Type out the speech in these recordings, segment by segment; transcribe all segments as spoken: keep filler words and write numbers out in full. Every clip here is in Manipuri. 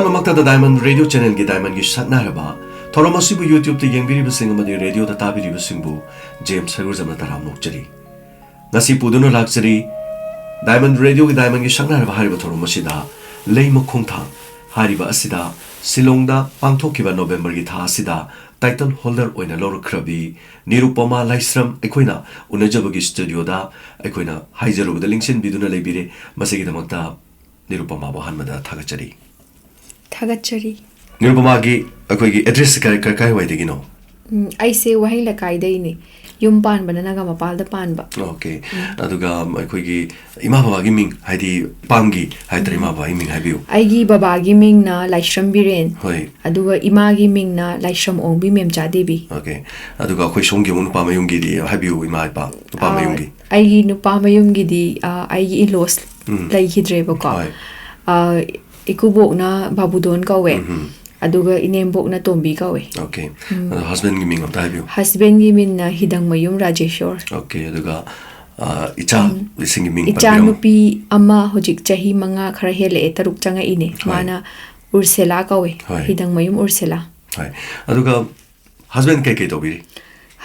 ꯃꯛꯇꯗ Diamond Radio Channelꯒꯤ Diamondꯒꯤ ꯁꯛꯅꯥꯏꯔꯕ ꯊꯧꯔꯝ ꯑꯁꯤꯕꯨ YouTubeꯇ ꯌꯦꯡꯕꯤꯔꯤꯕꯁꯤꯡ ꯑꯃꯗꯤ radioꯗ ꯇꯥꯕꯤꯔꯤꯕꯁꯤꯡꯕꯨ James ꯁꯔꯨꯖꯝꯅ ꯇꯔꯥꯝꯅ ꯑꯣꯛꯆꯔꯤ꯫ ꯉꯁꯤ ꯄꯨꯗꯨꯅ ꯂꯥꯛꯆꯔꯤ Diamond Radioꯒꯤ Diamondꯒꯤ ꯁꯛꯅꯥꯏꯔꯕ ꯍꯥꯏꯔꯤꯕ ꯊꯧꯔꯝ ꯑꯁꯤꯗ ꯂꯩꯃ ꯈꯣꯡꯊꯥꯡ ꯍꯥꯏꯔꯤꯕ ꯑꯁꯤꯗ ꯁꯤꯂꯣꯡꯗ ꯄꯥꯡꯊꯣꯛꯈꯤꯕ Novemberꯒꯤ ꯊꯥ ꯑꯁꯤꯗ title holder ꯑꯣꯏꯅ ꯂꯧꯔꯛꯈ꯭ꯔꯕꯤ ꯅꯤꯔꯨꯄꯃꯥ ꯂꯥꯏꯁ꯭ꯔꯝ ꯑꯩꯈꯣꯏꯅ ꯎꯅꯖꯕꯒꯤ studioꯗ ꯑꯩꯈꯣꯏꯅ ꯍꯥꯏꯖꯔꯨꯕꯗ ꯂꯤꯡꯁꯤꯟꯕꯤꯗꯨꯅ ꯂꯩꯕꯤꯔꯦ꯫ ꯃꯁꯤꯒꯤꯗꯃꯛꯇ ꯅꯤꯔꯨꯄꯃꯥꯕꯨ ꯑꯍꯥꯟꯕꯗ ꯊꯥꯒꯠꯆꯔꯤ꯫ ꯊꯥꯒꯠꯆꯔꯤ꯫ ꯅꯤꯔꯨꯄꯃꯥꯒꯤ ꯑꯩꯈꯣꯏꯒꯤ address ꯀꯥꯏ-, ꯀꯥꯏ-, ꯀꯥꯏꯋꯥꯏꯗꯒꯤꯅꯣ? ꯎꯝ, ꯑꯩꯁꯦ ꯋꯥꯍꯦꯡ ꯂꯩꯀꯥꯏꯗꯩꯅꯦ꯫ ꯌꯨꯝ ꯄꯥꯟꯕꯅ ꯅꯥꯒꯥꯃꯄꯥꯜꯗ ꯄꯥꯟꯕ꯫ Okay꯫ ꯑꯗꯨꯒ ꯑꯩꯈꯣꯏꯒꯤ ꯏꯃꯥ ꯕꯕꯥꯒꯤ ꯃꯤꯡ, ꯍꯥꯏꯗꯤ ꯄꯥꯝꯒꯤ ꯍꯥꯏꯇꯥꯔꯦ, ꯏꯃꯥ ꯕꯕꯥꯒꯤ ꯃꯤꯡ ꯍꯥꯏꯕꯤꯌꯨ꯫ ꯑꯩꯒꯤ ꯕꯕꯥꯒꯤ ꯃꯤꯡꯅ ꯂꯥꯏꯁ꯭ꯔꯝ ꯕꯤꯔꯦꯟ꯫ ꯍꯣꯏ꯫ ꯑꯗꯨꯒ ꯏꯃꯥꯒꯤ ꯃꯤꯡꯅ ꯂꯥꯏꯁ꯭ꯔꯝ ꯑꯣꯡꯕꯤ ꯃꯦꯝꯆꯥ ꯗꯦꯕꯤ꯫ Okay꯫ ꯑꯗꯨꯒ ꯑꯩꯈꯣꯏ ꯁꯣꯝꯒꯤ ꯑꯃꯨꯛ ꯅꯨꯄꯥ ꯃꯌꯨꯝꯒꯤꯗꯤ ꯍꯥꯏꯕꯤꯌꯨ, ꯏꯃꯥ ꯏꯄꯥ, ꯅꯨꯄꯥ ꯑꯥ, ꯃꯌꯨꯝꯒꯤ꯫ ꯑꯩꯒꯤ ꯅꯨꯄꯥ ꯃꯌꯨꯝꯒꯤꯗꯤ, ꯑꯥ, ꯑꯩꯒꯤ in-laws ꯎꯝ꯫ ꯂꯩꯈꯤꯗ꯭ꯔꯦꯕꯀꯣ꯫ ꯍꯣꯏ꯫ ꯑꯥ, ꯏꯀꯨꯕꯣꯛꯅ ꯕꯥꯕꯨꯗꯣꯟ ꯀꯧꯋꯦ꯫ ꯎꯝ꯫ ꯑꯗꯨꯒ ꯏꯅꯦꯝꯕꯣꯛꯅ ꯇꯣꯝꯕꯤ ꯀꯧꯋꯦ꯫ Okay꯫ ꯑꯗꯣ husbandꯒꯤ ꯃꯤꯡ ꯑꯝꯇ ꯍꯥꯏꯕꯤꯌꯨ꯫ Husbandꯒꯤ ꯃꯤꯡꯅ ꯍꯤꯗꯪꯃꯌꯨꯝ ꯔꯥꯖꯦꯁꯣꯔ꯫ Okay꯫ ꯑꯗꯨꯒ, ꯑ, ꯏꯆꯥ, ꯏꯁꯤꯡꯒꯤ ꯃꯤꯡ ꯏꯆꯥ ꯄꯟꯕꯤꯔꯝꯃꯨ꯫ ꯅꯨꯄꯤ ꯑꯃ ꯍꯧꯖꯤꯛ ꯆꯍꯤ ꯃꯉꯥ ꯈꯔ ꯍꯦꯜꯂꯛꯑꯦ, ꯇꯔꯨꯛ ꯆꯪꯉꯛꯏꯅꯦ꯫ ꯍꯣꯏ꯫ ꯃꯥꯅ ꯎꯔꯁꯦꯂꯥ ꯀꯧꯋꯦ꯫ ꯍꯣꯏ꯫ ꯍꯤꯗꯪꯃꯌꯨꯝ ꯎꯔꯁꯦꯂꯥ꯫ ꯍꯣꯏ꯫ ꯑꯗꯨꯒ husband ꯀꯩ ꯀꯩ ꯇꯧꯕꯤꯔꯤ?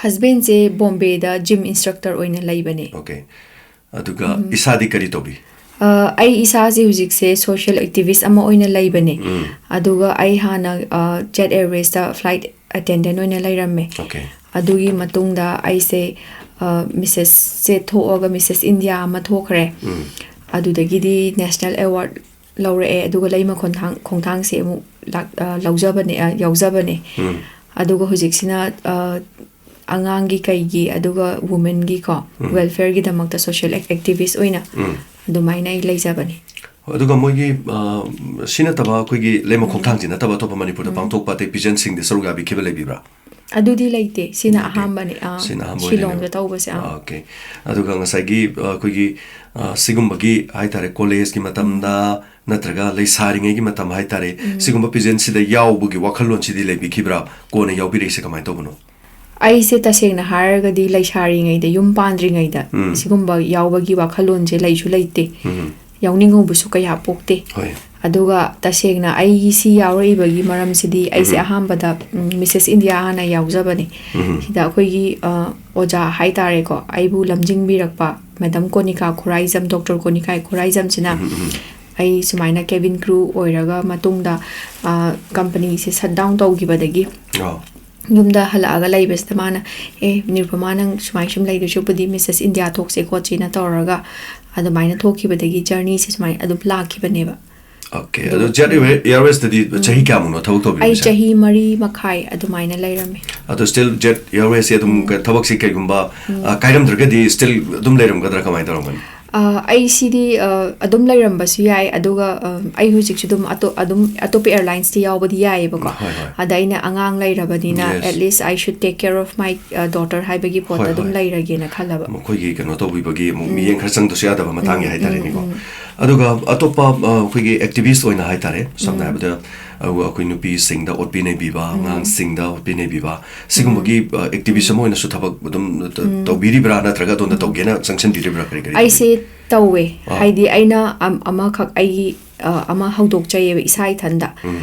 Husbandꯁꯦ ꯕꯣꯝꯕꯦꯗ gym instructor ꯑꯣꯏꯅ ꯂꯩꯕꯅꯦ꯫ Okay꯫ ꯑꯗꯨꯒ ꯏꯁꯥꯗꯤ ꯀꯔꯤ ꯇꯧꯕꯤ? ꯑ, ꯑꯩ ꯏꯁꯥꯁꯦ ꯍꯧꯖꯤꯛꯁꯦ social activist ꯑꯃ ꯑꯣꯏꯅ ꯂꯩꯕꯅꯦ꯫ ꯎꯝ꯫ ꯑꯗꯨꯒ ꯑꯩ ꯍꯥꯟꯅ, ꯑ, jet airwaysꯇ flight attendant ꯑꯣꯏꯅ ꯂꯩꯔꯝꯃꯦ꯫ Okay꯫ ꯑꯗꯨꯒꯤ ꯃꯇꯨꯡꯗ ꯑꯩꯁꯦ, ꯑ, Missesꯁꯦ ꯊꯣꯛꯑꯒ Misses India ꯑꯃ ꯊꯣꯛꯈ꯭ꯔꯦ꯫ ꯎꯝ꯫ ꯑꯗꯨꯗꯒꯤꯗꯤ national award ꯂꯧꯔꯛꯑꯦ꯫ ꯑꯗꯨꯒ ꯂꯩꯃ ꯈꯣꯡꯊꯥꯡ-, ꯈꯣꯡꯊꯥꯡꯁꯦ ꯑꯃꯨꯛ ꯂꯥꯛ-, ꯑ, ꯂꯧꯖꯕꯅꯦ, ꯑ, ꯌꯥꯎꯖꯕꯅꯦ꯫ ꯎꯝ꯫ ꯑꯗꯨꯒ ꯍꯧꯖꯤꯛꯁꯤꯅ, ꯑ, ꯑꯉꯥꯡꯒꯤ ꯀꯩꯒꯤ ꯑꯗꯨꯒ womenꯒꯤꯀꯣ, ꯎꯝ꯫ welfareꯒꯤꯗꯃꯛꯇ social ac-, activist ꯑꯣꯏꯅ ꯎꯝ꯫ ꯑꯗꯨꯃꯥꯏꯅ ꯑꯩ ꯂꯩꯖꯕꯅꯦ꯫ ꯑꯗꯨꯒ ꯃꯣꯏꯒꯤ, ꯑ, ꯁꯤ ꯅꯠꯇꯕ ꯑꯩꯈꯣꯏꯒꯤ ꯂꯩꯃ ꯈꯣꯡꯊꯥꯡꯁꯤ ꯅꯠꯇꯕ ꯑꯇꯣꯞꯄ ꯃꯅꯤꯄꯨꯔꯗ ꯄꯥꯡꯊꯣꯛꯄ ꯑꯇꯩ pageantꯁꯤꯡꯗ ꯁꯔꯨꯛ ꯌꯥꯕꯤꯈꯤꯕ ꯂꯩꯕꯤꯕ꯭ꯔꯥ? ꯑꯗꯨꯗꯤ ꯂꯩꯇꯦ꯫ ꯁꯤꯅ ꯂꯩꯇꯦ꯫ ꯑꯍꯥꯟꯕꯅꯦ꯫ ꯑꯥ, ꯁꯤꯅ ꯑꯍꯥꯟꯕ ꯁꯤꯂꯣꯡꯗ ꯑꯣꯏꯗꯣꯏꯅꯦꯕ꯫ ꯇꯧꯕꯁꯦ꯫ ꯑꯥ꯫ ꯑꯥ, okay꯫ ꯑꯗꯨꯒ ꯉꯁꯥꯏꯒꯤ, ꯑ, ꯑꯩꯈꯣꯏꯒꯤ, ꯑ, ꯁꯤꯒꯨꯝꯕꯒꯤ ꯍꯥꯏꯇꯥꯔꯦ, collegeꯀꯤ ꯃꯇꯝꯗ ꯅꯠꯇ꯭ꯔꯒ ꯂꯩꯁꯥꯔꯤꯉꯩꯒꯤ ꯃꯇꯝ ꯍꯥꯏꯇꯥꯔꯦ, ꯁꯤꯒꯨꯝꯕ pageantꯁꯤꯗ ꯌꯥꯎꯕꯒꯤ ꯋꯥꯈꯜꯂꯣꯟꯁꯤꯗꯤ ꯂꯩꯕꯤꯈꯤꯕ꯭ꯔꯥ? ꯀꯣꯟꯅ ꯌꯥꯎꯕꯤꯔꯛꯏꯁꯦ ꯀꯃꯥꯏꯅ ꯇꯧꯕꯅꯣ? ꯑꯩꯁꯦ ꯇꯁꯦꯡꯅ ꯍꯥꯏꯔꯒꯗꯤ ꯂꯩꯁꯥꯔꯤꯉꯩꯗ, ꯌꯨꯝ ꯄꯥꯟꯗ꯭ꯔꯤꯉꯩꯗ ꯎꯝ꯫ ꯁꯤꯒꯨꯝꯕ ꯌꯥꯎꯕꯒꯤ ꯋꯥꯈꯜꯂꯣꯟꯁꯦ ꯂꯩꯁꯨ ꯂꯩꯇꯦ꯫ ꯎꯝ꯫ ꯌꯥꯎꯅꯤꯡꯍꯧꯕꯁꯨ ꯀꯌꯥ ꯄꯣꯛꯇꯦ꯫ ꯍꯣꯏ꯫ ꯑꯗꯨꯒ ꯇꯁꯦꯡꯅ ꯑꯩ ꯁꯤ ꯌꯥꯎꯔꯛꯏꯕꯒꯤ ꯃꯔꯝꯁꯤꯗꯤ, ꯑꯩꯁꯦ ꯎꯝ꯫ ꯑꯍꯥꯟꯕꯗ, ꯎꯝ, Missus India ꯍꯥꯟꯅ ꯌꯥꯎꯖꯕꯅꯦ꯫ ꯎꯝ꯫ ꯁꯤꯗ ꯑꯩꯈꯣꯏꯒꯤ, ꯑ, ꯑꯣꯖꯥ ꯍꯥꯏꯇꯥꯔꯦꯀꯣ, ꯑꯩꯕꯨ ꯂꯝꯖꯤꯡꯕꯤꯔꯛꯄ Madam ꯀꯣꯅꯤꯀꯥ ꯈꯨꯔꯥꯏꯖꯝ, Doctor ꯀꯣꯅꯤꯀꯥ ꯈꯨꯔꯥꯏꯖꯝꯁꯤꯅ ꯎꯝ, ꯎꯝ꯫ ꯑꯩ ꯁꯨꯃꯥꯏꯅ cabin crew ꯑꯣꯏꯔꯒ ꯃꯇꯨꯡꯗ, ꯑ, company ꯁꯦ shut down ꯇꯧꯈꯤꯕꯗꯒꯤ ꯑꯣ꯫ ꯌꯨꯝꯗ ꯍꯜꯂꯛꯑꯒ ꯂꯩꯕꯁꯤꯗ ꯃꯥꯅ, "ꯑꯦ, ꯅꯤꯔꯨꯄꯃꯥ, ꯅꯪ ꯁꯨꯃꯥꯏ ꯁꯨꯝ ꯂꯩꯗꯣꯏ ꯁꯔꯨꯛꯄꯨꯗꯤ Missus India ꯊꯣꯛꯁꯦ ꯈꯣꯠꯁꯦꯅ" ꯇꯧꯔꯒ ꯑꯗꯨꯃꯥꯏꯅ ꯊꯣꯛꯈꯤꯕꯗꯒꯤ journey ꯁꯦ ꯁꯨꯃꯥꯏꯅ ꯑꯗꯨꯝ ꯂꯥꯛꯈꯤꯕꯅꯦꯕ꯫ Okay, ꯑꯗꯨ ꯑꯗꯣ Jet Airways ꯇꯗꯤ ꯆꯍꯤ ꯀꯌꯥꯃꯨꯛꯅꯣ ꯊꯕꯛ ꯑꯩ ꯇꯧꯕꯤꯔꯤꯁꯦ? ꯆꯍꯤ ꯃꯔꯤ ꯃꯈꯥꯏ ꯑꯗꯨꯃꯥꯏꯅ ꯂꯩꯔꯝꯃꯦ꯫ ꯑꯗꯣ still Jet Airways ꯁꯦ ꯑꯗꯨꯝ ꯀ-, ꯊꯕꯛꯁꯦ ꯀꯩꯒꯨꯝꯕ, ꯑ, ꯀꯥꯏꯔꯝꯗ꯭ꯔꯒꯗꯤ still ꯑꯗꯨꯝ ꯂꯩꯔꯝꯒꯗ꯭ꯔꯥ, ꯀꯃꯥꯏꯅ ꯇꯧꯔꯝꯒꯅꯤ? ꯑ, ꯑꯩ ꯁꯤꯗꯤ, ꯑ, ꯑꯗꯨꯝ ꯂꯩꯔꯝꯕꯁꯨ ꯌꯥꯏ, ꯑꯗꯨꯒ, ꯑ, ꯑꯩ ꯍꯧꯖꯤꯛꯁꯨ ꯑꯗꯨꯝ ꯑꯇꯣ-, ꯑꯗꯨꯝ ꯑꯇꯣꯞꯄ airlines ꯇ ꯌꯥꯎꯕꯗꯤ ꯌꯥꯏꯑꯕꯀꯣ꯫ ꯍꯣꯏ, ꯍꯣꯏ꯫ ꯑꯗ ꯑꯩꯅ ꯑꯉꯥꯡ ꯂꯩꯔꯕꯅꯤꯅ, Yes. at least I should take care of my, ꯑ, daughter ꯍꯥꯏꯕꯒꯤ ꯄꯣꯠꯇ ꯍꯣꯏ, ꯑꯗꯨꯝ ꯍꯣꯏ꯫ ꯂꯩꯔꯒꯦꯅ ꯈꯜꯂꯕ꯫ ꯃꯈꯣꯏꯒꯤ ꯀꯩꯅꯣ ꯇꯧꯕꯤꯕꯒꯤ ꯑꯃꯨꯛ ꯃꯤꯠꯌꯦꯡ ꯈꯔ ꯆꯪꯗꯁꯨ ꯌꯥꯗꯕ ꯃꯇꯥꯡꯒꯤ ꯎꯝ, ꯍꯥꯏꯇꯥꯔꯦꯅꯦꯀꯣ꯫ ꯎꯝ, ꯎꯝ꯫ ꯑꯗꯨꯒ ꯑꯇꯣꯞꯄ, ꯑ, ꯑꯩꯈꯣꯏꯒꯤ activist ꯑꯣꯏꯅ ꯍꯥꯏꯇꯥꯔꯦ, ꯁꯝꯅ ꯎꯝ꯫ ꯍꯥꯏꯔꯕꯗ, ꯑ, ꯑꯩꯈꯣꯏ ꯅꯨꯄꯤꯁꯤꯡꯗ ꯑꯣꯠꯄꯤ ꯅꯩꯕꯤꯕ, ꯎꯝ꯫ ꯑꯉꯥꯡꯁꯤꯡꯗ ꯑꯣꯠꯄꯤ ꯅꯩꯕꯤꯕ, ꯁꯤꯒꯨꯝꯕꯒꯤ, ꯑ, activist ꯑꯃ ꯑꯣꯏꯅꯁꯨ ꯊꯕꯛ ꯑꯗꯨꯝ ꯇ-, ꯎꯝ꯫ ꯇꯧꯕꯤꯔꯤꯕ꯭ꯔꯥ, ꯅꯠꯇ꯭ꯔꯒ ꯑꯗꯣꯝꯗ ꯇꯧꯒꯦꯅ ꯆꯪꯁꯤꯟꯕꯤꯔꯤꯕ꯭ꯔꯥ, ꯀꯔꯤ ꯀꯔꯤ ꯑꯩꯁꯦ ꯇꯧꯕꯤꯔꯤꯕ꯭ꯔꯥ? ꯇꯧꯋꯦ꯫ ꯑꯥ꯫ ꯍꯥꯏꯗꯤ ꯑꯩꯅ ꯑꯝ-, ꯑꯃꯈꯛ ꯑꯩꯒꯤ, ꯑ, ꯑꯃ ꯍꯧꯗꯣꯛꯆꯩꯌꯦꯕ ꯏꯁꯥ ꯏꯊꯟꯗ꯫ ꯎꯝ꯫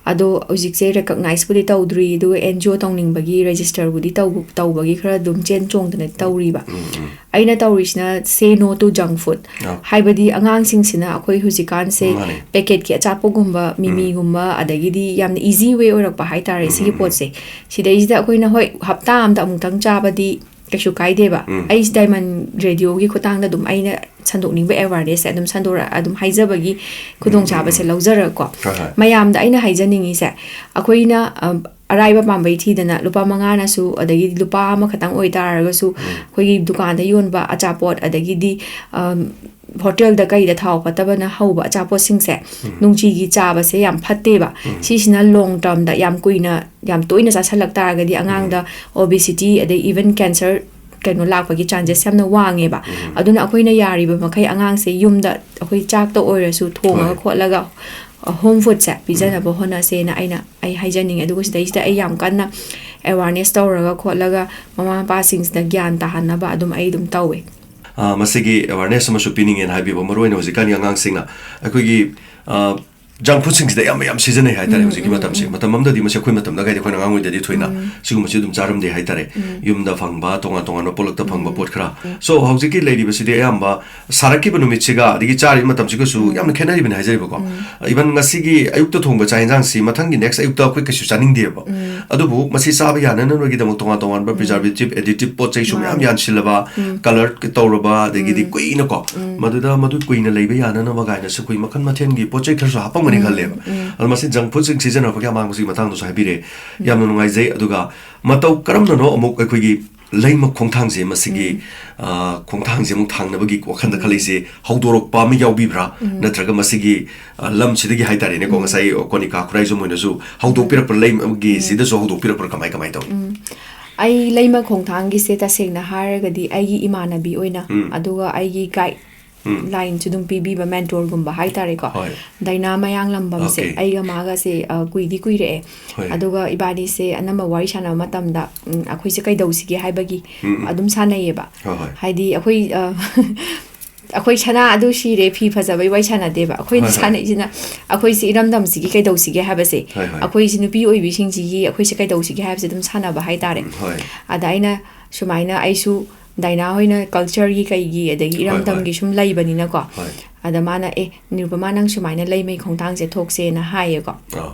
ꯑꯗꯣ ꯍꯧꯖꯤꯛꯁꯦ recognize ꯄꯨꯗꯤ ꯇꯧꯗ꯭ꯔꯤ, ꯑꯗꯨꯒ N G O ꯇꯧꯅꯤꯡꯕꯒꯤ register ꯕꯨꯗꯤ ꯇꯧꯕ-, ꯇꯧꯕꯒꯤ ꯈꯔ ꯑꯗꯨꯝ ꯆꯦꯟ ꯆꯣꯡꯗꯅ ꯇꯧꯔꯤꯕ꯫ ꯎꯝ, ꯎꯝ꯫ ꯑꯩꯅ ꯇꯧꯔꯤꯁꯤꯅ say no to junk food꯫ ꯑꯥ꯫ ꯍꯥꯏꯕꯗꯤ ꯑꯉꯥꯡꯁꯤꯡꯁꯤꯅ ꯑꯩꯈꯣꯏ ꯍꯧꯖꯤꯛꯀꯥꯟꯁꯦ ꯃꯥꯅꯦ꯫ packet ꯀꯤ ꯑꯆꯥꯄꯣꯠꯀꯨꯝꯕ, ꯃꯤꯃꯤꯒꯨꯝꯕ, ꯑꯗꯒꯤꯗꯤ ꯌꯥꯝꯅ easy way ꯑꯣꯏꯔꯛꯄ ꯍꯥꯏꯇꯥꯔꯦ ꯎꯝ, ꯁꯤꯒꯤ ꯎꯝ, ꯎꯝ꯫ ꯄꯣꯠꯁꯦ꯫ ꯁꯤꯗꯩꯁꯤꯗ ꯑꯩꯈꯣꯏꯅ ꯍꯣꯏ ꯍꯞꯇꯥ ꯑꯃꯗ ꯑꯃꯨꯛꯇꯪ ꯆꯥꯕꯗꯤ ꯀꯩꯁꯨ ꯀꯥꯏꯗꯦꯕ꯫ ꯎꯝ꯫ ꯑꯩꯁꯦ Diamond Radio ꯒꯤ ꯈꯨꯠꯊꯥꯡꯗ ꯑꯗꯨꯝ ꯑꯩꯅ ꯁꯟꯗꯣꯛꯅꯤꯡꯕ awareness ꯁꯦ ꯑꯗꯨꯝ ꯁꯟꯗꯣꯔꯛ-, ꯑꯗꯨꯝ ꯍꯥꯏꯖꯕꯒꯤ ꯈꯨꯗꯣꯡꯆꯥꯕꯁꯦ ꯎꯝ, ꯎꯝ, ꯎꯝ꯫ ꯂꯧꯖꯔꯒꯀꯣ꯫ ꯍꯣꯏ, ꯍꯣꯏ꯫ ꯃꯌꯥꯝꯗ ꯑꯩꯅ ꯍꯥꯏꯖꯅꯤꯡꯉꯤꯁꯦ, ꯑꯩꯈꯣꯏꯅ, ꯑ, ꯑꯔꯥꯏꯕ ꯄꯥꯝꯕꯩ ꯊꯤꯗꯅ ꯂꯨꯄꯥ ꯃꯉꯥꯅꯁꯨ, ꯑꯗꯒꯤꯗꯤ ꯂꯨꯄꯥ ꯑꯃꯈꯛꯇꯪ ꯑꯣꯏꯇꯥꯔꯒꯁꯨ, ꯎꯝ꯫ ꯑꯩꯈꯣꯏꯒꯤ ꯗꯨꯀꯥꯟꯗ ꯌꯣꯟꯕ ꯑꯆꯥꯄꯣꯠ, ꯑꯗꯒꯤꯗꯤ, ꯑꯝ, ꯍꯣꯇꯦꯜꯗ ꯀꯩꯗ ꯊꯥꯎ ꯐꯠꯇꯕꯅ ꯍꯧꯕ ꯑꯆꯥꯄꯣꯠꯁꯤꯡꯁꯦ ꯎꯝ꯫ ꯅꯨꯡꯇꯤꯒꯤ ꯆꯥꯕꯁꯦ ꯌꯥꯝ ꯐꯠꯇꯦꯕ꯫ ꯎꯝ꯫ ꯁꯤꯁꯤꯅ long term ꯗ ꯌꯥꯝ ꯀꯨꯏꯅ, ꯌꯥꯝ ꯇꯣꯏꯅ ꯆꯥꯁꯜꯂꯛ ꯇꯥꯔꯒꯗꯤ ꯑꯉꯥꯡꯗ ꯎꯝ꯫ obesity, ꯑꯗꯩ even cancer ꯀꯩꯅꯣ ꯂꯥꯛꯄꯒꯤ chances ꯌꯥꯝꯅ ꯋꯥꯡꯉꯦꯕ꯫ ꯎꯝ꯫ ꯑꯗꯨꯅ ꯑꯩꯈꯣꯏꯅ ꯌꯥꯔꯤꯕ ꯃꯈꯩ ꯑꯉꯥꯡꯁꯦ ꯌꯨꯝꯗ ꯑꯩꯈꯣꯏ ꯆꯥꯛꯇ ꯑꯣꯏꯔꯁꯨ ꯊꯣꯡꯉꯒ ꯍꯣꯏ꯫ ꯈꯣꯠꯂꯒ, ꯑ, home food ꯁꯦ ꯄꯤꯖꯅꯕ ꯎꯝ꯫ ꯍꯣꯠꯅꯁꯦꯅ ꯑꯩꯅ, ꯑꯩ ꯍꯥꯏꯖꯅꯤꯡꯉꯦ꯫ ꯑꯗꯨꯒ ꯁꯤꯗꯩꯁꯤꯗ ꯑꯩ ꯌꯥꯝ ꯀꯟꯅ awareness ꯇꯧꯔꯒ ꯈꯣꯠꯂꯒ ꯃꯃꯥ ꯃꯄꯥꯁꯤꯡꯁꯤꯗ ꯒ꯭ꯌꯥꯟ ꯇꯥꯍꯟꯅꯕ ꯑꯗꯨꯝ ꯑꯩ ꯑꯗꯨꯝ ꯇꯧꯋꯦ꯫ ꯑ, ꯃꯁꯤꯒꯤ awareness ꯑꯃꯁꯨ ꯄꯤꯅꯤꯡꯉꯦꯅ ꯍꯥꯏꯕꯤꯕ, ꯃꯔꯨꯑꯣꯏꯅ ꯍꯧꯖꯤꯛꯀꯥꯟꯒꯤ ꯑꯉꯥꯡꯁꯤꯡꯅ ꯑꯩꯈꯣꯏꯒꯤ, ꯑ, junk foodꯁꯤꯡꯁꯤꯗ ꯑꯌꯥꯝꯕ ꯌꯥꯝ ꯁꯤꯖꯤꯟꯅꯩ ꯍꯥꯏꯇꯥꯔꯦ ꯎꯝ, ꯍꯧꯖꯤꯛꯀꯤ ꯎꯝ, ꯃꯇꯝꯁꯦ꯫ ꯎꯝ꯫ ꯃꯇꯝ ꯑꯃꯗꯗꯤ ꯃꯁꯤ ꯑꯩꯈꯣꯏ ꯃꯇꯝꯗ ꯀꯥꯏꯗꯤ ꯑꯩꯈꯣꯏꯅ ꯑꯉꯥꯡ ꯑꯣꯏꯗꯗꯤ ꯊꯣꯏꯅ ꯎꯝ꯫ ꯁꯤꯒꯨꯝꯕꯁꯤ ꯑꯗꯨꯝ ꯆꯥꯔꯝꯗꯦ ꯍꯥꯏꯇꯥꯔꯦ꯫ ꯎꯝ꯫ ꯌꯨꯝꯗ ꯐꯪꯕ, ꯇꯣꯉꯥꯟ ꯇꯣꯉꯥꯟꯕ ꯄꯣꯠꯂꯛꯇ ꯐꯪꯕ ꯎꯝ꯫ ꯄꯣꯠ ꯈꯔ꯫ ꯎꯝ꯫ So, ꯍꯧꯖꯤꯛꯀꯤ ꯂꯩꯔꯤꯕꯁꯤꯗꯤ ꯑꯌꯥꯝꯕ ꯁꯥꯔꯛꯈꯤꯕ ꯅꯨꯃꯤꯠꯁꯤꯒ ꯑꯗꯒꯤ ꯆꯥꯔꯤꯕ ꯃꯇꯝꯁꯤꯒꯁꯨ ꯎꯝ꯫ ꯌꯥꯝꯅ ꯈꯦꯠꯅꯔꯤꯕꯅꯤ ꯍꯥꯏꯖꯔꯤꯕꯀꯣ꯫ ꯎꯝ꯫ Even ꯉꯁꯤꯒꯤ ꯑꯌꯨꯛꯇ ꯊꯣꯡꯕ ꯆꯥꯛ ꯌꯦꯟꯁꯥꯡꯁꯤ ꯃꯊꯪꯒꯤ next ꯑꯌꯨꯛꯇ ꯑꯩꯈꯣꯏ ꯀꯩꯁꯨ ꯆꯥꯅꯤꯡꯗꯦꯕ꯫ ꯎꯝ꯫ ꯑꯗꯨꯕꯨ ꯃꯁꯤ ꯆꯥꯕ ꯌꯥꯅꯅꯕꯒꯤꯗꯃꯛ ꯇꯣꯉꯥꯟ ꯇꯣꯉꯥꯟꯕ ꯎꯝ꯫ Preservative, additive ꯄꯣꯠ ꯆꯩꯁꯨ ꯃꯌꯥꯝ ꯃꯥꯅꯦ꯫ ꯌꯥꯟꯁꯤꯜꯂꯕ, ꯎꯝ꯫ Colour ꯇꯧꯔꯕ, ꯑꯗꯒꯤꯗꯤ ꯎꯝ꯫ ꯀꯨꯏꯅꯀꯣ, ꯎꯝ꯫ ꯃꯗꯨꯗ ꯃꯗꯨ ꯀꯨꯏꯅ ꯂꯩꯕ ꯌꯥꯅꯅꯕ ꯀꯥꯏꯅꯁꯨ ꯑꯩꯈꯣꯏ ꯃꯈꯜ ꯃꯊꯦꯜꯒꯤ ꯄꯣꯠ ꯆꯩ ꯈꯔꯁꯨ ꯍꯥꯞꯄꯝꯒꯅꯤ ꯎꯝ, ꯈꯜꯂꯦꯕ꯫ ꯎꯝ꯫ ꯑꯗꯣ ꯃꯁꯤ junk foodꯁꯤꯡ ꯁꯤꯖꯤꯟꯅꯕꯒꯤ ꯑꯃꯥꯡꯕꯁꯤꯒꯤ ꯃꯇꯥꯡꯗꯁꯨ ꯍꯥꯏꯕꯤꯔꯦ꯫ ꯎꯝ꯫ ꯌꯥꯝꯅ ꯅꯨꯡꯉꯥꯏꯖꯩ꯫ ꯑꯗꯨꯒ ꯃꯇꯧ ꯀꯔꯝꯅꯅꯣ ꯑꯃꯨꯛ ꯑꯩꯈꯣꯏꯒꯤ ꯂꯩꯃ ꯈꯣꯡꯊꯥꯡꯁꯦ, ꯃꯁꯤꯒꯤ, ꯎꯝ꯫ ꯑ, ꯈꯣꯡꯊꯥꯡꯁꯦ ꯑꯃꯨꯛ ꯊꯥꯡꯅꯕꯒꯤ ꯋꯥꯈꯜꯗ ꯎꯝ꯫ ꯈꯜꯂꯤꯁꯦ ꯍꯧꯗꯣꯔꯛꯄ ꯑꯃ ꯌꯥꯎꯕꯤꯕ꯭ꯔꯥ? ꯎꯝ꯫ ꯅꯠꯇ꯭ꯔꯒ ꯃꯁꯤꯒꯤ, ꯑ, ꯂꯝꯁꯤꯗꯒꯤ ꯍꯥꯏꯇꯥꯔꯦꯅꯦꯀꯣ, ꯎꯝ꯫ ꯉꯁꯥꯏ ꯀꯣꯅꯤꯀꯥ ꯈꯨꯔꯥꯏꯁꯨ ꯃꯣꯏꯅꯁꯨ ꯍꯧꯗꯣꯛꯄꯤꯔꯛꯄ꯭ꯔꯥ, ꯎꯝ꯫ ꯂꯩꯃꯒꯤ ꯎꯝ꯫ ꯁꯤꯗꯁꯨ ꯍꯧꯗꯣꯛꯄꯤꯔꯛꯄ꯭ꯔꯥ, ꯀꯃꯥꯏ, ꯀꯃꯥꯏ ꯇꯧꯏ? ꯎꯝ꯫ ꯑꯩ ꯂꯩꯃ ꯈꯣꯡꯊꯥꯡꯒꯤꯁꯦ ꯇꯁꯦꯡꯅ ꯍꯥꯏꯔꯒꯗꯤ ꯑꯩꯒꯤ ꯏꯃꯥꯟꯅꯕꯤ ꯑꯣꯏꯅ, ꯎꯝ꯫ ꯑꯗꯨꯒ ꯑꯩꯒꯤ guide ꯎꯝ꯫ lineꯁꯨ ꯑꯗꯨꯝ ꯄꯤꯕꯤꯕ, mentorꯒꯨꯝꯕ ꯍꯥꯏꯇꯥꯔꯦꯀꯣ꯫ ꯍꯣꯏ꯫ ꯗꯥꯏꯅꯥ ꯃꯌꯥꯡꯂꯝꯕꯝꯁꯦ, OK꯫ ꯑꯩꯒ ꯃꯥꯒꯁꯦ, ꯑ, ꯀꯨꯏꯗꯤ ꯀꯨꯏꯔꯛꯑꯦ꯫ ꯍꯣꯏ꯫ ꯑꯗꯨꯒ ꯏꯕꯥꯅꯤꯁꯦ ꯑꯅꯝꯕ ꯋꯥꯔꯤ ꯁꯥꯟꯅꯕ ꯃꯇꯝꯗ, ꯎꯝ, ꯑꯩꯈꯣꯏꯁꯦ ꯀꯩꯗꯧꯁꯤꯒꯦ ꯍꯥꯏꯕꯒꯤ ꯎꯝ, ꯎꯝ꯫ ꯑꯗꯨꯝ ꯁꯥꯟꯅꯩꯌꯦꯕ꯫ ꯍꯣꯏ, ꯍꯣꯏ꯫ ꯍꯥꯏꯗꯤ ꯑꯩꯈꯣꯏ, ꯑ, ꯑꯩꯈꯣꯏ ꯁꯅꯥ ꯑꯗꯨ ꯁꯤꯔꯦ, ꯐꯤ ꯐꯖꯕꯩ ꯋꯥꯔꯤ ꯁꯥꯟꯅꯗꯦꯕ꯫ ꯑꯩꯈꯣꯏꯅ ꯍꯣꯏ, ꯍꯣꯏ꯫ ꯁꯥꯟꯅꯩꯁꯤꯅ ꯑꯩꯈꯣꯏꯁꯤ ꯏꯔꯝꯗꯝꯁꯤꯒꯤ ꯀꯩꯗꯧꯁꯤꯒꯦ ꯍꯥꯏꯕꯁꯦ, ꯍꯣꯏ, ꯍꯣꯏ꯫ ꯑꯩꯈꯣꯏꯁꯤ ꯅꯨꯄꯤ ꯑꯣꯏꯕꯤꯁꯤꯡꯁꯤꯒꯤ ꯑꯩꯈꯣꯏꯁꯦ ꯀꯩꯗꯧꯁꯤꯒꯦ ꯍꯥꯏꯕꯁꯦ ꯑꯗꯨꯝ ꯁꯥꯟꯅꯕ ꯍꯥꯏꯇꯥꯔꯦ꯫ ꯎꯝ, ꯍꯣꯏ꯫ ꯑꯗ ꯑꯩꯅ ꯁꯨꯃꯥꯏꯅ ꯑꯩꯁꯨ ꯗꯥꯏꯅꯥ ꯍꯣꯏꯅ cultureꯒꯤ ꯀꯩꯒꯤ ꯑꯗꯒꯤ ꯍꯣꯏ, ꯍꯣꯏ꯫ ꯏꯔꯝꯗꯝꯒꯤ ꯁꯨꯝ ꯂꯩꯕꯅꯤꯅꯀꯣ꯫ ꯍꯣꯏ꯫ ꯑꯗ ꯃꯥꯅ, "ꯑꯦ, ꯅꯤꯔꯨꯄꯃꯥ, ꯅꯪ ꯁꯨꯃꯥꯏꯅ ꯂꯩꯃꯩ ꯈꯣꯡꯊꯥꯡꯁꯦ ꯊꯣꯛꯁꯦꯅ" ꯍꯥꯏꯌꯦꯀꯣ꯫ ꯑꯥꯎ꯫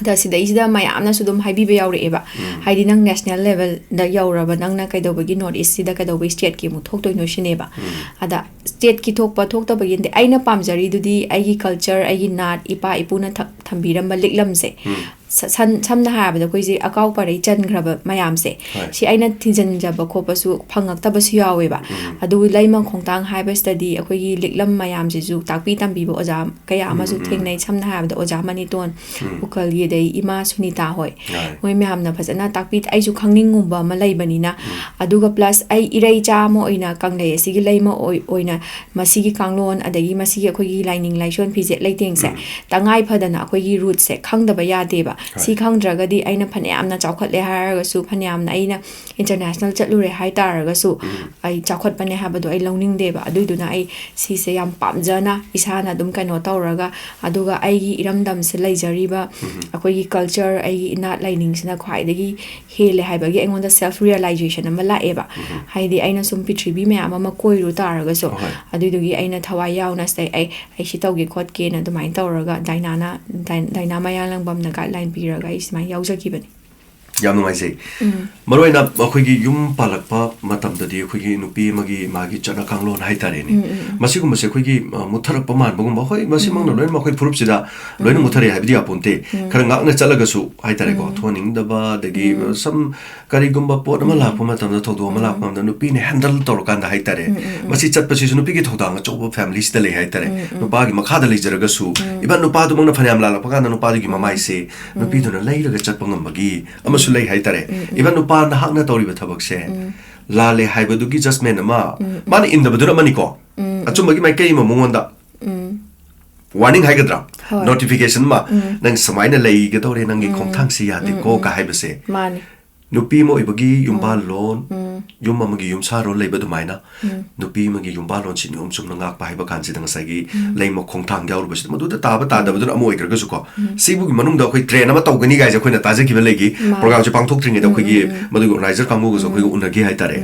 ꯑꯗ ꯁꯤꯗꯩꯁꯤꯗ ꯃꯌꯥꯝꯅꯁꯨ ꯑꯗꯨꯝ ꯍꯥꯏꯕꯤꯕ ꯌꯥꯎꯔꯛꯑꯦꯕ꯫ ꯎꯝ꯫ ꯍꯥꯏꯗꯤ, "ꯅꯪ national levelꯗ ꯌꯧꯔꯕ, ꯅꯪꯅ ꯀꯩꯗꯧꯕꯒꯤ North Eastꯁꯤꯗ ꯀꯩꯗꯧꯕꯒꯤ stateꯀꯤ ꯑꯃꯨꯛ ꯊꯣꯛꯇꯣꯏꯅꯣ?" ꯁꯤꯅꯦꯕ꯫ ꯎꯝ꯫ ꯑꯗ stateꯀꯤ ꯊꯣꯛꯄ ꯊꯣꯛꯇꯕꯒꯤꯗꯤ ꯑꯩꯅ ꯄꯥꯝꯖꯔꯤꯗꯨꯗꯤ ꯑꯩꯒꯤ culture, ꯑꯩꯒꯤ ꯅꯥꯠ, ꯏꯄꯥ ꯏꯄꯨꯅ ꯊ-, ꯊꯝꯕꯤꯔꯝꯕ ꯂꯤꯛꯂꯝꯁꯦ꯫ ꯎꯝ꯫ ꯁ-, ꯁꯟ-, ꯁꯝꯅ ꯍꯥꯏꯔꯕꯗ ꯑꯩꯈꯣꯏꯁꯦ ꯑꯀꯥꯎ ꯄꯔꯩ ꯆꯟꯈ꯭ꯔꯕ ꯃꯌꯥꯝꯁꯦ, ꯍꯣꯏ꯫ ꯁꯤ ꯑꯩꯅ ꯊꯤꯖꯤꯟꯖꯕ ꯈꯣꯠꯄꯁꯨ ꯐꯪꯉꯛꯇꯕꯁꯨ ꯌꯥꯎꯋꯦꯕ꯫ ꯎꯝ꯫ ꯑꯗꯨ ꯂꯩꯃ ꯈꯣꯡꯊꯥꯡ ꯍꯥꯏꯕꯁꯤꯗꯗꯤ ꯑꯩꯈꯣꯏꯒꯤ ꯂꯤꯛꯂꯝ ꯃꯌꯥꯝꯁꯤꯁꯨ ꯇꯥꯛꯄꯤ ꯇꯝꯕꯤꯕ ꯑꯣꯖꯥ ꯀꯌꯥ ꯎꯝ, ꯑꯃꯁꯨ ꯎꯝ, ꯎꯝ꯫ ꯊꯦꯡꯅꯩ꯫ ꯁꯝꯅ ꯍꯥꯏꯔꯕꯗ ꯑꯣꯖꯥ ꯃꯅꯤꯇꯣꯟ ꯎꯝ꯫ ꯎꯀꯜꯒꯤ, ꯑꯗꯩ ꯏꯃꯥ ꯁꯨꯅꯤꯇꯥ ꯍꯣꯏ꯫ ꯍꯣꯏ꯫ ꯃꯣꯏ ꯃꯌꯥꯝꯅ ꯐꯖꯅ ꯇꯥꯛꯄꯤ, ꯑꯩꯁꯨ ꯈꯪꯅꯤꯡꯉꯨꯕ ꯑꯃ ꯂꯩꯕꯅꯤꯅ꯫ ꯎꯝ꯫ ꯑꯗꯨꯒ plus ꯑꯩ ꯏꯔꯩꯆꯥ ꯑꯃ ꯑꯣꯏꯅ ꯀꯪꯂꯩ ꯑꯁꯤꯒꯤ ꯂꯩꯃ ꯑꯣꯏ-, ꯑꯣꯏꯅ ꯃꯁꯤꯒꯤ ꯀꯥꯡꯂꯣꯟ, ꯑꯗꯒꯤ ꯃꯁꯤꯒꯤ ꯑꯩꯈꯣꯏꯒꯤ ꯂꯥꯏꯅꯤꯡ ꯂꯥꯏꯁꯣꯟ ꯐꯤꯖꯦꯠ ꯂꯩꯇꯦꯡꯁꯦ ꯎꯝ꯫ ꯇꯉꯥꯏ ꯐꯗꯅ ꯑꯩꯈꯣꯏꯒꯤ rootꯁꯦ ꯈꯪꯗꯕ ꯌꯥꯗꯦꯕ꯫ ꯁꯤ ꯈꯪꯗ꯭ꯔꯒꯗꯤ ꯑꯩꯅ ꯐꯅꯌꯥꯝꯅ ꯆꯥꯎꯈꯠꯂꯦ ꯍꯥꯏꯔꯒꯁꯨ, ꯐꯅꯌꯥꯝꯅ ꯑꯩꯅ international ꯆꯠꯂꯨꯔꯦ ꯍꯥꯏ ꯇꯥꯔꯒꯁꯨ, ꯑꯩ ꯆꯥꯎꯈꯠꯄꯅꯦ ꯍꯥꯏꯕꯗꯣ ꯑꯩ ꯂꯧꯅꯤꯡꯗꯦꯕ꯫ ꯑꯗꯨꯏꯗꯨꯅ ꯑꯩ ꯁꯤꯁꯦ ꯌꯥꯝ ꯄꯥꯝꯖꯅ ꯏꯁꯥꯅ ꯑꯗꯨꯝ ꯀꯩꯅꯣ ꯇꯧꯔꯒ, ꯑꯗꯨꯒ ꯑꯩꯒꯤ ꯏꯔꯝꯗꯝꯁꯦ ꯂꯩꯖꯔꯤꯕ ꯑꯩꯈꯣꯏꯒꯤ culture, ꯑꯩꯒꯤ ꯏꯅꯥꯠ ꯂꯥꯏꯅꯤꯡꯁꯤꯅ ꯈ꯭ꯋꯥꯏꯗꯒꯤ ꯍꯦꯜꯂꯦ ꯍꯥꯏꯕꯒꯤ ꯑꯩꯉꯣꯟꯗ self realization ꯑꯃ ꯂꯥꯛꯑꯦꯕ꯫ ꯍꯥꯏꯗꯤ ꯑꯩꯅ ꯁꯨꯝ ꯄ꯭ꯔꯤꯊꯤꯕꯤ ꯃꯌꯥꯝ ꯑꯃ ꯀꯣꯏꯔꯨ ꯇꯥꯔꯒꯁꯨ, ꯑꯗꯨꯏꯗꯨꯒꯤ ꯑꯩꯅ ꯊꯋꯥꯏ ꯌꯥꯎꯅ ꯁꯤꯗꯩ ꯑꯩ, ꯑꯩ ꯁꯤ ꯇꯧꯒꯦ ꯈꯣꯠꯀꯦꯅ ꯑꯗꯨꯃꯥꯏꯅ ꯇꯧꯔꯒ ꯗꯥꯏꯅꯥꯅ, ꯗꯥꯏ-, ꯗꯥꯏꯅꯥ ꯃꯌꯥꯡꯂꯪꯕꯝꯅ guideline ꯄꯤꯔꯒ ꯑꯩ ꯁꯨꯃꯥꯏꯅ ꯌꯥꯎꯖꯈꯤꯕꯅꯤ꯫ ꯌꯥꯝ ꯅꯨꯡꯉꯥꯏꯖꯩ꯫ ꯃꯔꯨꯑꯣꯏꯅ ꯑꯩꯈꯣꯏꯒꯤ ꯌꯨꯝ ꯄꯥꯜꯂꯛꯄ ꯃꯇꯝꯗꯗꯤ ꯑꯩꯈꯣꯏꯒꯤ ꯅꯨꯄꯤ ꯑꯃꯒꯤ ꯃꯥꯒꯤ ꯆꯠꯅ ꯀꯥꯡꯂꯣꯟ ꯍꯥꯏꯇꯥꯔꯦꯅꯦ, ꯃꯁꯤꯒꯨꯝꯕꯁꯦ ꯑꯩꯈꯣꯏꯒꯤ, ꯑ, ꯃꯨꯠꯊꯔꯛꯄ ꯃꯥꯟꯕꯒꯨꯝꯕ, ꯍꯣꯏ, ꯃꯁꯤꯃꯛꯅ ꯂꯣꯏꯅꯃꯛ ꯑꯩꯈꯣꯏ ꯐꯨꯔꯨꯞꯁꯤꯗ ꯂꯣꯏꯅ ꯃꯨꯠꯊꯔꯦ ꯍꯥꯏꯕꯗꯤ ꯌꯥꯄꯣꯟꯇꯦ꯫ ꯈꯔ ꯉꯥꯛꯅ ꯆꯠꯂꯒꯁꯨ ꯍꯥꯏꯇꯥꯔꯦꯀꯣ, ꯊꯣꯛꯍꯟꯅꯤꯡꯗꯕ, ꯑꯗꯒꯤ ꯁꯝ ꯀꯔꯤꯒꯨꯝꯕ ꯄꯣꯠ ꯑꯃ ꯂꯥꯛꯄ ꯃꯇꯝꯗ, ꯊꯧꯗꯣꯛ ꯑꯃ ꯂꯥꯛꯄ ꯃꯇꯝꯗ, ꯅꯨꯄꯤꯅ handle ꯇꯧꯔꯀꯥꯟꯗ ꯍꯥꯏꯇꯥꯔꯦ, ꯃꯁꯤ ꯆꯠꯄꯁꯤꯁꯨ ꯅꯨꯄꯤꯒꯤ ꯊꯧꯗꯥꯡ ꯑꯆꯧꯕ familyꯁꯤꯗ ꯂꯩ ꯍꯥꯏꯇꯥꯔꯦ꯫ ꯅꯨꯄꯥꯒꯤ ꯃꯈꯥꯗ ꯂꯩꯖꯔꯒꯁꯨ, even ꯅꯨꯄꯥꯗꯨꯃꯛꯅ ꯐꯅꯌꯥꯝ ꯂꯥꯜꯂꯛꯄ ꯀꯥꯟꯗ ꯅꯨꯄꯥꯗꯨꯒꯤ ꯃꯃꯥꯏꯁꯦ ꯅꯨꯄꯤꯗꯨꯅ ꯂꯩꯔꯒ ꯆꯠꯄ ꯉꯝꯕꯒꯤ ꯑꯃꯁꯨ ꯂꯩ ꯍꯥꯏꯇꯥꯔꯦ꯫ Even ꯅꯨꯄꯥ ꯅꯍꯥꯛꯅ ꯇꯧꯔꯤꯕ ꯊꯕꯛꯁꯦ ꯂꯥꯜꯂꯦ ꯍꯥꯏꯕꯗꯨꯒꯤ judgement ꯑꯃ, ꯃꯥꯅ ꯏꯟꯗꯕꯗꯨꯅ ꯑꯃꯅꯤꯀꯣ, ꯑꯆꯨꯝꯕꯒꯤ ꯃꯥꯏꯀꯩ ꯑꯃ ꯃꯉꯣꯟꯗ warning ꯍꯥꯏꯒꯗ꯭ꯔꯥ, ꯍꯣꯏ꯫ Notification ꯑꯃ, "ꯅꯪ ꯁꯨꯃꯥꯏꯅ ꯂꯩꯒꯗꯧꯔꯦ, ꯅꯪꯒꯤ ꯈꯣꯡꯊꯥꯡꯁꯤ ꯌꯥꯗꯦꯀꯣ" ꯀ ꯍꯥꯏꯕꯁꯦ꯫ ꯃꯥꯅꯤ꯫ ꯅꯨꯄꯤ ꯑꯃ ꯑꯣꯏꯕꯒꯤ ꯌꯨꯝꯕꯥꯜꯂꯣꯟ, ꯌꯨꯝ ꯑꯃꯒꯤ ꯌꯨꯝꯁꯥꯔꯣꯟ ꯂꯩꯕ ꯑꯗꯨꯃꯥꯏꯅ, ꯅꯨꯄꯤ ꯑꯃꯒꯤ ꯌꯨꯝꯕꯥꯜꯂꯣꯟꯁꯤ ꯅꯤꯌꯣꯝ ꯆꯨꯝꯅ ꯉꯥꯛꯄ ꯍꯥꯏꯕ ꯀꯥꯟꯁꯤꯗ ꯉꯁꯥꯏꯒꯤ ꯂꯩꯃ ꯈꯣꯡꯊꯥꯡꯗ ꯌꯥꯎꯔꯨꯕꯁꯤꯗ, ꯃꯗꯨꯗ ꯇꯥꯕ ꯇꯥꯗꯕꯗꯨꯅ ꯑꯃ ꯑꯣꯏꯈ꯭ꯔꯒꯁꯨꯀꯣ, ꯁꯤꯕꯨꯒꯤ ꯃꯅꯨꯡꯗ ꯑꯩꯈꯣꯏ train ꯑꯃ ꯇꯧꯒꯅꯤ ꯀꯥꯏꯁꯦ ꯑꯩꯈꯣꯏꯅ ꯇꯥꯖꯈꯤꯕ ꯂꯩꯈꯤ꯫ ꯃꯥꯅꯤ꯫ Programꯁꯦ ꯄꯥꯡꯊꯣꯛꯇ꯭ꯔꯤꯉꯩꯗ ꯑꯩꯈꯣꯏꯒꯤ ꯃꯗꯨꯒꯤ organizer ꯀꯥꯡꯕꯨꯒꯁꯨ ꯑꯩꯈꯣꯏꯒ ꯎꯅꯈꯤ ꯍꯥꯏꯇꯥꯔꯦ꯫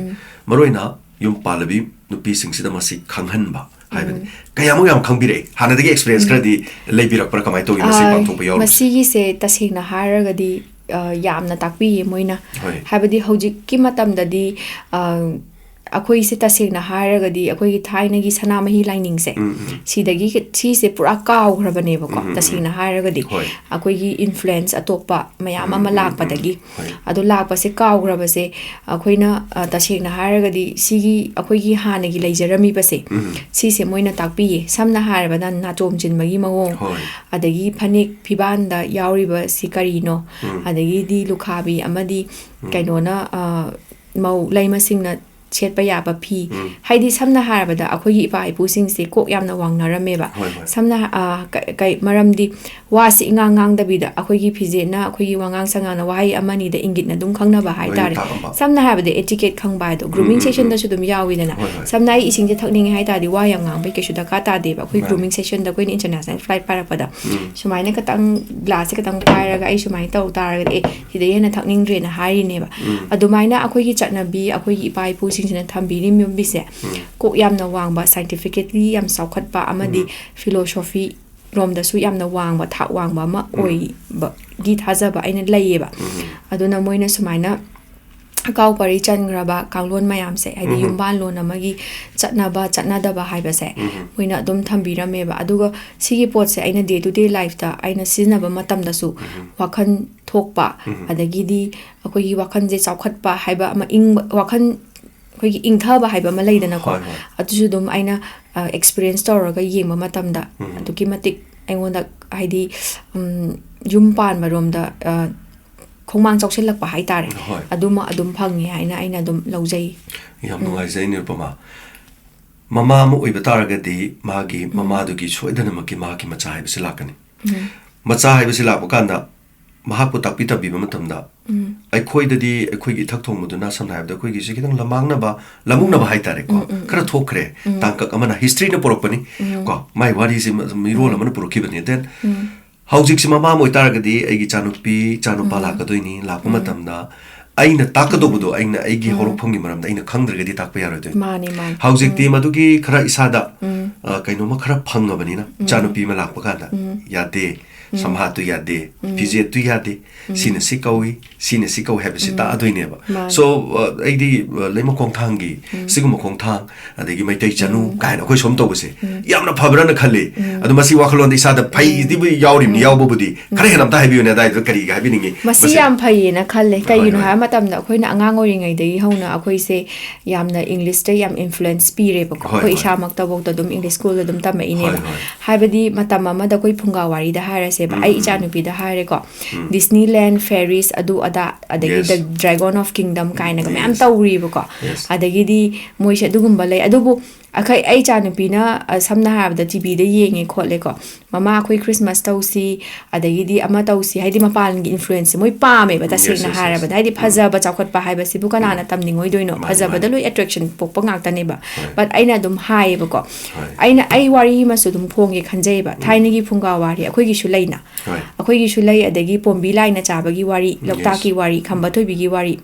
ꯃꯔꯨꯑꯣꯏꯅ ꯌꯨꯝ ꯄꯥꯜꯂꯕꯤ ꯅꯨꯄꯤꯁꯤꯡꯁꯤꯗ ꯃꯁꯤ ꯈꯪꯍꯟꯕ ꯍꯥꯏꯕꯅꯤ꯫ ꯀꯌꯥꯃꯨꯛ ꯌꯥꯝ ꯈꯪꯕꯤꯔꯛꯏ? ꯍꯥꯟꯅꯗꯒꯤ experience ꯈꯔꯗꯤ ꯂꯩꯕꯤꯔꯛꯄ꯭ꯔꯥ? ꯀꯃꯥꯏꯅ ꯇꯧꯒꯦ ꯃꯁꯤ ꯑꯥ, ꯄꯥꯡꯊꯣꯛꯄ ꯌꯥꯎꯔꯤꯕꯁꯤ? ꯃꯁꯤꯒꯤꯁꯦ ꯇꯁꯦꯡꯅ ꯍꯥꯏꯔꯒꯗꯤ, ꯑ, ꯌꯥꯝꯅ ꯇꯥꯛꯄꯤꯌꯦ ꯃꯣꯏꯅ꯫ ꯍꯣꯏ꯫ ꯍꯥꯏꯕꯗꯤ ꯍꯧꯖꯤꯛꯀꯤ ꯃꯇꯝꯗꯗꯤ, ꯑ, ꯑꯩꯈꯣꯏꯁꯦ ꯇꯁꯦꯡꯅ ꯍꯥꯏꯔꯒꯗꯤ ꯑꯩꯈꯣꯏꯒꯤ ꯊꯥꯏꯅꯒꯤ ꯁꯅꯥꯃꯍꯤ ꯂꯥꯏꯅꯤꯡꯁꯦ, ꯎꯝ, ꯎꯝ꯫ ꯁꯤꯗꯒꯤ ꯁꯤꯁꯦ ꯄꯨꯔꯥ ꯀꯥꯎꯈ꯭ꯔꯕꯅꯦꯕꯀꯣ, ꯎꯝ, ꯎꯝ, ꯇꯁꯦꯡꯅ ꯎꯝ꯫ ꯍꯥꯏꯔꯒꯗꯤ꯫ ꯍꯣꯏ꯫ ꯑꯩꯈꯣꯏꯒꯤ influence ꯑꯇꯣꯞꯄ ꯃꯌꯥꯝ ꯎꯝ, ꯑꯃ ꯎꯝ, ꯎꯝ, ꯂꯥꯛꯄꯗꯒꯤ꯫ ꯍꯣꯏ꯫ ꯑꯗꯣ ꯂꯥꯛꯄꯁꯦ ꯀꯥꯎꯈ꯭ꯔꯕꯁꯦ ꯑꯩꯈꯣꯏꯅ, ꯑ, ꯇꯁꯦꯡꯅ ꯍꯥꯏꯔꯒꯗꯤ ꯁꯤꯒꯤ ꯑꯩꯈꯣꯏꯒꯤ ꯍꯥꯟꯅꯒꯤ ꯂꯩꯖꯔꯝꯃꯤꯕꯁꯦ, ꯎꯝ꯫ ꯁꯤꯁꯦ ꯃꯣꯏꯅ ꯇꯥꯛꯄꯤꯌꯦ꯫ ꯁꯝꯅ ꯍꯥꯏꯔꯕꯗ ꯅꯥꯆꯣꯝ ꯆꯤꯟꯕꯒꯤ ꯃꯑꯣꯡ, ꯍꯣꯏ꯫ ꯑꯗꯒꯤ ꯐꯅꯦꯛ ꯐꯤꯕꯥꯟꯗ ꯌꯥꯎꯔꯤꯕ ꯁꯤ ꯀꯔꯤꯅꯣ, ꯎꯝ꯫ ꯑꯗꯒꯤꯗꯤ ꯂꯨꯈꯥꯕꯤ ꯑꯃꯗꯤ ꯎꯝ꯫ ꯀꯩꯅꯣꯅ, ꯑ, ꯃꯧ ꯂꯩꯃꯁꯤꯡꯅ ꯁꯦꯠꯄ ꯌꯥꯕ ꯐꯤ꯫ ꯎꯝ꯫ ꯍꯥꯏꯗꯤ ꯁꯝꯅ ꯍꯥꯏꯔꯕꯗ ꯑꯩꯈꯣꯏꯒꯤ ꯏꯄꯥ ꯏꯄꯨꯁꯤꯡꯁꯦ ꯀꯣꯛ ꯌꯥꯝꯅ ꯋꯥꯡꯅꯔꯝꯃꯦꯕ꯫ ꯍꯣꯏ, ꯍꯣꯏ꯫ ꯁꯝꯅ ꯍꯥ-, ꯑ, ꯀ-, ꯀꯩ, ꯃꯔꯝꯗꯤ ꯋꯥꯁꯤ ꯏꯉꯥꯡ ꯉꯥꯡꯗꯕꯤꯗ ꯑꯩꯈꯣꯏꯒꯤ ꯐꯤꯖꯦꯠꯅ, ꯑꯩꯈꯣꯏꯒꯤ ꯋꯥꯉꯥꯡ ꯁꯉꯥꯡꯅ ꯋꯥꯍꯩ ꯑꯃꯅꯤꯗ ꯏꯪꯒꯤꯠꯅ ꯑꯗꯨꯝ ꯈꯪꯅꯕ ꯂꯣꯏꯅ ꯍꯥꯏꯇꯥꯔꯦ꯫ ꯇꯥꯛꯑꯝꯕ꯫ ꯁꯝꯅ ꯍꯥꯏꯔꯕꯗ etiquette ꯈꯪꯕ ꯍꯥꯏꯗꯣ, grooming ꯎꯝ, ꯎꯝ, sessionꯗꯁꯨ ꯑꯗꯨꯝ ꯌꯥꯎꯋꯤꯗꯅ꯫ ꯍꯣꯏ, ꯍꯣꯏ꯫ ꯁꯝꯅ ꯑꯩ ꯏꯁꯤꯡꯁꯦ ꯊꯛꯅꯤꯡꯉꯦ ꯍꯥꯏ ꯇꯥꯔꯗꯤ ꯋꯥ ꯌꯥꯝ ꯉꯥꯡꯕꯩ ꯀꯩꯁꯨ ꯗꯔꯀꯥꯔ ꯇꯥꯗꯦꯕ꯫ ꯑꯩꯈꯣꯏ ꯃꯥꯅꯦ꯫ Grooming sessionꯗ ꯑꯩꯈꯣꯏꯅ international flight ꯄꯥꯏꯔꯛꯄꯗ ꯎꯝ꯫ ꯁꯨꯃꯥꯏꯅ ꯈꯤꯇꯪ glassꯁꯦ ꯈꯤꯇꯪ ꯄꯥꯏꯔꯒ ꯑꯩ ꯁꯨꯃꯥꯏꯅ ꯇꯧ ꯇꯥꯔꯒꯗꯤ, "ꯑꯦ, ꯁꯤꯗꯩ ꯍꯦꯟꯅ ꯊꯛꯅꯤꯡꯗ꯭ꯔꯦꯅ" ꯍꯥꯏꯔꯤꯅꯦꯕ꯫ ꯎꯝ꯫ ꯑꯗꯨꯃꯥꯏꯅ ꯑꯩꯈꯣꯏꯒꯤ ꯆꯠꯅꯕꯤ, ꯑꯩꯈꯣꯏꯒꯤ ꯏꯄꯥ ꯏꯄꯨꯁꯤꯡꯁꯤꯅ ꯊꯝꯕꯤꯔꯝꯃꯤꯁꯦ ꯎꯝ꯫ ꯀꯣꯛ ꯌꯥꯝꯅ ꯋꯥꯡꯕ, scientifically ꯌꯥꯝ ꯆꯥꯎꯈꯠꯄ ꯑꯃꯗꯤ ꯎꯝ꯫ philosophy ꯔꯣꯝꯗꯁꯨ ꯌꯥꯝꯅ ꯋꯥꯡꯕ, ꯊꯥꯛ ꯋꯥꯡꯕ ꯑꯃ ꯎꯝ꯫ ꯑꯣꯏꯕꯒꯤ ꯊꯥꯖꯕ ꯑꯩꯅ ꯂꯩꯌꯦꯕ꯫ ꯎꯝ꯫ ꯑꯗꯨꯅ ꯃꯣꯏꯅ ꯁꯨꯃꯥꯏꯅ ꯑꯀꯥꯎ ꯄꯔꯤ ꯆꯟꯈ꯭ꯔꯕ ꯀꯥꯡꯂꯣꯟ ꯃꯌꯥꯝꯁꯦ, ꯍꯥꯏꯗꯤ ꯎꯝ꯫ ꯌꯨꯝꯕꯥꯜꯂꯣꯟ ꯑꯃꯒꯤ ꯆꯠꯅꯕ ꯆꯠꯅꯗꯕ ꯍꯥꯏꯕꯁꯦ ꯎꯝ꯫ ꯃꯣꯏꯅ ꯑꯗꯨꯝ ꯊꯝꯕꯤꯔꯝꯃꯦꯕ꯫ ꯑꯗꯨꯒ ꯁꯤꯒꯤ ꯄꯣꯠꯁꯦ ꯑꯩꯅ day to day lifeꯇ ꯑꯩꯅ ꯁꯤꯖꯤꯟꯅꯕ ꯃꯇꯝꯗꯁꯨ ꯎꯝ꯫ ꯋꯥꯈꯜ ꯊꯣꯛꯄ, ꯎꯝ꯫ ꯑꯗꯒꯤꯗꯤ ꯑꯩꯈꯣꯏꯒꯤ ꯋꯥꯈꯜꯁꯦ ꯆꯥꯎꯈꯠꯄ ꯍꯥꯏꯕ ꯑꯃ, ꯏꯪꯕ ꯋꯥꯈꯜ, ꯑꯩꯈꯣꯏꯒꯤ ꯏꯪꯊꯕ ꯍꯥꯏꯕ ꯑꯃ ꯂꯩꯗꯅꯀꯣ꯫ ꯍꯣꯏ, ꯍꯣꯏ꯫ ꯑꯗꯨꯁꯨ ꯑꯗꯨꯝ ꯑꯩꯅ, ꯑ, experience ꯇꯧꯔꯒ ꯌꯦꯡꯕ ꯃꯇꯝꯗ ꯎꯝ꯫ ꯑꯗꯨꯛꯀꯤ ꯃꯇꯤꯛ ꯑꯩꯉꯣꯟꯗ ꯍꯥꯏꯗꯤ, ꯎꯝ, ꯌꯨꯝ ꯄꯥꯟꯕꯔꯣꯝꯗ, ꯑ, ꯈꯣꯡꯃꯥꯡ ꯆꯥꯎꯁꯤꯜꯂꯛꯄ ꯍꯥꯏꯇꯥꯔꯦ꯫ ꯍꯣꯏ꯫ ꯑꯗꯨꯃ ꯑꯗꯨꯝ ꯐꯪꯉꯦ ꯍꯥꯏꯅ ꯑꯩꯅ ꯑꯗꯨꯝ ꯂꯧꯖꯩ꯫ ꯌꯥꯝ ꯎꯝ꯫ ꯅꯨꯡꯉꯥꯏꯖꯩ, ꯅꯤꯔꯨꯄꯃꯥ꯫ ꯃꯃꯥ ꯑꯃ ꯑꯣꯏꯕ ꯇꯥꯔꯒꯗꯤ ꯃꯥꯒꯤ ꯎꯝ꯫ ꯃꯃꯥꯗꯨꯒꯤ ꯁꯣꯏꯗꯅꯃꯛꯀꯤ ꯃꯍꯥꯛꯀꯤ ꯃꯆꯥ ꯍꯥꯏꯕꯁꯤ ꯂꯥꯛꯀꯅꯤ꯫ ꯎꯝ꯫ ꯃꯆꯥ ꯍꯥꯏꯕꯁꯤ ꯂꯥꯛꯄ ꯀꯥꯟꯗ ꯃꯍꯥꯛꯄꯨ ꯇꯥꯛꯄꯤ ꯇꯝꯕꯤꯕ ꯃꯇꯝꯗ ꯎꯝ꯫ ꯑꯩꯈꯣꯏꯗꯗꯤ ꯑꯩꯈꯣꯏꯒꯤ ꯏꯊꯛ ꯊꯣꯡꯕꯗꯨꯅ, ꯁꯝꯅ ꯍꯥꯏꯔꯕꯗ, ꯑꯩꯈꯣꯏꯒꯤꯁꯤ ꯈꯤꯇꯪ ꯂꯃꯥꯡꯅꯕ, ꯂꯃꯨꯛꯅꯕ ꯍꯥꯏꯇꯥꯔꯦꯀꯣ, ꯎꯝ, ꯎꯝ, ꯈꯔ ꯎꯝ꯫ ꯊꯣꯛꯈ꯭ꯔꯦ꯫ ꯎꯝ꯫ ꯇꯥꯡꯀꯛ ꯑꯃꯅ historyꯅ ꯄꯨꯔꯛꯄꯅꯤ꯫ ꯎꯝ꯫ ꯀꯣ, ꯃꯥꯏ ꯋꯥꯔꯤꯁꯤ ꯃ-, ꯃꯤꯔꯣꯜ ꯎꯝ꯫ ꯑꯃꯅ ꯄꯨꯔꯛꯈꯤꯕꯅꯤ꯫ Then ꯎꯝ꯫ ꯍꯧꯖꯤꯛꯁꯤ ꯃꯃꯥ ꯑꯃ ꯑꯣꯏꯇꯥꯔꯒꯗꯤ ꯑꯩꯒꯤ ꯏꯆꯥꯅꯨꯄꯤ, ꯏꯆꯥꯅꯨꯄꯥ ꯎꯝ꯫ ꯂꯥꯛꯀꯗꯣꯏꯅꯤ꯫ ꯂꯥꯛꯄ ꯎꯝ꯫ ꯃꯇꯝꯗ ꯑꯩꯅ ꯇꯥꯛꯀꯗꯧꯕꯗꯣ, ꯑꯩꯅ ꯑꯩꯒꯤ ꯎꯝ꯫ ꯍꯧꯔꯛꯐꯝꯒꯤ ꯃꯔꯝꯗ ꯑꯩꯅ ꯈꯪꯗ꯭ꯔꯒꯗꯤ ꯇꯥꯛꯄ ꯌꯥꯔꯣꯏꯗꯣꯏꯅꯤ꯫ ꯃꯥꯅꯤ, ꯃꯥꯅꯤ꯫ ꯍꯧꯖꯤꯛꯇꯤ ꯎꯝ꯫ ꯃꯗꯨꯒꯤ ꯈꯔ ꯏꯁꯥꯗ, ꯎꯝ꯫ ꯑ, ꯀꯩꯅꯣꯝꯃ ꯈꯔ ꯐꯪꯉꯕꯅꯤꯅ, ꯎꯝ꯫ ꯏꯆꯥꯅꯨꯄꯤ ꯑꯃ ꯂꯥꯛꯄ ꯀꯥꯟꯗ, ꯎꯝ꯫ "ꯌꯥꯗꯦ, ꯎꯝ꯫ ꯁꯝꯍꯥꯠꯇꯨ ꯌꯥꯗꯦ, ꯎꯝ꯫ ꯐꯤꯖꯦꯠꯇꯨ ꯌꯥꯗꯦ, ꯎꯝ꯫ ꯁꯤꯅ ꯁꯤ ꯀꯧꯏ, ꯁꯤꯅ ꯁꯤ ꯀꯧꯏ" ꯍꯥꯏꯕꯁꯤ ꯎꯝ꯫ ꯇꯥꯛꯑꯗꯣꯏꯅꯦꯕ꯫ ꯃꯥꯅꯤ꯫ So, ꯑ, ꯑꯩꯗꯤ, ꯑ, ꯂꯩꯃꯈꯣꯡ ꯊꯥꯡꯒꯤ ꯎꯝ꯫ ꯁꯤꯒꯨꯝꯕ ꯈꯣꯡꯊꯥꯡ, ꯑꯗꯒꯤ ꯃꯩꯇꯩ ꯆꯅꯨ ꯎꯝ꯫ ꯀꯥꯏꯅ ꯑꯩꯈꯣꯏ ꯁꯣꯝ ꯇꯧꯕꯁꯦ ꯎꯝ꯫ ꯌꯥꯝꯅ ꯐꯕ꯭ꯔꯥꯅ ꯈꯜꯂꯤ꯫ ꯎꯝ꯫ ꯑꯗꯣ ꯃꯁꯤ ꯋꯥꯈꯜꯂꯣꯟꯗ ꯏꯁꯥꯗ ꯎꯝ꯫ ꯐꯩꯗꯤꯕꯨ ꯌꯥꯎꯔꯤꯕꯅꯤ, ꯎꯝ꯫ ꯌꯥꯎꯕꯕꯨꯗꯤ꯫ ꯈꯔ ꯍꯦꯟꯅ ꯑꯝꯇ ꯍꯥꯏꯕꯤꯌꯨꯅꯦ, ꯑꯗꯥꯏꯗꯨꯗ ꯀꯔꯤꯒ ꯍꯥꯏꯕꯤꯅꯤꯡꯉꯤ? ꯃꯁꯤ ꯃꯁꯤ ꯌꯥꯝ ꯐꯩꯌꯦꯅ ꯈꯜꯂꯦ꯫ ꯍꯣꯏ, ꯀꯩꯒꯤꯅꯣ ꯍꯣꯏ꯫ ꯍꯥꯏꯕ ꯃꯇꯝꯗ ꯑꯩꯈꯣꯏꯅ ꯑꯉꯥꯡ ꯑꯣꯏꯔꯤꯉꯩꯗꯒꯤ ꯍꯧꯅ ꯑꯩꯈꯣꯏꯁꯦ ꯌꯥꯝꯅ Englishꯇ ꯌꯥꯝ influence ꯄꯤꯔꯦꯕꯀꯣ꯫ ꯍꯣꯏ, ꯑꯩꯈꯣꯏ ꯍꯣꯏ꯫ ꯏꯁꯥꯃꯛꯇꯐꯥꯎꯗ ꯑꯗꯨꯝ English schoolꯗ ꯑꯗꯨꯝ ꯇꯝꯃꯛꯏꯅꯦꯕ꯫ ꯍꯣꯏ, ꯍꯣꯏ꯫ ꯍꯥꯏꯕꯗꯤ ꯃꯇꯝ ꯑꯃꯗ ꯑꯩꯈꯣꯏ ꯐꯨꯡꯒꯥ ꯋꯥꯔꯤꯗ ꯍꯥꯏꯔꯁꯦ, ꯁꯦꯕ꯫ ꯑꯩ ꯏꯆꯥꯅꯨꯄꯤꯗ ꯍꯥꯏꯔꯦꯀꯣ, ꯗꯤꯁꯅꯤꯂꯦꯟ, ꯐꯦꯔꯤꯁ, ꯑꯗꯨ ꯑꯗꯥ, ꯑꯗꯒꯤ Yes. The dragon of kingdom ꯀꯥꯏꯅꯒ ꯃꯌꯥꯝ Yes. ꯇꯧꯔꯤꯕꯀꯣ꯫ Yes. ꯑꯗꯒꯤꯗꯤ ꯃꯣꯏꯁꯦ ꯑꯗꯨꯒꯨꯝꯕ ꯂꯩ꯫ ꯑꯗꯨꯕꯨ ꯑꯩꯈꯣꯏ, ꯑꯩ ꯏꯆꯥꯅꯨꯄꯤꯅ, ꯑ, ꯁꯝꯅ ꯍꯥꯏꯔꯕꯗ ꯇꯤꯚꯤꯗ ꯌꯦꯡꯉꯦ ꯈꯣꯠꯂꯦꯀꯣ, "ꯃꯃꯥ, ꯑꯩꯈꯣꯏ ꯈ꯭ꯔꯤꯁꯃꯥꯁ ꯇꯧꯁꯤ, ꯑꯗꯒꯤꯗꯤ ꯑꯃ ꯇꯧꯁꯤ", ꯍꯥꯏꯗꯤ ꯃꯄꯥꯟꯒꯤ ꯏꯟꯐ꯭ꯂꯨꯌꯦꯟꯁꯁꯦ ꯃꯣꯏ ꯄꯥꯝꯃꯦꯕ꯫ ꯇꯁꯦꯡꯅ Yes, yes, yes. ꯍꯥꯏꯔꯕꯗ, ꯍꯥꯏꯗꯤ ꯐꯖꯕ ꯆꯥꯎꯈꯠꯄ ꯍꯥꯏꯕꯁꯤꯕꯨ ꯀꯅꯥꯅ ꯇꯝꯅꯤꯡꯉꯣꯏꯗꯣꯏꯅꯣ? ꯃꯥꯅꯤ, ꯐꯖꯕꯗ ꯃꯥꯅꯤ. ꯂꯣꯏ ꯑꯦꯇ꯭ꯔꯦꯛꯁꯟ ꯄꯣꯛꯄ ꯉꯥꯛꯇꯅꯦꯕ꯫ ꯍꯣꯏ. But ꯑꯩꯅ ꯑꯗꯨꯝ ꯍꯥꯏꯌꯦꯕꯀꯣ, ꯍꯣꯏ. ꯑꯩꯅ, ꯑꯩ ꯋꯥꯔꯤ ꯑꯃꯁꯨ ꯑꯗꯨꯝ ꯐꯣꯡꯒꯦ ꯈꯟꯖꯩꯕ꯫ ꯊꯥꯏꯅꯒꯤ ꯐꯨꯡꯒꯥ ꯋꯥꯔꯤ ꯑꯩꯈꯣꯏꯒꯤꯁꯨ ꯂꯩꯅ꯫ ꯍꯣꯏ. ꯑꯩꯈꯣꯏꯒꯤꯁꯨ ꯂꯩ, ꯑꯗꯒꯤ ꯄꯣꯝꯕꯤ ꯂꯥꯏꯅ ꯆꯥꯕꯒꯤ ꯋꯥꯔꯤ, ꯂꯣꯛꯇꯥꯛꯀꯤ ꯋꯥꯔꯤ, ꯈꯝꯕ ꯊꯣꯏꯕꯤꯒꯤ ꯋꯥꯔꯤ,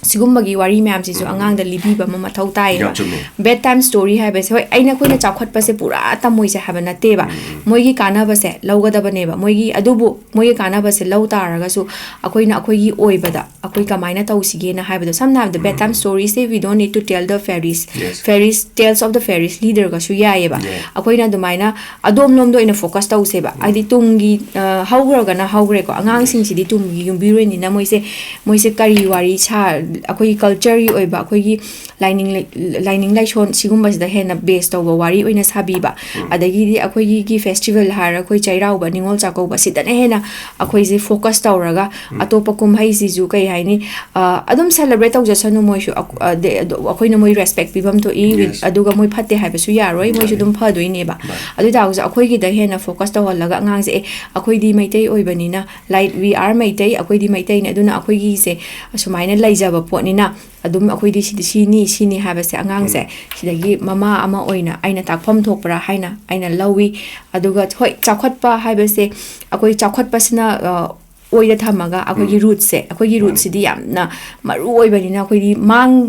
ꯁꯤꯒꯨꯝꯕꯒꯤ ꯋꯥꯔꯤ ꯃꯌꯥꯝꯁꯤꯁꯨ ꯑꯉꯥꯡꯗ ꯂꯤꯕꯤꯕ ꯑꯃ ꯃꯊꯧ ꯇꯥꯏꯌꯦꯕ꯫ ꯌꯥꯝ ꯆꯨꯝꯃꯦ. Bed time story ꯍꯥꯏꯕꯁꯦ, ꯍꯣꯏ, ꯑꯩꯅ, ꯑꯩꯈꯣꯏꯅ ꯆꯥꯎꯈꯠꯄꯁꯦ ꯄꯨꯔꯥ ꯇꯝꯃꯣꯏꯁꯦ ꯍꯥꯏꯕ ꯅꯠꯇꯦꯕ꯫ ꯃꯣꯏꯒꯤ ꯀꯥꯟꯅꯕꯁꯦ ꯂꯧꯒꯗꯕꯅꯦꯕ꯫ ꯃꯣꯏꯒꯤ, ꯑꯗꯨꯕꯨ ꯃꯣꯏꯒꯤ ꯀꯥꯟꯅꯕꯁꯦ ꯂꯧ ꯇꯥꯔꯒꯁꯨ ꯑꯩꯈꯣꯏꯅ ꯑꯩꯈꯣꯏꯒꯤ ꯑꯣꯏꯕꯗ ꯑꯩꯈꯣꯏ ꯀꯃꯥꯏꯅ ꯇꯧꯁꯤꯒꯦꯅ ꯍꯥꯏꯕꯗꯣ, ꯁꯝꯅ ꯍꯥꯏꯔꯕꯗ, bed time story say we don't need to tell the fairies, Yes. fairies, tales of the fairies ꯂꯤꯗ꯭ꯔꯒꯁꯨ ꯌꯥꯏꯌꯦꯕ꯫ ꯌꯥꯏ. ꯑꯩꯈꯣꯏꯅ ꯑꯗꯨꯃꯥꯏꯅ ꯑꯗꯣꯝꯂꯣꯝꯗ ꯑꯣꯏꯅ ꯐꯣꯀꯁ ꯇꯧꯁꯦꯕ꯫ ꯍꯥꯏꯗꯤ ꯇꯨꯡꯒꯤ, ꯑ, ꯍꯧꯈ꯭ꯔꯒꯅ ꯍꯧꯈ꯭ꯔꯦꯀꯣ, ꯑꯉꯥꯡꯁꯤꯡꯁꯤꯗꯤ ꯇꯨꯡꯒꯤ ꯌꯨꯝꯕꯤꯔꯣꯏꯅꯤꯅ ꯃꯣꯏꯁꯦ, ꯃꯣꯏꯁꯦ ꯀꯔꯤ ꯋꯥꯔꯤ ꯁꯥ-, ꯑꯩꯈꯣꯏꯒꯤ ꯀꯜꯆꯔꯒꯤ ꯑꯣꯏꯕ, ꯑꯩꯈꯣꯏꯒꯤ ꯂꯥꯏꯅꯤꯡ ꯂꯥꯏ-, ꯂꯥꯏꯅꯤꯡ ꯂꯥꯏꯁꯣꯟ ꯁꯤꯒꯨꯝꯕꯁꯤꯗ ꯍꯦꯟꯅ ꯕꯦꯁ ꯇꯧꯕ ꯋꯥꯔꯤ ꯑꯣꯏꯅ ꯁꯥꯕꯤꯕ꯫ ꯑꯗꯒꯤꯗꯤ ꯑꯩꯈꯣꯏꯒꯤ ꯐꯦꯁꯇꯤꯚꯦꯜ ꯍꯥꯏꯔ ꯑꯩꯈꯣꯏ ꯆꯩꯔꯥꯎꯕ, ꯅꯤꯉꯣꯜ ꯆꯥꯛꯀꯧꯕ, ꯁꯤꯗꯅ ꯍꯦꯟꯅ ꯑꯩꯈꯣꯏꯁꯦ ꯐꯣꯀꯁ ꯇꯧꯔꯒ ꯑꯇꯣꯞꯄ ꯀꯨꯝꯍꯩꯁꯤꯁꯨ ꯀꯩ ꯍꯥꯏꯅꯤ, ꯑ, ꯑꯗꯨꯝ ꯁꯦꯂꯦꯕ꯭ꯔꯦꯠ ꯇꯧꯖꯁꯅꯨ ꯃꯣꯏꯁꯨ꯫ ꯑꯩꯈꯣ-, ꯑ, ꯗꯦ-, ꯑꯗꯣ ꯑꯩꯈꯣꯏꯅ ꯃꯣꯏ ꯔꯦꯁꯄꯦꯛ ꯄꯤꯐꯝ ꯊꯣꯛꯏ, Yes. ꯑꯗꯨꯒ ꯃꯣꯏ ꯐꯠꯇꯦ ꯍꯥꯏꯕꯁꯨ ꯌꯥꯔꯣꯏ, ꯃꯣꯏꯁꯨ ꯃꯥꯅꯤ. ꯑꯗꯨꯝ ꯐꯗꯣꯏꯅꯦꯕ꯫ ꯃꯥꯅꯤ. ꯑꯗꯨ ꯑꯣꯏ ꯇꯥꯔꯒꯁꯨ ꯑꯩꯈꯣꯏꯒꯤꯗ ꯍꯦꯟꯅ ꯐꯣꯀꯁ ꯇꯧꯍꯜꯂꯒ ꯑꯉꯥꯡꯁꯦ, "ꯑꯦ, ꯑꯩꯈꯣꯏꯗꯤ ꯃꯩꯇꯩ ꯑꯣꯏꯕꯅꯤꯅ, like, we are ꯃꯩꯇꯩ, ꯑꯩꯈꯣꯏꯗꯤ ꯃꯩꯇꯩꯅꯤ, ꯑꯗꯨꯅ ꯑꯩꯈꯣꯏꯒꯤꯁꯦ ꯑꯁꯨꯃꯥꯏꯅ ꯂꯩꯖꯕ ꯄꯣꯠꯅꯤꯅ ꯑꯗꯨꯝ ꯑꯩꯈꯣꯏꯗꯤ ꯁꯤꯗꯤ ꯁꯤꯅꯤ, ꯁꯤꯅꯤ" ꯍꯥꯏꯕꯁꯦ ꯑꯉꯥꯡꯁꯦ ꯁꯤꯗꯒꯤ ꯃꯃꯥ ꯑꯃ ꯑꯣꯏꯅ ꯑꯩꯅ ꯇꯥꯛꯐꯝ ꯊꯣꯛꯄ꯭ꯔꯥ ꯍꯥꯏꯅ ꯑꯩꯅ ꯂꯧꯏ꯫ ꯑꯗꯨꯒ ꯍꯣꯏ, ꯆꯥꯎꯈꯠꯄ ꯍꯥꯏꯕꯁꯦ ꯑꯩꯈꯣꯏ ꯆꯥꯎꯈꯠꯄꯁꯤꯅ, ꯑ, ꯑꯣꯏꯗ ꯊꯝꯃꯒ ꯑꯩꯈꯣꯏꯒꯤ ꯔꯨꯠꯁꯦ, ꯑꯩꯈꯣꯏꯒꯤ ꯔꯨꯠꯁꯤꯗꯤ ꯌꯥꯝꯅ ꯃꯔꯨ ꯑꯣꯏꯕꯅꯤꯅ ꯑꯩꯈꯣꯏꯗꯤ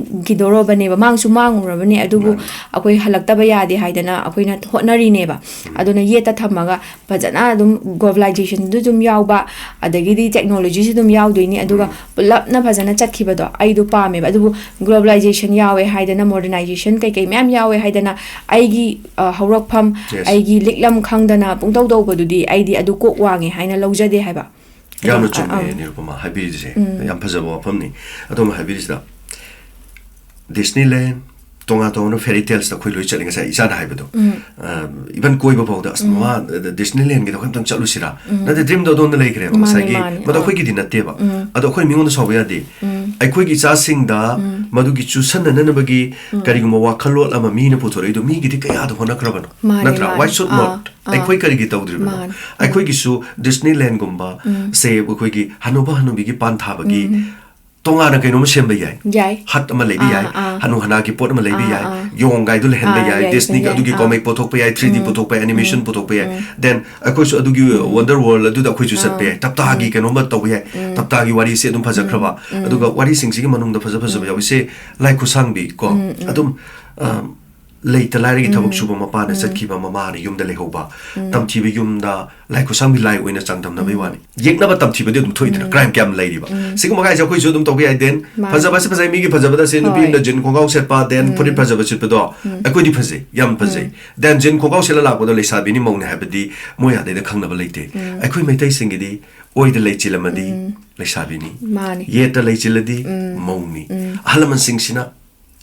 ꯃꯥꯡꯈꯤꯗꯧꯔꯕꯅꯦꯕ, ꯃꯥꯡꯁꯨ ꯃꯥꯡꯉꯨꯔꯕꯅꯦ, ꯑꯗꯨꯕꯨ ꯃꯥꯅꯤ. ꯑꯩꯈꯣꯏ ꯍꯜꯂꯛꯇꯕ ꯌꯥꯗꯦ ꯍꯥꯏꯗꯅ ꯑꯩꯈꯣꯏꯅ ꯍꯣꯠꯅꯔꯤꯅꯦꯕ꯫ ꯑꯗꯨꯅ ꯌꯦꯠꯇ ꯊꯝꯃꯒ ꯐꯖꯅ ꯑꯗꯨꯝ ꯒ꯭ꯂꯣꯕꯦꯂꯥꯏꯖꯦꯁꯟꯗꯨ ꯑꯗꯨꯝ ꯌꯥꯎꯕ, ꯑꯗꯒꯤꯗꯤ ꯇꯦꯛꯅꯣꯂꯣꯖꯤꯁꯨ ꯑꯗꯨꯝ ꯌꯥꯎꯗꯣꯏꯅꯤ, ꯑꯗꯨꯒ ꯄꯨꯂꯞꯅ ꯐꯖꯅ ꯆꯠꯈꯤꯕꯗꯣ ꯑꯩꯗꯣ ꯄꯥꯝꯃꯦꯕ꯫ ꯑꯗꯨꯕꯨ ꯒ꯭ꯂꯣꯕꯦꯂꯥꯏꯖꯦꯁꯟ ꯌꯥꯎꯋꯦ ꯍꯥꯏꯗꯅ, ꯃꯣꯗꯔꯅꯥꯏꯖꯦꯁꯟ ꯀꯩꯀꯩ ꯃꯌꯥꯝ ꯌꯥꯎꯋꯦ ꯍꯥꯏꯗꯅ ꯑꯩꯒꯤ, ꯑ, ꯍꯧꯔꯛꯐꯝ, Yes. ꯑꯩꯒꯤ ꯂꯤꯛꯂꯝ ꯈꯪꯗꯅ ꯄꯨꯡꯇꯧ ꯇꯧꯕꯗꯨꯗꯤ ꯑꯩꯗꯤ ꯑꯗꯨ ꯀꯣꯛ ꯋꯥꯡꯉꯦ ꯍꯥꯏꯅ ꯂꯧꯖꯗꯦ ꯍꯥꯏꯕ꯫ ꯌꯥꯝꯅ ꯑꯗꯨ, ꯆꯨꯝꯃꯦ, ꯑ, ꯑ. ꯅꯤꯔꯨꯄꯃꯥ ꯍꯥꯏꯕꯤꯔꯤꯁꯦ. ꯎꯝ. ꯌꯥꯝ ꯐꯖꯕ ꯋꯥꯐꯝꯅꯤ꯫ ꯑꯗꯣꯝꯅ ꯍꯥꯏꯕꯤꯔꯤꯁꯤꯗ, ꯗꯤꯁꯅꯤꯂꯦꯟ, ꯇꯣꯉꯥꯟ ꯇꯣꯉꯥꯟꯕ fairy talesꯇ ꯑꯩꯈꯣꯏ ꯂꯣꯏ ꯆꯠꯂꯤ꯫ ꯉꯁꯥꯏ ꯏꯆꯥꯅ ꯍꯥꯏꯕꯗꯣ, ꯎꯝ꯫ ꯑ, even ꯀꯣꯏꯕ ꯐꯥꯎꯗ, "ꯑꯁ, ꯎꯝ꯫ ꯃꯃꯥ, ꯗꯤꯁꯅꯤꯂꯦꯟꯒꯤꯗꯣ ꯑꯝꯇꯪ ꯆꯠꯂꯨꯁꯤꯔꯥ?" ꯎꯝ꯫ ꯅꯠꯇꯦ, dreamꯗꯣ ꯑꯗꯣꯝꯗ ꯂꯩꯈ꯭ꯔꯦꯕ꯫ ꯃꯥꯅꯦ, ꯉꯁꯥꯏꯒꯤ ꯃꯥꯅꯦ꯫ ꯃꯗꯣ ꯑꯥ꯫ ꯑꯩꯈꯣꯏꯒꯤꯗꯤ ꯅꯠꯇꯦꯕ꯫ ꯎꯝ꯫ ꯑꯗꯣ ꯑꯩꯈꯣꯏ ꯃꯤꯉꯣꯟꯗ ꯁꯥꯎꯕ ꯌꯥꯗꯦ꯫ ꯎꯝ꯫ ꯑꯩꯈꯣꯏꯒꯤ ꯏꯆꯥꯁꯤꯡꯗ ꯎꯝ꯫ ꯃꯗꯨꯒꯤ ꯆꯨꯁꯟꯅꯅꯕꯒꯤ ꯎꯝ꯫ ꯀꯔꯤꯒꯨꯝꯕ ꯋꯥꯈꯜꯂꯣꯟ ꯑꯃ ꯃꯤꯅ ꯄꯨꯊꯣꯔꯛꯏꯗꯣ, ꯃꯤꯒꯤꯗꯤ ꯀꯌꯥꯗ ꯍꯣꯠꯅꯈ꯭ꯔꯕꯅꯣ? ꯃꯥꯅꯦ, ꯅꯠꯇ꯭ꯔꯥ? ꯃꯥꯅꯦ꯫ Why should ah, not? ꯑꯥ꯫ ꯑꯩꯈꯣꯏ ꯀꯔꯤꯒꯤ ꯇꯧꯗ꯭ꯔꯤꯕꯅꯣ? ꯃꯥꯅꯦ꯫ ꯑꯩꯈꯣꯏꯒꯤꯁꯨ ꯗꯤꯁꯅꯤꯂꯦꯟꯒꯨꯝꯕ ꯎꯝ꯫ ꯁꯦ, ꯑꯩꯈꯣꯏꯒꯤ ꯍꯅꯨꯕ ꯍꯅꯨꯕꯤꯒꯤ ꯄꯥꯟ ꯊꯥꯕꯒꯤ ꯎꯝ꯫ ꯇꯣꯉꯥꯟꯅ ꯀꯩꯅꯣꯝ ꯁꯦꯝꯕ ꯌꯥꯏ꯫ ꯌꯥꯏ꯫ Hut ꯑꯃ ꯂꯩꯕ ꯑꯥ, ꯌꯥꯏ꯫ ꯑꯥ꯫ ꯍꯅꯨ ꯍꯅꯥꯒꯤ ꯄꯣꯠ ꯑꯃ ꯂꯩꯕ ꯑꯥ, ꯌꯥꯏ꯫ ꯑꯥ꯫ ꯌꯣꯡꯒꯥꯏꯗꯣ ꯂꯩꯍꯟꯕ ꯑꯥ, ꯌꯥꯏ꯫ ꯌꯥꯏ, ꯗꯤꯁꯅꯤꯒꯤ ꯌꯥꯏ, ꯑꯗꯨꯒꯤ ꯑꯥ꯫ ꯀꯣꯃꯤꯛ ꯄꯨꯊꯣꯛꯄ ꯌꯥꯏ, three D ꯎꯝ꯫ ꯄꯨꯊꯣꯛꯄ ꯌꯥꯏ, animation ꯎꯝ꯫ ꯄꯨꯊꯣꯛꯄ ꯌꯥꯏ꯫ ꯎꯝ꯫ Then ꯑꯩꯈꯣꯏꯁꯨ ꯑꯗꯨꯒꯤ ꯎꯝ꯫ Wonder World ꯑꯗꯨꯗ ꯑꯩꯈꯣꯏꯁꯨ ꯆꯠꯄ ꯑꯥ꯫ ꯌꯥꯏ꯫ ꯇꯞꯇꯥꯒꯤ ꯎꯝ꯫ ꯀꯩꯅꯣꯝꯃ ꯇꯧꯕ ꯌꯥꯏ꯫ ꯎꯝ꯫ ꯇꯞꯇꯥꯒꯤ ꯋꯥꯔꯤꯁꯦ ꯑꯗꯨꯝ ꯐꯖꯈ꯭ꯔꯕ꯫ ꯎꯝ꯫ ꯎꯝ꯫ ꯑꯗꯨꯒ ꯋꯥꯔꯤꯁꯤꯡꯁꯤꯒꯤ ꯃꯅꯨꯡꯗ ꯐꯖ ꯐꯖꯕ ꯎꯝ꯫ ꯌꯥꯎꯋꯤ꯫ ꯁꯦ, ꯂꯥꯏ ꯈꯨꯠꯁꯥꯡꯕꯤ ꯀꯣ꯫ ꯎꯝ, ꯎꯝ꯫ ꯑꯗꯨꯝ, ꯑ, ꯂꯩꯇ ꯂꯥꯏꯔꯒꯤ ꯊꯕꯛ ꯎꯝ꯫ ꯁꯨꯕ ꯃꯄꯥꯅ ꯎꯝ꯫ ꯆꯠꯈꯤꯕ, ꯃꯃꯥꯅ ꯌꯨꯝꯗ ꯂꯩꯍꯧꯕ꯫ ꯎꯝ꯫ ꯇꯝꯊꯤꯕ ꯌꯨꯝꯗ ꯂꯥꯏ ꯈꯨꯠꯁꯥꯡꯕꯤ ꯂꯥꯏ ꯑꯣꯏꯅ ꯆꯥꯡꯗꯝꯅꯕꯩ ꯎꯝ꯫ ꯋꯥꯅꯤ꯫ ꯌꯦꯛꯅꯕ ꯇꯝꯊꯤꯕꯗꯤ ꯑꯗꯨꯝ ꯊꯣꯛꯏꯗꯅ, ꯎꯝ꯫ Crime ꯀꯌꯥꯝ ꯂꯩꯔꯤꯕ꯫ ꯎꯝ꯫ ꯁꯤꯒꯨꯝꯕ ꯀꯥꯏꯁꯦ ꯑꯩꯈꯣꯏꯁꯨ ꯑꯗꯨꯝ ꯇꯧꯕ ꯌꯥꯏ꯫ Then ꯃꯥꯅꯦ꯫ ꯐꯖꯕꯁꯦ ꯐꯖꯩ, ꯃꯤꯒꯤ ꯐꯖꯕꯗ ꯁꯦ ꯅꯨꯄꯤ ꯍꯣꯏ꯫ ꯑꯃꯅ jean ꯈꯣꯡꯒ꯭ꯔꯥꯎ ꯁꯦꯠꯄ, then ꯎꯝ꯫ ꯐꯨꯔꯤꯠ ꯐꯖꯕ ꯁꯦꯠꯄꯗꯣ ꯎꯝ꯫ ꯑꯩꯈꯣꯏꯗꯤ ꯐꯖꯩ, ꯌꯥꯝ ꯐꯖꯩ꯫ ꯎꯝ꯫ Then jean ꯈꯣꯡꯒ꯭ꯔꯥꯎ ꯁꯦꯠꯂ ꯂꯥꯛꯄꯗꯣ ꯂꯩꯁꯥꯕꯤꯅꯤ ꯃꯧꯅꯤ ꯍꯥꯏꯕꯗꯤ ꯃꯣꯏ ꯑꯗꯩꯗ ꯈꯪꯅꯕ ꯂꯩꯇꯦ꯫ ꯎꯝ꯫ ꯑꯩꯈꯣꯏ ꯃꯩꯇꯩꯁꯤꯡꯒꯤꯗꯤ ꯑꯣꯏꯗ ꯂꯩꯆꯤꯜ ꯑꯃꯗꯤ ꯎꯝ꯫ ꯂꯩꯁꯥꯕꯤꯅꯤ꯫ ꯃꯥꯅꯦ꯫ ꯌꯦꯠꯇ ꯂꯩꯆꯤꯜꯂꯗꯤ ꯎꯝ꯫ ꯃꯧꯅꯤ꯫ ꯎꯝ꯫ ꯑꯍꯜ ꯂꯃꯟꯁꯤꯡꯁꯤꯅ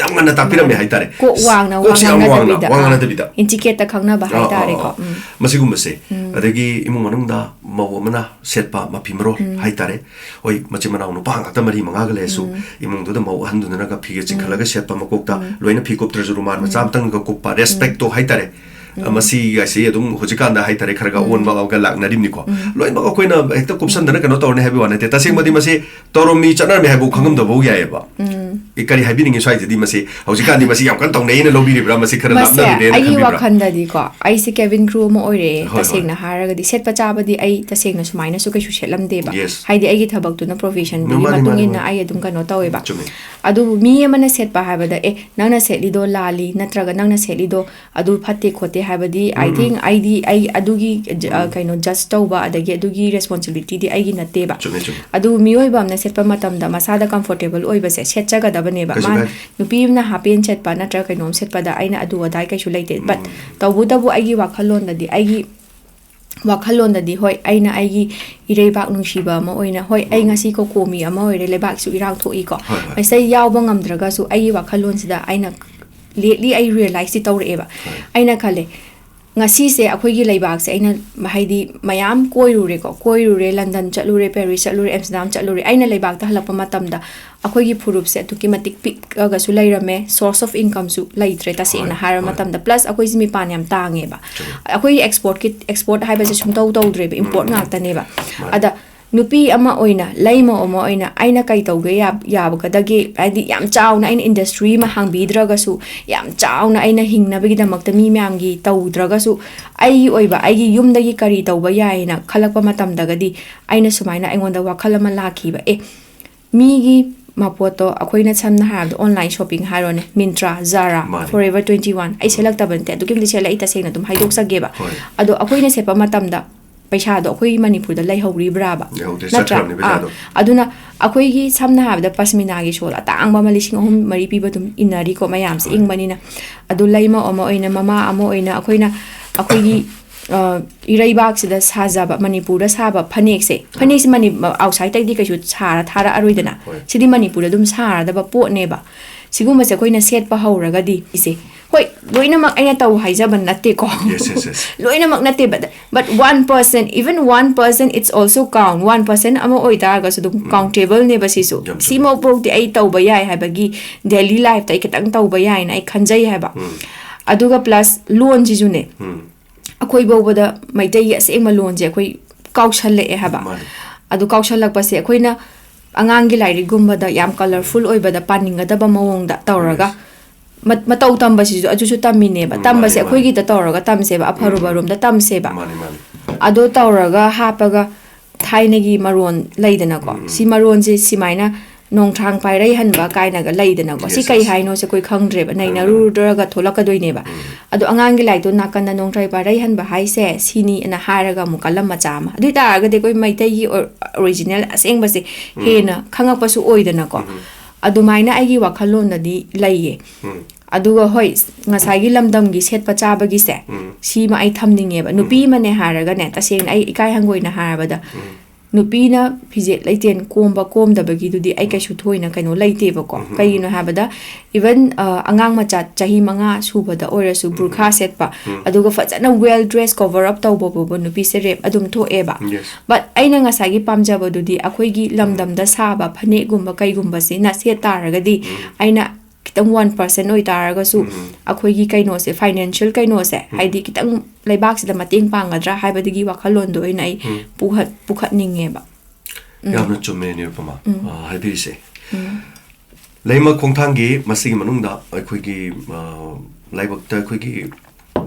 ꯌꯥꯝ ꯉꯟꯅ ꯇꯥꯛꯄꯤꯔꯝꯃꯦ ꯃꯥꯅꯦ꯫ ꯍꯥꯏꯇꯥꯔꯦ꯫ ꯀꯣꯛ ꯋꯥꯡꯅ ꯀꯣꯛꯁꯤ ꯋꯥ ꯌꯥꯝ ꯋꯥꯡꯅ, ꯉꯥꯡꯅꯗꯕꯤꯗ, ꯋꯥ ꯑꯥ, ꯉꯥꯡꯅꯗꯕꯤꯗ꯫ Etiquetꯇ ꯈꯪꯅꯕ ꯑꯥ, ꯑꯥ, ꯍꯥꯏꯇꯥꯔꯦꯀꯣ꯫ ꯑꯥ, ꯑꯥ꯫ ꯎꯝ꯫ ꯃꯁꯤꯒꯨꯝꯕꯁꯦ꯫ ꯎꯝ꯫ ꯑꯗꯒꯤ ꯏꯃꯨꯡ ꯃꯅꯨꯡꯗ ꯃꯧ ꯑꯃꯅ ꯁꯦꯠꯄ ꯃꯐꯤ ꯃꯔꯣꯜ ꯎꯝ꯫ ꯍꯥꯏꯇꯥꯔꯦ꯫ ꯍꯣꯏ, ꯃꯆꯤꯟ ꯃꯅꯥꯎ ꯅꯨꯄꯥ ꯉꯥꯛꯇ ꯃꯔꯤ ꯃꯉꯥꯒ ꯂꯩꯔꯁꯨ, ꯎꯝ꯫ ꯏꯃꯨꯡꯗꯨꯗ ꯃꯧ ꯑꯍꯟꯗꯨꯅꯒ ꯐꯤꯒ ꯎꯝ꯫ ꯆꯤꯡꯈꯠꯂꯒ ꯁꯦꯠꯄ ꯃꯀꯣꯛꯇ ꯎꯝ꯫ ꯂꯣꯏꯅ ꯐꯤ ꯀꯨꯞꯇ꯭ꯔꯁꯨ ꯔꯨꯃꯥꯜ ꯃꯆꯥ ꯎꯝ꯫ ꯑꯃꯇꯪꯒ ꯀꯨꯞꯄ, ꯎꯝ꯫ Respectꯇꯣ ꯍꯥꯏꯇꯥꯔꯦ꯫ ꯎꯝ꯫ ꯃꯁꯤꯒꯁꯤ ꯑꯗꯨꯝ ꯍꯧꯖꯤꯛꯀꯥꯟꯗ ꯍꯥꯏꯇꯥꯔꯦ, ꯈꯔ ꯈꯔ ꯎꯝ꯫ ꯑꯣꯟꯕꯒ ꯂꯥꯛꯅꯔꯤꯕꯅꯤꯀꯣ꯫ ꯎꯝ꯫ ꯂꯣꯏꯅꯃꯛ ꯑꯩꯈꯣꯏꯅ ꯍꯦꯛꯇ ꯀꯨꯞꯁꯟꯗꯅ ꯎꯝ꯫ ꯀꯩꯅꯣ ꯇꯧꯔꯅꯤ ꯍꯥꯏꯕꯒꯤ ꯋꯥ ꯅꯠꯇꯦ꯫ ꯇꯁꯦꯡꯕꯗꯤ ꯎꯝ꯫ ꯃꯁꯤ ꯇꯧꯔꯝꯃꯤ, ꯆꯠꯅꯔꯝꯃꯤ ꯍꯥꯏꯕ ꯎꯝ꯫ ꯈꯪꯉꯝꯗꯕꯐꯥꯎ ꯌꯥꯏꯑꯕ꯫ ꯎꯝ꯫ ꯑꯦ, ꯀꯔꯤ ꯍꯥꯏꯕꯤꯅꯤꯡꯉꯤ ꯁ꯭ꯋꯥꯏꯁꯤꯗꯤ? ꯃꯁꯤ ꯍꯧꯖꯤꯛꯀꯥꯟꯗꯤ ꯃꯁꯤ ꯌꯥꯝ ꯀꯟꯅ ꯇꯧꯅꯩꯅ ꯂꯧꯕꯤꯔꯤꯕ꯭ꯔꯥ? ꯃꯁꯤ ꯈꯔ ꯃꯁꯦ ꯂꯥꯞꯅꯔꯨꯔꯦꯅ ꯑꯩꯒꯤ ꯈꯟꯕꯤꯕ꯭ꯔꯥ? ꯋꯥꯈꯜꯗꯗꯤꯀꯣ, ꯑꯩꯁꯦ cabin crew ꯑꯃ ꯑꯣꯏꯔꯦ, ꯍꯣꯏ, ꯍꯣꯏ, ꯇꯁꯦꯡꯅ ꯍꯣꯏ꯫ ꯍꯥꯏꯔꯒꯗꯤ꯫ ꯁꯦꯠꯄ ꯆꯥꯕꯗꯤ ꯑꯩ ꯇꯁꯦꯡꯅ ꯁꯨꯃꯥꯏꯅꯁꯨ ꯀꯩꯁꯨ ꯁꯦꯠꯂꯝꯗꯦꯕ꯫ Yes꯫ ꯍꯥꯏꯗꯤ ꯑꯩꯒꯤ ꯊꯕꯛꯇꯨꯅ professionꯗꯨꯒꯤ ꯃꯥꯅꯤ, ꯃꯥꯅꯤ, ꯃꯇꯨꯡ ꯏꯟꯅ ꯃꯥꯅꯤ꯫ ꯑꯩ ꯑꯗꯨꯝ ꯀꯩꯅꯣ ꯇꯧꯋꯦꯕ꯫ ꯆꯨꯝꯃꯤ꯫ ꯑꯗꯨꯕꯨ ꯃꯤ ꯑꯃꯅ ꯁꯦꯠꯄ ꯍꯥꯏꯕꯗ, "ꯑꯦ, ꯅꯪꯅ ꯁꯦꯠꯂꯤꯗꯣ ꯂꯥꯜꯂꯤ, ꯅꯠꯇ꯭ꯔꯒ ꯅꯪꯅ ꯁꯦꯠꯂꯤꯗꯣ ꯑꯗꯨ ꯐꯠꯇꯦ ꯈꯣꯠꯇꯦ" ꯍꯥꯏꯕꯗꯤ, I ꯎꯝ, ꯎꯝ꯫ Think ꯑꯩꯗꯤ, ꯑꯩ ꯑꯗꯨꯒꯤ ꯖ-, ꯑ, ꯎꯝ꯫ ꯀꯩꯅꯣ, judge ꯇꯧꯕ ꯑꯗꯒꯤ ꯑꯗꯨꯒꯤ responsibilityꯗꯤ ꯑꯩꯒꯤ ꯅꯠꯇꯦꯕ꯫ ꯆꯨꯝꯃꯦ, ꯆꯨꯝꯃꯦ꯫ ꯑꯗꯨ ꯃꯤꯑꯣꯏꯕ ꯑꯃꯅ ꯁꯦꯠꯄ ꯃꯇꯝꯗ ꯃꯁꯥꯗ comfortable ꯑꯣꯏꯕꯁꯦ ꯁꯦꯠꯆꯒꯗꯕꯅꯦꯕ꯫ ꯀꯩꯁꯨ ꯃꯥꯅ ꯀꯥꯏꯗꯦ꯫ ꯅꯨꯄꯤ ꯑꯃꯅ half pant ꯁꯦꯠꯄ ꯅꯠꯇ꯭ꯔꯒ ꯀꯩꯅꯣꯝ ꯁꯦꯠꯄꯗ ꯑꯩꯅ ꯑꯗꯨ ꯑꯗꯥ ꯀꯩꯁꯨ ꯂꯩꯇꯦ꯫ But ꯎꯝ꯫ ꯇꯧꯕꯇꯕꯨ ꯑꯩꯒꯤ ꯋꯥꯈꯜꯂꯣꯟꯗꯗꯤ, ꯑꯩꯒꯤ ꯋꯥꯈꯜꯂꯣꯟꯗꯗꯤ, ꯍꯣꯏ, ꯑꯩꯅ ꯑꯩꯒꯤ ꯏꯔꯩꯕꯥꯛ ꯅꯨꯡꯁꯤꯕ ꯑꯃ ꯑꯣꯏꯅ, ꯍꯣꯏ, ꯑꯩ ꯎꯝ꯫ ꯉꯁꯤ ꯀꯣꯀꯣꯃꯤ ꯑꯃ ꯑꯣꯏꯔꯦ, ꯂꯩꯕꯥꯛꯁꯨ ꯏꯔꯥꯡ ꯊꯣꯛꯏꯀꯣ꯫ ꯍꯣꯏ, ꯍꯣꯏ꯫ ꯃꯁꯤꯗ ꯌꯥꯎꯕ ꯉꯝꯗ꯭ꯔꯒꯁꯨ ꯑꯩꯒꯤ ꯋꯥꯈꯜꯂꯣꯟꯁꯤꯗ ꯑꯩꯅ lately ꯑꯩ realizeꯇꯤ ꯇꯧꯔꯛꯑꯦꯕ꯫ ꯑꯩꯅ ꯈꯜꯂꯦ, ꯉꯁꯤꯁꯦ ꯑꯩꯈꯣꯏꯒꯤ ꯂꯩꯕꯥꯛꯁꯦ ꯑꯩꯅ, ꯍꯥꯏꯗꯤ, ꯃꯌꯥꯝ ꯀꯣꯏꯔꯨꯔꯦꯀꯣ, ꯀꯣꯏꯔꯨꯔꯦ, ꯂꯟꯗꯟ ꯆꯠꯂꯨꯔꯦ, ꯄꯦꯔꯤꯁ ꯆꯠꯂꯨꯔꯦ, ꯑꯦꯝꯁꯇꯔꯗꯥꯝ ꯆꯠꯂꯨꯔꯦ, ꯑꯩꯅ ꯂꯩꯕꯥꯛꯇ ꯍꯜꯂꯛꯄ ꯃꯇꯝꯗ ꯑꯩꯈꯣꯏꯒꯤ ꯐꯨꯔꯨꯞꯁꯦ ꯑꯗꯨꯛꯀꯤ ꯃꯇꯤꯛ ꯄꯤꯛꯑꯒꯁꯨ ꯂꯩꯔꯝꯃꯦ, source of incomeꯁꯨ ꯂꯩꯇ꯭ꯔꯦ, ꯇꯁꯦꯡꯅ ꯍꯣꯏ, ꯍꯥꯏꯔꯕ ꯍꯣꯏ꯫ ꯃꯇꯝꯗ꯫ Plus ꯑꯩꯈꯣꯏꯁꯤ ꯃꯤꯄꯥꯟ ꯌꯥꯝ ꯇꯥꯡꯉꯦꯕ꯫ ꯆꯨꯝꯃꯤ꯫ ꯑꯩꯈꯣꯏꯒꯤ exportꯀꯤ, export ꯍꯥꯏꯕꯁꯦ ꯁꯨꯡꯇꯧ ꯇꯧꯗ꯭ꯔꯦꯕ, import ꯎꯝ꯫ ꯉꯥꯛꯇꯅꯦꯕ꯫ ꯃꯥꯅꯤ꯫ ꯑꯗ ꯅꯨꯄꯤ ꯑꯃ ꯑꯣꯏꯅ, ꯂꯩꯃ ꯑꯃ ꯑꯣꯏꯅ ꯑꯩꯅ ꯀꯩ ꯇꯧꯒꯦ ꯌꯥ-, ꯌꯥꯕꯒꯗꯒꯦ? ꯍꯥꯏꯗꯤ, ꯌꯥꯝ ꯆꯥꯎꯅ ꯑꯩꯅ industry ꯑꯃ ꯍꯥꯡꯕꯤꯗ꯭ꯔꯒꯁꯨ, ꯌꯥꯝ ꯆꯥꯎꯅ ꯑꯩꯅ ꯍꯤꯡꯅꯕꯒꯤꯗꯃꯛꯇ ꯃꯤ ꯃꯌꯥꯝꯒꯤ ꯇꯧꯗ꯭ꯔꯒꯁꯨ, ꯑꯩꯒꯤ ꯑꯣꯏꯕ, ꯑꯩꯒꯤ ꯌꯨꯝꯗꯒꯤ ꯀꯔꯤ ꯇꯧꯕ ꯌꯥꯏꯅ ꯈꯜꯂꯛꯄ ꯃꯇꯝꯗꯒꯗꯤ, ꯑꯩꯅ ꯁꯨꯃꯥꯏꯅ ꯑꯩꯉꯣꯟꯗ ꯋꯥꯈꯜ ꯑꯃ ꯂꯥꯛꯈꯤꯕ, ꯑꯦ, ꯃꯤꯒꯤ ꯃꯄꯣꯠꯇꯣ ꯑꯩꯈꯣꯏꯅ, ꯁꯝꯅ ꯍꯥꯏꯔꯕꯗ, online shopping ꯍꯥꯏꯔꯣꯅꯦ, Myntra, Zara, ꯃꯥꯅꯤ꯫ Forever twenty-one, ꯑꯩ ꯎꯝ꯫ ꯁꯦꯠꯂꯛꯇꯕ ꯅꯠꯇꯦ, ꯑꯗꯨꯛꯀꯤ ꯃꯇꯤꯛ ꯁꯦꯠꯂꯦ, ꯑꯩ ꯇꯁꯦꯡꯅ ꯑꯗꯨꯝ ꯍꯥꯏꯗꯣꯛꯆꯒꯦꯕ꯫ ꯍꯣꯏ꯫ ꯑꯗꯣ ꯑꯩꯈꯣꯏꯅ ꯁꯦꯠꯄ ꯃꯇꯝꯗ ꯄꯩꯁꯥꯗꯣ ꯑꯩꯈꯣꯏꯒꯤ ꯃꯅꯤꯄꯨꯔꯗ ꯂꯩꯍꯧꯔꯤꯕ꯭ꯔꯥꯕ? ꯂꯩꯍꯧꯗꯦ, ꯅꯠꯇ꯭ꯔꯥ? ꯆꯠꯈ꯭ꯔꯕꯅꯤ ꯑꯥ, ꯄꯩꯁꯥꯗꯣ꯫ ꯑꯗꯨꯅ ꯑꯩꯈꯣꯏꯒꯤ, ꯁꯝꯅ ꯍꯥꯏꯔꯕꯗ, ꯄꯁꯃꯤꯅꯥꯒꯤ shawl ꯑꯇꯥꯡꯕ ꯑꯃ ꯂꯤꯁꯤꯡ ꯑꯍꯨꯝ ꯃꯔꯤ ꯄꯤꯕ ꯑꯗꯨꯝ ꯏꯟꯅꯔꯤꯀꯣ ꯃꯌꯥꯝꯁꯦ, ꯍꯣꯏ꯫ ꯏꯪꯕꯅꯤꯅ꯫ ꯑꯗꯨ ꯂꯩꯃ ꯑꯃ ꯑꯣꯏꯅ, ꯃꯃꯥ ꯑꯃ ꯑꯣꯏꯅ, ꯑꯩꯈꯣꯏꯅ ꯑꯩꯈꯣꯏꯒꯤ, ꯑ, ꯏꯔꯩꯕꯥꯛꯁꯤꯗ ꯁꯥꯖꯕ, ꯃꯅꯤꯄꯨꯔꯗ ꯁꯥꯕ ꯐꯅꯦꯛꯁꯦ, ꯐꯅꯦꯛꯁꯦ ꯃꯅꯤ-, outsideꯇꯒꯤꯗꯤ ꯀꯩꯁꯨ ꯁꯥꯔ ꯊꯥꯔꯛꯑꯔꯣꯏꯗꯅ꯫ ꯍꯣꯏ꯫ ꯁꯤꯗꯤ ꯃꯅꯤꯄꯨꯔꯗ ꯑꯗꯨꯝ ꯁꯥꯔꯗꯕ ꯄꯣꯠꯅꯦꯕ꯫ ꯁꯤꯒꯨꯝꯕꯁꯦ ꯑꯩꯈꯣꯏꯅ ꯁꯦꯠꯄ ꯍꯧꯔꯒꯗꯤ, ꯏꯁꯦ, ꯍꯣꯏ, ꯂꯣꯏꯅꯃꯛ ꯑꯩꯅ ꯇꯧ ꯍꯥꯏꯖꯕ ꯅꯠꯇꯦꯀꯣ꯫ Yes, yes, yes꯫ ꯂꯣꯏꯅꯃꯛ ꯅꯠꯇꯦ, but, but one percent, even one percent, it's also count. One percent ꯑꯃ ꯑꯣꯏꯇꯥꯔꯒꯁꯨ ꯑꯗꯨꯝ ꯎꯝ꯫ Countableꯅꯦꯕ ꯁꯤꯁꯨ꯫ ꯌꯥꯝ ꯆꯨꯝꯃꯤ꯫ ꯁꯤꯃꯐꯥꯎꯗꯤ ꯑꯩ ꯇꯧꯕ ꯌꯥꯏ ꯍꯥꯏꯕꯒꯤ, daily lifeꯇ ꯑꯩ ꯈꯤꯇꯪ ꯇꯧꯕ ꯌꯥꯏꯅ ꯑꯩ ꯈꯟꯖꯩ ꯍꯥꯏꯕ꯫ ꯎꯝ꯫ ꯑꯗꯨꯒ plus ꯂꯣꯟꯁꯤꯁꯨꯅꯦ, ꯎꯝ꯫ ꯑꯩꯈꯣꯏ ꯐꯥꯎꯕꯗ ꯃꯩꯇꯩꯒꯤ ꯑꯁꯦꯡꯕ ꯂꯣꯟꯁꯦ ꯑꯩꯈꯣꯏ ꯀꯥꯎꯁꯜꯂꯛꯑꯦ ꯍꯥꯏꯕ꯫ ꯃꯥꯅꯤ꯫ ꯑꯗꯨ ꯀꯥꯎꯁꯜꯂꯛꯄꯁꯦ ꯑꯩꯈꯣꯏꯅ ꯑꯉꯥꯡꯒꯤ ꯂꯥꯏꯔꯤꯛꯀꯨꯝꯕꯗ ꯌꯥꯝ colourful ꯑꯣꯏꯕꯗ, ꯄꯥꯅꯤꯡꯒꯗꯕ ꯃꯑꯣꯡꯗ ꯇꯧꯔꯒ, Yes꯫ ꯃ-, ꯃꯇꯧ ꯇꯝꯕꯁꯤꯁꯨ ꯑꯗꯨꯁꯨ ꯇꯝꯃꯤꯅꯦꯕ꯫ ꯎꯝ, ꯇꯝꯕꯁꯦ ꯃꯥꯅꯤ, ꯃꯥꯅꯤ꯫ ꯑꯩꯈꯣꯏꯒꯤꯗ ꯇꯧꯔꯒ ꯇꯝꯁꯦꯕ, ꯑꯐꯔꯨꯕ ꯎꯝ꯫ ꯔꯣꯝꯗ ꯇꯝꯁꯦꯕ꯫ ꯃꯥꯅꯤ, ꯃꯥꯅꯤ꯫ ꯑꯗꯣ ꯇꯧꯔꯒ ꯍꯥꯞꯄꯒ, ꯊꯥꯏꯅꯒꯤ ꯃꯔꯣꯟ ꯂꯩꯗꯅꯀꯣ, ꯎꯝ, ꯎꯝ꯫ ꯁꯤ ꯃꯔꯣꯟꯁꯦ ꯁꯤꯃꯥꯏꯅ ꯅꯣꯡꯊ꯭ꯔꯥꯡ ꯄꯥꯏꯔꯩ ꯍꯟꯕ ꯀꯥꯏꯅꯒ ꯂꯩꯗꯅꯀꯣ, ꯁꯤ Yes, ꯀꯩ yes꯫ ꯍꯥꯏꯅꯣꯁꯦ ꯑꯩꯈꯣꯏ ꯈꯪꯗ꯭ꯔꯦꯕ, ꯃꯥꯅꯤ, ꯃꯥꯅꯤ꯫ ꯅꯩꯅꯔꯨꯗ꯭ꯔꯒ ꯊꯣꯛꯂꯛꯀꯗꯣꯏꯅꯦꯕ꯫ ꯎꯝ꯫ ꯑꯗꯣ ꯑꯉꯥꯡꯒꯤ ꯂꯥꯏꯔꯤꯛꯇꯣ ꯅꯥꯀꯟꯗ ꯅꯣꯡꯊ꯭ꯔꯥꯡ ꯄꯥꯏꯔꯩ ꯍꯟꯕ ꯍꯥꯏꯁꯦ ꯁꯤꯅꯤ ꯑꯅ ꯍꯥꯏꯔꯒ ꯑꯃꯨꯛ ꯀꯂꯝ ꯃꯆꯥ ꯑꯃ, ꯑꯗꯨ ꯑꯣꯏ ꯇꯥꯔꯒꯗꯤ ꯑꯩꯈꯣꯏ ꯃꯩꯇꯩꯒꯤ ꯑꯣ-, original ꯑꯁꯦꯡꯕꯁꯦ ꯎꯝ꯫ ꯍꯦꯟꯅ ꯈꯪꯉꯛꯄꯁꯨ ꯑꯣꯏꯗꯅꯀꯣ꯫ ꯎꯝ꯫ ꯑꯗꯨꯃꯥꯏꯅ ꯑꯩꯒꯤ ꯋꯥꯈꯜꯂꯣꯟꯗꯗꯤ ꯂꯩꯌꯦ꯫ ꯎꯝ꯫ ꯑꯗꯨꯒ ꯍꯣꯏ, ꯉꯁꯥꯏꯒꯤ ꯂꯝꯗꯝꯒꯤ ꯁꯦꯠꯄ ꯆꯥꯕꯒꯤꯁꯦ, ꯎꯝ꯫ ꯁꯤꯃ ꯑꯩ ꯊꯝꯅꯤꯡꯉꯦꯕ꯫ ꯎꯝ꯫ ꯅꯨꯄꯤ ꯑꯃꯅꯦ ꯍꯥꯏꯔꯒꯅꯦ, ꯇꯁꯦꯡꯅ ꯑꯩ ꯏꯀꯥꯏ ꯍꯪꯒꯣꯏꯅ ꯍꯥꯏꯔꯕꯗ, ꯎꯝ꯫ ꯅꯨꯄꯤꯅ ꯐꯤꯖꯦꯠ ꯂꯩꯇꯦꯡ ꯀꯣꯝꯕ ꯀꯣꯝꯗꯕꯒꯤꯗꯨꯗꯤ ꯑꯩ ꯀꯩꯁꯨ ꯊꯣꯏꯅ ꯀꯩꯅꯣ ꯂꯩꯇꯦꯕꯀꯣ꯫ ꯎꯝ꯫ ꯀꯩꯒꯤꯅꯣ ꯍꯥꯏꯕꯗ, even, ꯑ, ꯑꯉꯥꯡ ꯃꯆꯥ ꯆꯍꯤ ꯃꯉꯥ ꯁꯨꯕꯗ ꯑꯣꯏꯔꯁꯨ ꯎꯝ꯫ ꯕꯨꯔꯈꯥ ꯁꯦꯠꯄ, ꯎꯝ꯫ ꯑꯗꯨꯒ ꯐꯖꯅ well dress, cover up ꯇꯧꯕ ꯐꯥꯎꯕ ꯅꯨꯄꯤꯁꯦ rape ꯑꯗꯨꯝ ꯊꯣꯛꯑꯦꯕ꯫ Yes. But ꯑꯩꯅ ꯉꯁꯥꯏꯒꯤ ꯄꯥꯝꯖꯕꯗꯨꯗꯤ ꯑꯩꯈꯣꯏꯒꯤ ꯎꯝ꯫ ꯂꯝꯗꯝꯗ ꯁꯥꯕ ꯐꯅꯦꯛꯒꯨꯝꯕ ꯀꯩꯒꯨꯝꯕꯁꯤꯅ ꯁꯦꯠ ꯇꯥꯔꯒꯗꯤ ꯎꯝ꯫ ꯑꯩꯅ ꯈꯤꯇꯪ one percent ꯑꯣꯏꯇꯥꯔꯒꯁꯨ ꯎꯝ꯫ ꯑꯩꯈꯣꯏꯒꯤ ꯀꯩꯅꯣꯁꯦ, financial ꯀꯩꯅꯣꯁꯦ, ꯎꯝ꯫ ꯍꯥꯏꯗꯤ ꯈꯤꯇꯪ ꯂꯩꯕꯥꯛꯁꯤꯗ ꯃꯇꯦꯡ ꯄꯥꯡꯒꯗ꯭ꯔꯥ ꯍꯥꯏꯕꯗꯨꯒꯤ ꯋꯥꯈꯜꯂꯣꯟꯗꯣ ꯑꯣꯏꯅ ꯑꯩ ꯎꯝ꯫ ꯄꯨꯈꯠ-, ꯄꯨꯈꯠꯅꯤꯡꯉꯦꯕ꯫ ꯎꯝ꯫ ꯌꯥꯝꯅ ꯆꯨꯝꯃꯦ, ꯅꯤꯔꯨꯄꯃꯥ, ꯎꯝ꯫ ꯑ, ꯍꯥꯏꯕꯤꯔꯤꯁꯦ꯫ ꯎꯝ꯫ ꯂꯩꯃ ꯈꯣꯡꯊꯥꯡꯒꯤ ꯃꯁꯤꯒꯤ ꯃꯅꯨꯡꯗ ꯑꯩꯈꯣꯏꯒꯤ, ꯑ, ꯂꯥꯏꯕꯛꯇ ꯑꯩꯈꯣꯏꯒꯤ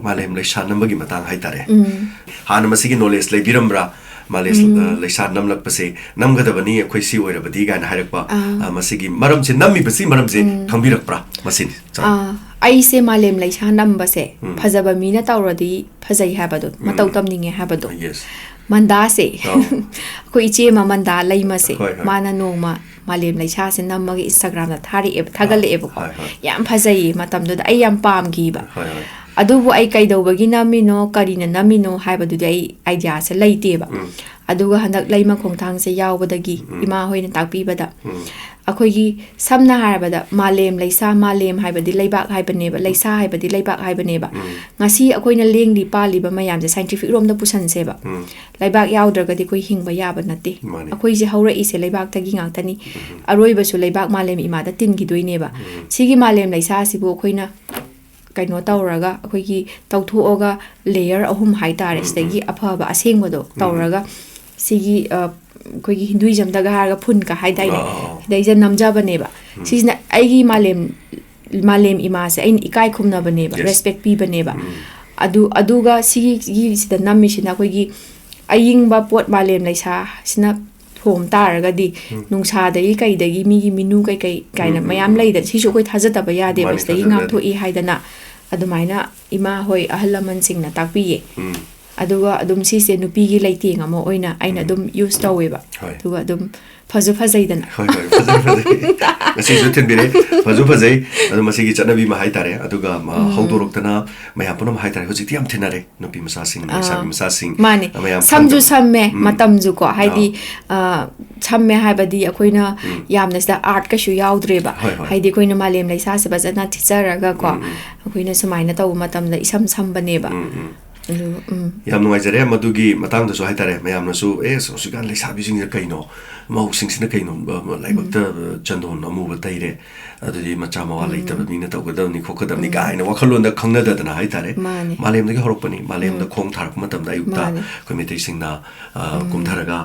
ꯃꯥꯂꯦꯝ ꯂꯩꯁꯥ ꯅꯝꯕꯒꯤ ꯃꯇꯥꯡ ꯍꯥꯏꯇꯥꯔꯦ꯫ ꯎꯝ꯫ ꯍꯥꯟꯅ ꯃꯁꯤꯒꯤ knowledge ꯂꯩꯕꯤꯔꯝꯕ꯭ꯔꯥ? ꯃꯥꯂꯦꯝ, ꯎꯝ꯫ ꯑ, ꯂꯩꯁꯥ ꯅꯝꯂꯛꯄꯁꯦ, ꯅꯝꯒꯗꯕꯅꯤ ꯑꯩꯈꯣꯏ ꯁꯤ ꯑꯣꯏꯔꯕꯗꯤ ꯀꯥꯏꯅ ꯍꯥꯏꯔꯛꯄ, ꯑꯥ꯫ ꯑ, ꯃꯁꯤꯒꯤ ꯃꯔꯝꯁꯦ, ꯅꯝꯃꯤꯕꯁꯤ ꯃꯔꯝꯁꯦ ꯎꯝ꯫ ꯈꯪꯕꯤꯔꯛꯄ꯭ꯔꯥ? ꯃꯁꯤꯅꯤ꯫ ꯆꯥ꯫ ꯑꯥ, ꯑꯩꯁꯦ ꯃꯥꯂꯦꯝ ꯂꯩꯁꯥ ꯅꯝꯕꯁꯦ ꯎꯝ꯫ ꯐꯖꯕ ꯃꯤꯅ ꯇꯧꯔꯗꯤ ꯐꯖꯩ ꯍꯥꯏꯕꯗꯣ, ꯎꯝ꯫ ꯃꯇꯧ ꯇꯝꯅꯤꯡꯉꯦ ꯍꯥꯏꯕꯗꯣ꯫ Yes꯫ ꯃꯟꯗꯥꯁꯦ ꯑꯥ꯫ ꯑꯩꯈꯣꯏ ꯏꯆꯦ ꯑꯃ ꯃꯟꯗꯥ ꯂꯩꯃꯁꯦ, ꯍꯣꯏ, ꯍꯣꯏ꯫ ꯃꯥꯅ ꯅꯣꯡꯃ ꯃꯥꯂꯦꯝ ꯂꯩꯁꯥꯁꯦ ꯅꯝꯃꯒ Instagram-ꯗ ꯊꯥꯔꯛꯑꯦꯕ, ꯊꯥꯒꯠꯂꯛꯑꯦꯕꯀꯣ꯫ ꯍꯣꯏ, ꯍꯣꯏ꯫ ꯌꯥꯝ ꯐꯖꯩꯌꯦ, ꯃꯇꯝꯗꯨꯗ ꯑꯩ ꯌꯥꯝ ꯄꯥꯝꯈꯤꯕ꯫ ꯍꯣꯏ, ꯍꯣꯏ꯫ ꯑꯗꯨꯕꯨ ꯑꯩ ꯀꯩꯗꯧꯕꯒꯤ ꯅꯝꯃꯤꯅꯣ, ꯀꯔꯤꯅ ꯅꯝꯃꯤꯅꯣ ꯍꯥꯏꯕꯗꯨꯗꯤ ꯑꯩ idea-ꯁꯦ ꯂꯩꯇꯦꯕ꯫ ꯎꯝ꯫ ꯑꯗꯨꯒ ꯍꯟꯗꯛ ꯂꯩꯃ ꯈꯣꯡꯊꯥꯡꯁꯦ ꯌꯥꯎꯕꯗꯒꯤ ꯎꯝ꯫ ꯏꯃꯥ ꯍꯣꯏꯅ ꯇꯥꯛꯄꯤꯕꯗ ꯎꯝ꯫ ꯑꯩꯈꯣꯏꯒꯤ ꯁꯝꯅ ꯍꯥꯏꯔꯕꯗ ꯃꯥꯂꯦꯝ ꯂꯩꯁꯥ, ꯃꯥꯂꯦꯝ ꯍꯥꯏꯕꯗꯤ ꯂꯩꯕꯥꯛ ꯍꯥꯏꯕꯅꯦꯕ, ꯂꯩꯁꯥ ꯍꯥꯏꯕꯗꯤ ꯂꯩꯕꯥꯛ ꯍꯥꯏꯕꯅꯦꯕ꯫ ꯎꯝ꯫ ꯉꯁꯤ ꯑꯩꯈꯣꯏꯅ ꯂꯦꯡꯂꯤ ꯄꯥꯜꯂꯤꯕ ꯃꯌꯥꯝꯁꯦ scientific ꯔꯣꯝꯗ ꯄꯨꯁꯟꯁꯦꯕ꯫ ꯎꯝ꯫ ꯂꯩꯕꯥꯛ ꯌꯥꯎꯗ꯭ꯔꯒꯗꯤ ꯑꯩꯈꯣꯏ ꯍꯤꯡꯕ ꯌꯥꯕ ꯅꯠꯇꯦ꯫ ꯃꯥꯅꯤ꯫ ꯑꯩꯈꯣꯏꯁꯦ ꯍꯧꯔꯛꯏꯁꯦ ꯂꯩꯕꯥꯛꯇꯒꯤ ꯉꯥꯛꯇꯅꯤ꯫ ꯎꯝ꯫ ꯑꯔꯣꯏꯕꯁꯨ ꯂꯩꯕꯥꯛ ꯃꯥꯂꯦꯝ ꯏꯃꯥꯗ ꯇꯤꯟꯈꯤꯗꯣꯏꯅꯦꯕ꯫ ꯎꯝ꯫ ꯁꯤꯒꯤ ꯃꯥꯂꯦꯝ ꯂꯩꯁꯥꯁꯤꯕꯨ ꯑꯩꯈꯣꯏꯅ ꯀꯩꯅꯣ ꯇꯧꯔꯒ, ꯑꯩꯈꯣꯏꯒꯤ ꯇꯧꯊꯣꯛꯑꯒ layer ꯑꯍꯨꯝ ꯍꯥꯏꯇꯥꯔꯦ, ꯎꯝ, ꯁꯤꯗꯒꯤ ꯎꯝ꯫ ꯑꯐꯕ ꯑꯁꯦꯡꯕꯗꯣ ꯎꯝ꯫ ꯇꯧꯔꯒ, ꯁꯤꯒꯤ, ꯑ, ꯑꯩꯈꯣꯏꯒꯤ Hinduism-ꯗꯒ ꯍꯥꯏꯔꯒ ꯐꯨꯟꯀ ꯍꯥꯏꯗꯥꯏꯅꯦ? ꯑꯥ, ꯑꯥ, ꯑꯥ꯫ ꯁꯤꯗꯩꯁꯤꯗ ꯅꯝꯖꯕꯅꯦꯕ꯫ ꯎꯝ꯫ ꯁꯤꯁꯤꯅ ꯑꯩꯒꯤ ꯃꯥꯂꯦꯝ, ꯃꯥꯂꯦꯝ ꯏꯃꯥꯁꯦ ꯑꯩꯅ ꯏꯀꯥꯏ ꯈꯨꯝꯅꯕꯅꯦꯕ, Yes꯫ Respect ꯄꯤꯕꯅꯦꯕ꯫ ꯎꯝ꯫ ꯑꯗꯨ, ꯑꯗꯨꯒ ꯁꯤꯒꯤ, ꯁꯤꯒꯤꯁꯤꯗ ꯅꯝꯃꯤꯁꯤꯅ ꯑꯩꯈꯣꯏꯒꯤ ꯑꯌꯤꯡꯕ ꯄꯣꯠ ꯃꯥꯂꯦꯝ ꯂꯩꯁꯥꯁꯤꯅ ꯊꯣꯝ ꯇꯥꯔꯒꯗꯤ ꯎꯝ꯫ ꯅꯨꯡꯁꯥꯗꯒꯤ ꯀꯩꯗꯒꯤ ꯃꯤꯒꯤ ꯃꯤꯅꯨ ꯀꯩꯀꯩ ꯀꯥꯏꯅ ꯎꯝ, ꯎꯝ, ꯃꯌꯥꯝ ꯎꯝ꯫ ꯂꯩꯗꯅ, ꯁꯤꯁꯨ ꯑꯩꯈꯣꯏ ꯊꯥꯖꯗꯕ ꯌꯥꯗꯦꯕ, ꯃꯥꯅꯤ, ꯁꯤꯗꯒꯤ ꯊꯥꯖꯕ ꯌꯥꯗꯦ꯫ ꯉꯥꯛꯊꯣꯛꯏ ꯍꯥꯏꯗꯅ꯫ ꯑꯗꯨꯃꯥꯏꯅ ꯏꯃꯥ ꯍꯣꯏ, ꯑꯍꯜ ꯂꯃꯟꯁꯤꯡꯅ ꯇꯥꯛꯄꯤꯌꯦ꯫ ꯎꯝ꯫ ꯑꯗꯨꯒ ꯑꯗꯨꯝ ꯁꯤꯁꯦ ꯅꯨꯄꯤꯒꯤ ꯂꯩꯇꯦꯡ ꯑꯃ ꯑꯣꯏꯅ ꯑꯩꯅ ꯑꯗꯨꯝ ꯌꯨꯁ ꯇꯧꯋꯦꯕ꯫ ꯍꯣꯏ꯫ ꯑꯗꯨꯒ ꯑꯗꯨꯝ ꯐꯁꯨ ꯐꯖꯩꯗꯅ꯫ ꯍꯣꯏ, ꯍꯣꯏ, ꯐꯖꯩ, ꯐꯖꯩ꯫ ꯉꯁꯤꯁꯨ ꯊꯤꯟꯕꯤꯔꯦ꯫ ꯐꯁꯨ ꯐꯖꯩ꯫ ꯑꯗꯣ ꯃꯁꯤꯒꯤ ꯆꯠꯅꯕꯤ ꯑꯃ ꯍꯥꯏꯇꯥꯔꯦ꯫ ꯑꯗꯨꯒ, ꯑ, ꯍꯧꯗꯣꯔꯛꯇꯅ ꯃꯌꯥꯝ ꯄꯨꯝꯅꯝ ꯍꯥꯏꯇꯥꯔꯦ꯫ ꯍꯧꯖꯤꯛꯇꯤ ꯌꯥꯝ ꯊꯤꯟꯅꯔꯦ꯫ ꯅꯨꯄꯤ ꯃꯆꯥꯁꯤꯡ, ꯂꯩꯁꯥꯕꯤ ꯑꯥ꯫ ꯃꯆꯥꯁꯤꯡ, ꯃꯥꯅꯦ꯫ ꯃꯌꯥꯝ ꯁꯝꯁꯨ ꯈꯪꯗꯕ꯫ ꯁꯝꯃꯦ, ꯎꯝ꯫ ꯃꯇꯝꯁꯨꯀꯣ꯫ ꯍꯥꯏꯗꯤ, ꯑꯥ꯫ ꯑ, ꯁꯝꯃꯦ ꯍꯥꯏꯕꯗꯤ ꯑꯩꯈꯣꯏꯅ ꯎꯝ꯫ ꯌꯥꯝꯅ ꯁꯤꯗ ꯑꯥꯔꯠ ꯀꯩꯁꯨ ꯌꯥꯎꯗ꯭ꯔꯦꯕ꯫ ꯍꯣꯏ, ꯍꯣꯏ꯫ ꯍꯥꯏꯗꯤ ꯑꯩꯈꯣꯏꯅ ꯃꯥꯂꯦꯝ ꯂꯩꯁꯥꯁꯦ ꯐꯖꯅ ꯊꯤꯠꯆꯔꯒꯀꯣ, ꯎꯝ, ꯎꯝ꯫ ꯑꯩꯈꯣꯏꯅ ꯁꯨꯃꯥꯏꯅ ꯇꯧꯕ ꯃꯇꯝꯗ ꯏꯁꯝ ꯁꯝꯕꯅꯦꯕ꯫ ꯎꯝ, ꯎꯝ꯫ ꯑꯗꯨ, ꯎꯝ꯫ ꯌꯥꯝ ꯅꯨꯡꯉꯥꯏꯖꯔꯦ ꯃꯗꯨꯒꯤ ꯃꯇꯥꯡꯗꯁꯨ ꯍꯥꯏꯇꯥꯔꯦ꯫ ꯃꯌꯥꯝꯅꯁꯨ, "ꯑꯦ, ꯍꯧꯖꯤꯛꯀꯥꯟ ꯂꯩꯁꯥꯕꯤꯁꯤꯡꯁꯦ ꯀꯩꯅꯣ, ꯃꯧꯁꯤꯡꯁꯤꯅ ꯀꯩꯅꯣ, ꯕ-, ꯕ-, ꯂꯥꯏꯕꯛꯇ, ꯕ-, ꯆꯟꯗꯣꯟ ꯑꯃꯨꯕ ꯇꯩꯔꯦ, ꯑꯗꯨꯗꯤ ꯃꯆꯥ ꯃꯋꯥ ꯂꯩꯇꯕ ꯃꯤꯅ ꯇꯧꯒꯗꯕꯅꯤ, ꯈꯣꯠꯀꯗꯕꯅꯤ" ꯀꯥꯏꯅ ꯋꯥꯈꯜꯂꯣꯟꯗ ꯈꯪꯅꯗꯗꯅ ꯍꯥꯏꯇꯥꯔꯦ꯫ ꯃꯥꯅꯦ꯫ ꯃꯥꯂꯦꯝꯗꯒꯤ ꯍꯧꯔꯛꯄꯅꯤ꯫ ꯃꯥꯂꯦꯝꯗ ꯈꯣꯡ ꯊꯥꯔꯛꯄ ꯃꯇꯝꯗ ꯑꯌꯨꯛꯇ ꯃꯥꯅꯦ꯫ ꯑꯩꯈꯣꯏ ꯃꯩꯇꯩꯁꯤꯡꯅ, ꯑ, ꯀꯨꯝꯊꯔꯒ,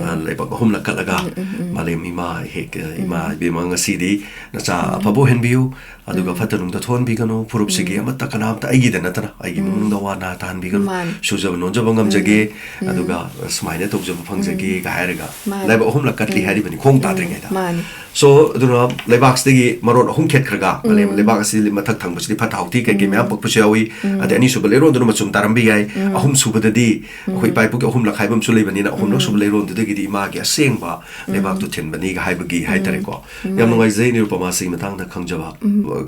ꯑ, ꯂꯩꯕꯥꯛ ꯑꯍꯨꯝꯂꯛ ꯀꯠꯂꯒ ꯃꯥꯂꯦꯝ ꯏꯃꯥ ꯍꯦꯛ, ꯑ, ꯏꯃꯥ ꯏꯕꯦꯝꯃ ꯉꯁꯤꯗꯤ ꯅꯆꯥ ꯑꯐꯕ ꯑꯣꯏꯍꯟꯕꯤꯌꯨ, ꯑꯗꯨꯒ ꯐꯠꯇ ꯅꯨꯡꯗ ꯊꯣꯛꯍꯟꯕꯤꯒꯅꯨ, ꯐꯨꯔꯨꯞꯁꯤꯒꯤ ꯑꯃꯠꯇ ꯀꯅꯥꯝꯇ ꯑꯩꯒꯤꯗ ꯅꯠꯇꯅ ꯑꯩꯒꯤ ꯏꯃꯨꯡꯗ ꯋꯥ ꯅꯥ ꯇꯥꯍꯟꯕꯤꯒꯅꯨ, ꯃꯥꯅꯦ꯫ ꯁꯨꯖꯕ ꯅꯣꯝꯖꯕ ꯉꯝꯖꯒꯦ, ꯑꯗꯨꯒ ꯁꯨꯃꯥꯏꯅ ꯇꯧꯖꯕ ꯐꯪꯖꯒꯦꯒ ꯍꯥꯏꯔꯒ ꯃꯥꯅꯦ꯫ ꯂꯥꯏꯕꯛ ꯑꯍꯨꯝꯂꯛ ꯀꯠꯂꯤ ꯍꯥꯏꯔꯤꯕꯅꯤ ꯈꯣꯡ ꯇꯥꯗ꯭ꯔꯤꯉꯩꯗ꯫ ꯃꯥꯅꯦ꯫ So, ꯑꯗꯨꯅ ꯂꯩꯕꯥꯛꯁꯤꯗꯒꯤ ꯃꯔꯣꯟ ꯑꯍꯨꯝ ꯈꯦꯠꯈ꯭ꯔꯒ, ꯃꯥꯂꯦꯝ ꯂꯩꯕꯥꯛ ꯑꯁꯤ ꯃꯊꯛ ꯊꯪꯕꯁꯤꯗꯤ ꯐꯠꯇ ꯍꯥꯎꯊꯤ ꯀꯩꯀꯩ ꯃꯌꯥꯝ ꯄꯛꯄꯁꯨ ꯌꯥꯎꯏ꯫ ꯑꯗꯩ ꯑꯅꯤꯁꯨꯕ ꯂꯩꯔꯣꯟꯗꯨꯅ ꯃꯆꯨꯝ ꯇꯥꯔꯝꯕ ꯌꯥꯏ꯫ ꯑꯍꯨꯝꯁꯨꯕꯗꯗꯤ ꯑꯩꯈꯣꯏ ꯏꯄꯥ ꯏꯄꯨꯒꯤ ꯑꯍꯨꯝꯂꯛ ꯍꯥꯏꯕ ꯑꯃꯁꯨ ꯂꯩꯕꯅꯤꯅ, ꯑꯍꯨꯝꯂꯛ ꯁꯨꯕ ꯂꯩꯔꯣꯟꯗꯨꯗꯒꯤꯗꯤ ꯏꯃꯥꯒꯤ ꯑꯁꯦꯡꯕ ꯂꯩꯕꯥꯛꯇꯨ ꯊꯤꯟꯕꯅꯤꯒ ꯍꯥꯏꯕꯒꯤ ꯍꯥꯏꯇꯥꯔꯦꯀꯣ꯫ ꯌꯥꯝ ꯅꯨꯡꯉꯥꯏꯖꯩ ꯅꯤꯔꯨꯄꯃꯥ, ꯁꯤꯒꯤ ꯃꯇꯥꯡꯗ ꯈꯪꯖꯕ꯫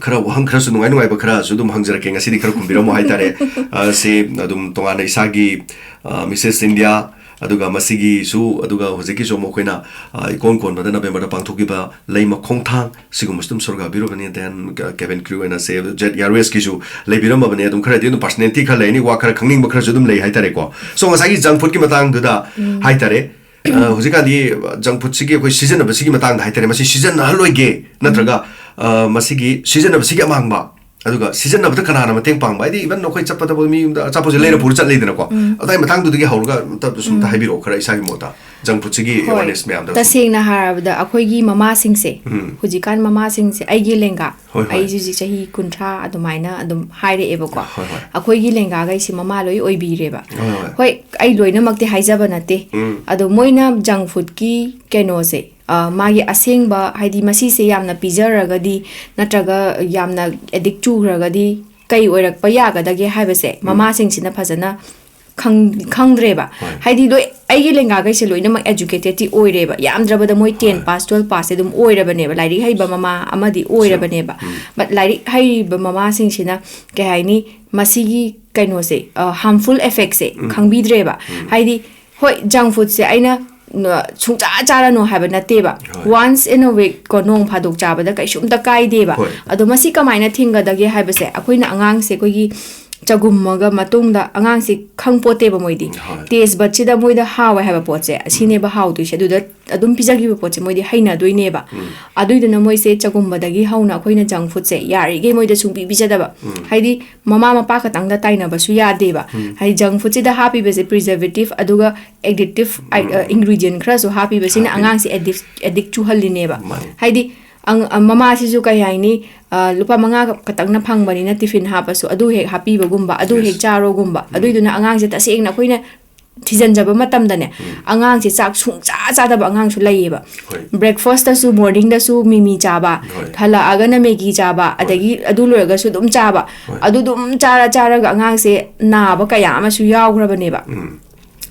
ꯈꯔ ꯋꯥꯍꯪ ꯈꯔꯁꯨ ꯅꯨꯡꯉꯥꯏ ꯅꯨꯡꯉꯥꯏꯕ ꯈꯔꯁꯨ ꯑꯗꯨꯝ ꯍꯪꯖꯔꯛꯀꯦ꯫ ꯉꯁꯤꯗꯤ ꯈꯔ ꯈꯨꯝꯕꯤꯔꯝꯃꯣ ꯍꯥꯏꯇꯥꯔꯦ꯫ ꯑ, ꯁꯤ ꯑꯗꯨꯝ ꯇꯣꯉꯥꯟꯅ ꯏꯁꯥꯒꯤ, ꯑ, ꯃꯤꯁꯦꯁ ꯏꯟꯗꯤꯌꯥ, ꯑꯗꯨꯒ ꯃꯁꯤꯒꯤꯁꯨ, ꯑꯗꯨꯒ ꯍꯧꯖꯤꯛꯀꯤꯁꯨ ꯑꯃꯨꯛ ꯑꯩꯈꯣꯏꯅ, ꯑ, ꯏꯀꯣꯟ ꯀꯣꯟꯕꯗ ꯅꯕꯦꯝꯕꯔꯗ ꯄꯥꯡꯊꯣꯛꯈꯤꯕ ꯂꯩꯃ ꯈꯣꯡꯊꯥꯡ, ꯁꯤꯒꯨꯝꯕꯁꯨ ꯑꯗꯨꯝ ꯁꯣꯔꯒ ꯍꯥꯞꯄꯤꯔꯨꯕꯅꯤ꯫ Then, ꯑ, cabin crew ꯑꯣꯏꯅ Save Jet Airwaysꯀꯤꯁꯨ ꯂꯩꯕꯤꯔꯝꯃꯕꯅꯤ꯫ ꯑꯗꯨꯝ ꯈꯔꯗꯤ ꯑꯗꯨꯝ personality ꯈꯔ ꯂꯩꯅꯤ, ꯋꯥ ꯈꯔ ꯈꯪꯅꯤꯡꯕ ꯈꯔꯁꯨ ꯑꯗꯨꯝ ꯂꯩ ꯍꯥꯏꯇꯥꯔꯦꯀꯣ꯫ So, ꯉꯁꯥꯏꯒꯤ junk foodꯀꯤ ꯃꯇꯥꯡꯗꯨꯗ ꯍꯥꯏꯇꯥꯔꯦ, ꯑ, ꯍꯧꯖꯤꯛꯀꯥꯟꯗꯤ junk foodꯁꯤꯒꯤ ꯑꯩꯈꯣꯏ ꯁꯤꯖꯤꯟꯅꯕꯁꯤꯒꯤ ꯃꯇꯥꯡꯗ ꯍꯥꯏꯇꯥꯔꯦ, ꯃꯁꯤ ꯁꯤꯖꯤꯟꯅꯍꯜꯂꯣꯏꯒꯦ, ꯅꯠꯇ꯭ꯔꯒ, ꯑ, ꯃꯁꯤꯒꯤ ꯁꯤꯖꯤꯟꯅꯕꯁꯤꯒꯤ ꯑꯃꯥꯡꯕ, ꯑꯗꯨꯒ ꯁꯤꯖꯤꯟꯅꯕꯗ ꯀꯅꯥꯅ ꯃꯇꯦꯡ ꯄꯥꯡꯕ? ꯍꯥꯏꯗꯤ, even ꯑꯩꯈꯣꯏ ꯆꯠꯄꯗꯕꯨ ꯃꯤ ꯌꯨꯝꯗ ꯑꯆꯥꯄꯣꯠꯁꯦ ꯂꯩꯔ ꯄꯨꯔ ꯆꯠꯂꯤꯗꯅꯀꯣ꯫ ꯑꯗꯥꯏ ꯃꯇꯥꯡꯗꯨꯗꯒꯤ ꯍꯧꯔꯒ ꯑꯝꯇ ꯁꯨꯝꯇ ꯍꯥꯏꯕꯤꯔꯛꯑꯣ, ꯈꯔ ꯏꯁꯥꯒꯤ ꯃꯣꯠꯇ junk foodꯁꯤꯒꯤ ꯍꯣꯏ꯫ awareness ꯃꯌꯥꯝꯗ꯫ ꯇꯁꯦꯡꯅ ꯍꯥꯏꯔꯕꯗ, ꯑꯩꯈꯣꯏꯒꯤ ꯃꯃꯥꯁꯤꯡꯁꯦ, ꯎꯝ꯫ ꯍꯧꯖꯤꯛꯀꯥꯟ ꯃꯃꯥꯁꯤꯡꯁꯦ, ꯑꯩꯒꯤ ꯂꯦꯡꯒꯥ, ꯍꯣꯏ, ꯍꯣꯏ꯫ ꯑꯩꯁꯨ ꯍꯧꯖꯤꯛ ꯆꯍꯤ ꯀꯨꯟꯊ꯭ꯔꯥ ꯑꯗꯨꯃꯥꯏꯅ ꯑꯗꯨꯝ ꯍꯥꯏꯔꯛꯑꯦꯕꯀꯣ꯫ ꯍꯣꯏ, ꯍꯣꯏ꯫ ꯑꯩꯈꯣꯏꯒꯤ ꯂꯦꯡꯒꯥꯈꯩꯁꯤ ꯃꯃꯥ ꯂꯣꯏ ꯑꯣꯏꯕꯤꯔꯦꯕ꯫ ꯍꯣꯏ, ꯍꯣꯏ꯫ ꯍꯣꯏ, ꯑꯩ ꯂꯣꯏꯅꯃꯛꯇꯤ ꯍꯥꯏꯖꯕ ꯅꯠꯇꯦ꯫ ꯎꯝ꯫ ꯑꯗꯣ ꯃꯣꯏꯅ junk foodꯀꯤ ꯀꯩꯅꯣꯁꯦ, ꯑ, ꯃꯥꯒꯤ ꯑꯁꯦꯡꯕ, ꯍꯥꯏꯗꯤ ꯃꯁꯤꯁꯦ ꯌꯥꯝꯅ ꯄꯤꯖꯔꯒꯗꯤ, ꯅꯠꯇ꯭ꯔꯒ ꯌꯥꯝꯅ addict ꯆꯨꯈ꯭ꯔꯒꯗꯤ ꯀꯩ ꯑꯣꯏꯔꯛꯄ ꯌꯥꯒꯗꯒꯦ ꯍꯥꯏꯕꯁꯦ ꯃꯃꯥꯁꯤꯡꯁꯤꯅ ꯐꯖꯅ ꯈꯪꯗ꯭ꯔꯦꯕ꯫ ꯍꯥꯏꯗꯤ ꯂꯣꯏ ꯑꯩꯒꯤ ꯂꯦꯡꯒꯥꯈꯩꯁꯦ ꯂꯣꯏꯅꯃꯛ educatedꯇꯤ ꯑꯣꯏꯔꯦꯕ, ꯌꯥꯝꯗ꯭ꯔꯕꯗ ꯃꯣꯏ ten pass, twelve passꯁꯦ ꯑꯗꯨꯝ ꯑꯣꯏꯔꯕꯅꯦꯕ, ꯂꯥꯏꯔꯤꯛ ꯍꯩꯕ ꯃꯃꯥ ꯑꯃꯗꯤ ꯑꯣꯏꯔꯕꯅꯦꯕ꯫ But ꯂꯥꯏꯔꯤꯛ ꯍꯩꯕ ꯃꯃꯥꯁꯤꯡꯁꯤꯅ ꯀꯩ ꯍꯥꯏꯅꯤ, ꯃꯁꯤꯒꯤ ꯀꯩꯅꯣꯁꯦ, harmful effectꯁꯦ ꯈꯪꯕꯤꯗ꯭ꯔꯦꯕ꯫ ꯍꯥꯏꯗꯤ ꯍꯣꯏ, junk foodꯁꯦ ꯑꯩꯅ ꯁꯨꯡꯆꯥ ꯆꯥꯔꯅꯨ ꯍꯥꯏꯕ ꯅꯠꯇꯦꯕ꯫ Once in a week ꯀꯣ, ꯅꯣꯡ ꯐꯥꯗꯣꯛ ꯆꯥꯕꯗ ꯀꯩꯁꯨꯝꯇ ꯀꯥꯏꯗꯦꯕ꯫ ꯑꯗꯣ ꯃꯁꯤ ꯀꯃꯥꯏꯅ ꯊꯤꯡꯒꯗꯒꯦ ꯍꯥꯏꯕꯁꯦ, ꯑꯩꯈꯣꯏꯅ ꯑꯉꯥꯡꯁꯦ ꯑꯩꯈꯣꯏꯒꯤ ꯆꯒꯨꯝꯃꯒ ꯃꯇꯨꯡꯗ ꯑꯉꯥꯡꯁꯦ ꯈꯪꯄꯣꯠꯇꯦꯕ ꯃꯣꯏꯗꯤ꯫ Taste budꯁꯤꯗ ꯃꯣꯏꯗ ꯍꯥꯎꯋꯦ ꯍꯥꯏꯕ ꯄꯣꯠꯁꯦ ꯑꯁꯤꯅꯦꯕ ꯍꯥꯎꯗꯣꯏꯁꯦ, ꯑꯗꯨꯗ ꯑꯗꯨꯝ ꯄꯤꯖꯈꯤꯕ ꯄꯣꯠꯁꯦ ꯃꯣꯏꯗꯤ ꯍꯩꯅꯗꯣꯏꯅꯦꯕ꯫ ꯑꯗꯨꯏꯗꯨꯅ ꯃꯣꯏꯁꯦ ꯆꯒꯨꯝꯕꯗꯒꯤ ꯍꯧꯅ ꯑꯩꯈꯣꯏꯅ junk foodꯁꯦ ꯌꯥꯔꯤꯈꯩ ꯃꯣꯏꯗ ꯁꯨꯡꯄꯤ ꯄꯤꯖꯗꯕ꯫ ꯍꯥꯏꯗꯤ ꯃꯃꯥ ꯃꯄꯥ ꯈꯛꯇꯪꯗ ꯇꯥꯏꯅꯕꯁꯨ ꯌꯥꯗꯦꯕ꯫ ꯍꯥꯏꯗꯤ junk foodꯁꯤꯗ ꯍꯥꯞꯄꯤꯕꯁꯦ preservative ꯑꯗꯨꯒ addictive ingredient ꯈꯔꯁꯨ ꯍꯥꯞꯄꯤꯕꯁꯤꯅ ꯑꯉꯥꯡꯁꯦ addict ꯆꯨꯍꯜꯂꯤꯅꯦꯕ꯫ ꯍꯥꯏꯗꯤ ꯃꯃꯥꯁꯤꯁꯨ ꯀꯩ ꯍꯥꯏꯅꯤ, ꯂꯨꯄꯥ ꯃꯉꯥ ꯈꯛꯇꯪꯅ ꯐꯪꯕꯅꯤꯅ tiffin ꯍꯥꯞꯄꯁꯨ ꯑꯗꯨ ꯍꯦꯛ ꯍꯥꯞꯄꯤꯕꯒꯨꯝꯕ, ꯑꯗꯨ ꯍꯦꯛ ꯆꯥꯔꯣꯒꯨꯝꯕ꯫ ꯑꯗꯨꯏꯗꯨꯅ ꯑꯉꯥꯡꯁꯦ ꯇꯁꯦꯡꯅ ꯑꯩꯈꯣꯏꯅ ꯊꯤꯖꯤꯟꯖꯕ ꯃꯇꯝꯗꯅꯦ, ꯑꯉꯥꯡꯁꯦ ꯆꯥꯛ ꯁꯨꯡꯆꯥ ꯆꯥꯗꯕ ꯑꯉꯥꯡꯁꯨ ꯂꯩꯌꯦꯕ꯫ Breakfastꯇꯁꯨ, morningꯗꯁꯨ ꯃꯤꯃꯤ ꯆꯥꯕ, ꯍꯜꯂꯛꯑꯒꯅ Maggi ꯆꯥꯕ, ꯑꯗꯒꯤ ꯑꯗꯨ ꯂꯣꯏꯔꯒꯁꯨ ꯑꯗꯨꯝ ꯆꯥꯕ꯫ ꯑꯗꯨ ꯑꯗꯨꯝ ꯆꯥꯔ ꯆꯥꯔꯒ ꯑꯉꯥꯡꯁꯦ ꯅꯥꯕ ꯀꯌꯥ ꯑꯃꯁꯨ ꯌꯥꯎꯈ꯭ꯔꯕꯅꯦꯕ꯫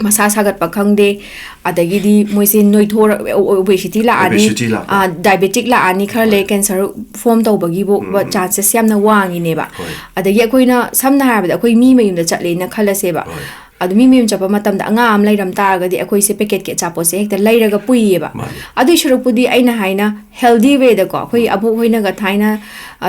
ꯃꯁꯥ ꯁꯥꯒꯠꯄ ꯈꯪꯗꯦ, ꯑꯗꯒꯤꯗꯤ ꯃꯣꯏꯁꯦ ꯅꯣꯏꯊꯣꯔꯛ obesity ꯂꯥꯛꯑꯅꯤ꯫ Obesity ꯂꯥꯛꯄ꯫ Diabetic ꯂꯥꯛꯑꯅꯤ, ꯈꯔ ꯂꯩ cancer form ꯇꯧꯕꯒꯤꯕꯨ chances ꯌꯥꯝꯅ ꯋꯥꯡꯉꯤꯅꯦꯕ꯫ ꯑꯗꯒꯤ ꯑꯩꯈꯣꯏꯅ ꯁꯝꯅ ꯍꯥꯏꯔꯕꯗ ꯑꯩꯈꯣꯏ ꯃꯤ ꯃꯌꯨꯝꯗ ꯆꯠꯂꯦꯅ ꯈꯜꯂꯁꯦꯕ꯫ ꯑꯗꯨ ꯃꯤ ꯃꯌꯨꯝ ꯆꯠꯄ ꯃꯇꯝꯗ ꯑꯉꯥꯡ ꯑꯃ ꯂꯩꯔꯝ ꯇꯥꯔꯒꯗꯤ ꯑꯩꯈꯣꯏꯁꯦ packetꯀꯤ ꯑꯆꯥꯄꯣꯠꯁꯦ ꯍꯦꯛꯇ ꯂꯩꯔꯒ ꯄꯨꯏꯌꯦꯕ꯫ ꯑꯗꯨꯏ ꯁꯔꯨꯛꯄꯨꯗꯤ ꯑꯩꯅ ꯍꯥꯏꯅ healthy wayꯗꯀꯣ, ꯑꯩꯈꯣꯏ ꯑꯕꯣꯛ ꯍꯣꯏꯅꯒ ꯊꯥꯏꯅ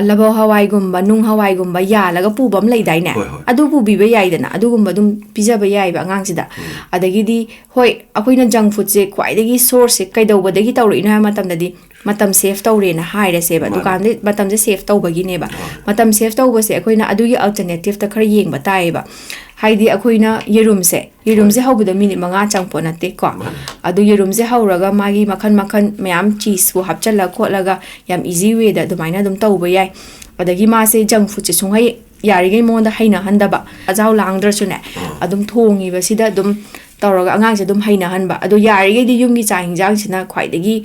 ꯂꯕꯧ ꯍꯋꯥꯏꯒꯨꯝꯕ, ꯅꯨꯡ ꯍꯋꯥꯏꯒꯨꯝꯕ ꯌꯥꯜꯂꯒ ꯄꯨꯕ ꯑꯃ ꯂꯩꯗꯥꯏꯅꯦ? ꯑꯗꯨ ꯄꯨꯕꯤꯕ ꯌꯥꯏꯗꯅ, ꯑꯗꯨꯒꯨꯝꯕ ꯑꯗꯨꯝ ꯄꯤꯖꯕ ꯌꯥꯏꯕ ꯑꯉꯥꯡꯁꯤꯗ꯫ ꯑꯗꯒꯤꯗꯤ ꯍꯣꯏ, ꯑꯩꯈꯣꯏꯅ junk foodꯁꯦ ꯈ꯭ꯋꯥꯏꯗꯒꯤ sourceꯁꯦ ꯀꯩꯗꯧꯕꯗꯒꯤ ꯇꯧꯔꯛꯏꯅꯣ ꯍꯥꯏꯕ ꯃꯇꯝꯗꯗꯤ ꯃꯇꯝ save ꯇꯧꯔꯦꯅ ꯍꯥꯏꯔꯁꯦꯕ꯫ ꯗꯨꯀꯥꯟꯗ ꯃꯇꯝꯁꯦ save ꯇꯧꯕꯒꯤꯅꯦꯕ꯫ ꯃꯇꯝ save ꯇꯧꯕꯁꯦ ꯑꯩꯈꯣꯏꯅ ꯑꯗꯨꯒꯤ alternativeꯇ ꯈꯔ ꯌꯦꯡꯕ ꯇꯥꯏꯌꯦꯕ꯫ ꯍꯥꯏꯗꯤ ꯑꯩꯈꯣꯏꯅ ꯌꯦꯔꯨꯝꯁꯦ, ꯌꯦꯔꯨꯝꯁꯦ ꯍꯧꯕꯗ minute ꯃꯉꯥ ꯆꯪꯄꯣꯠ ꯅꯠꯇꯦꯀꯣ꯫ ꯑꯗꯨ ꯌꯦꯔꯨꯝꯁꯦ ꯍꯧꯔꯒ ꯃꯥꯒꯤ ꯃꯈꯜ ꯃꯈꯜ ꯃꯌꯥꯝ cheeseꯄꯨ ꯍꯥꯞꯆꯜꯂ ꯈꯣꯠꯂꯒ ꯌꯥꯝ easy wayꯗ ꯑꯗꯨꯃꯥꯏꯅ ꯑꯗꯨꯝ ꯇꯧꯕ ꯌꯥꯏ꯫ ꯑꯗꯒꯤ ꯃꯥꯁꯦ junk foodꯁꯦ ꯁꯨꯡꯍꯩ ꯌꯥꯔꯤꯈꯩ ꯃꯉꯣꯟꯗ ꯍꯩꯅꯍꯟꯗꯕ, ꯑꯖꯥꯎ ꯂꯥꯡꯗ꯭ꯔꯁꯨꯅꯦ, ꯑꯗꯨꯝ ꯊꯣꯡꯉꯤꯕꯁꯤꯗ ꯑꯗꯨꯝ ꯇꯧꯔꯒ ꯑꯉꯥꯡꯁꯦ ꯑꯗꯨꯝ ꯍꯩꯅꯍꯟꯕ꯫ ꯑꯗꯣ ꯌꯥꯔꯤꯈꯩꯗꯤ ꯌꯨꯝꯒꯤ ꯆꯥꯛ ꯌꯦꯟꯁꯥꯡꯁꯤꯅ ꯈ꯭ꯋꯥꯏꯗꯒꯤ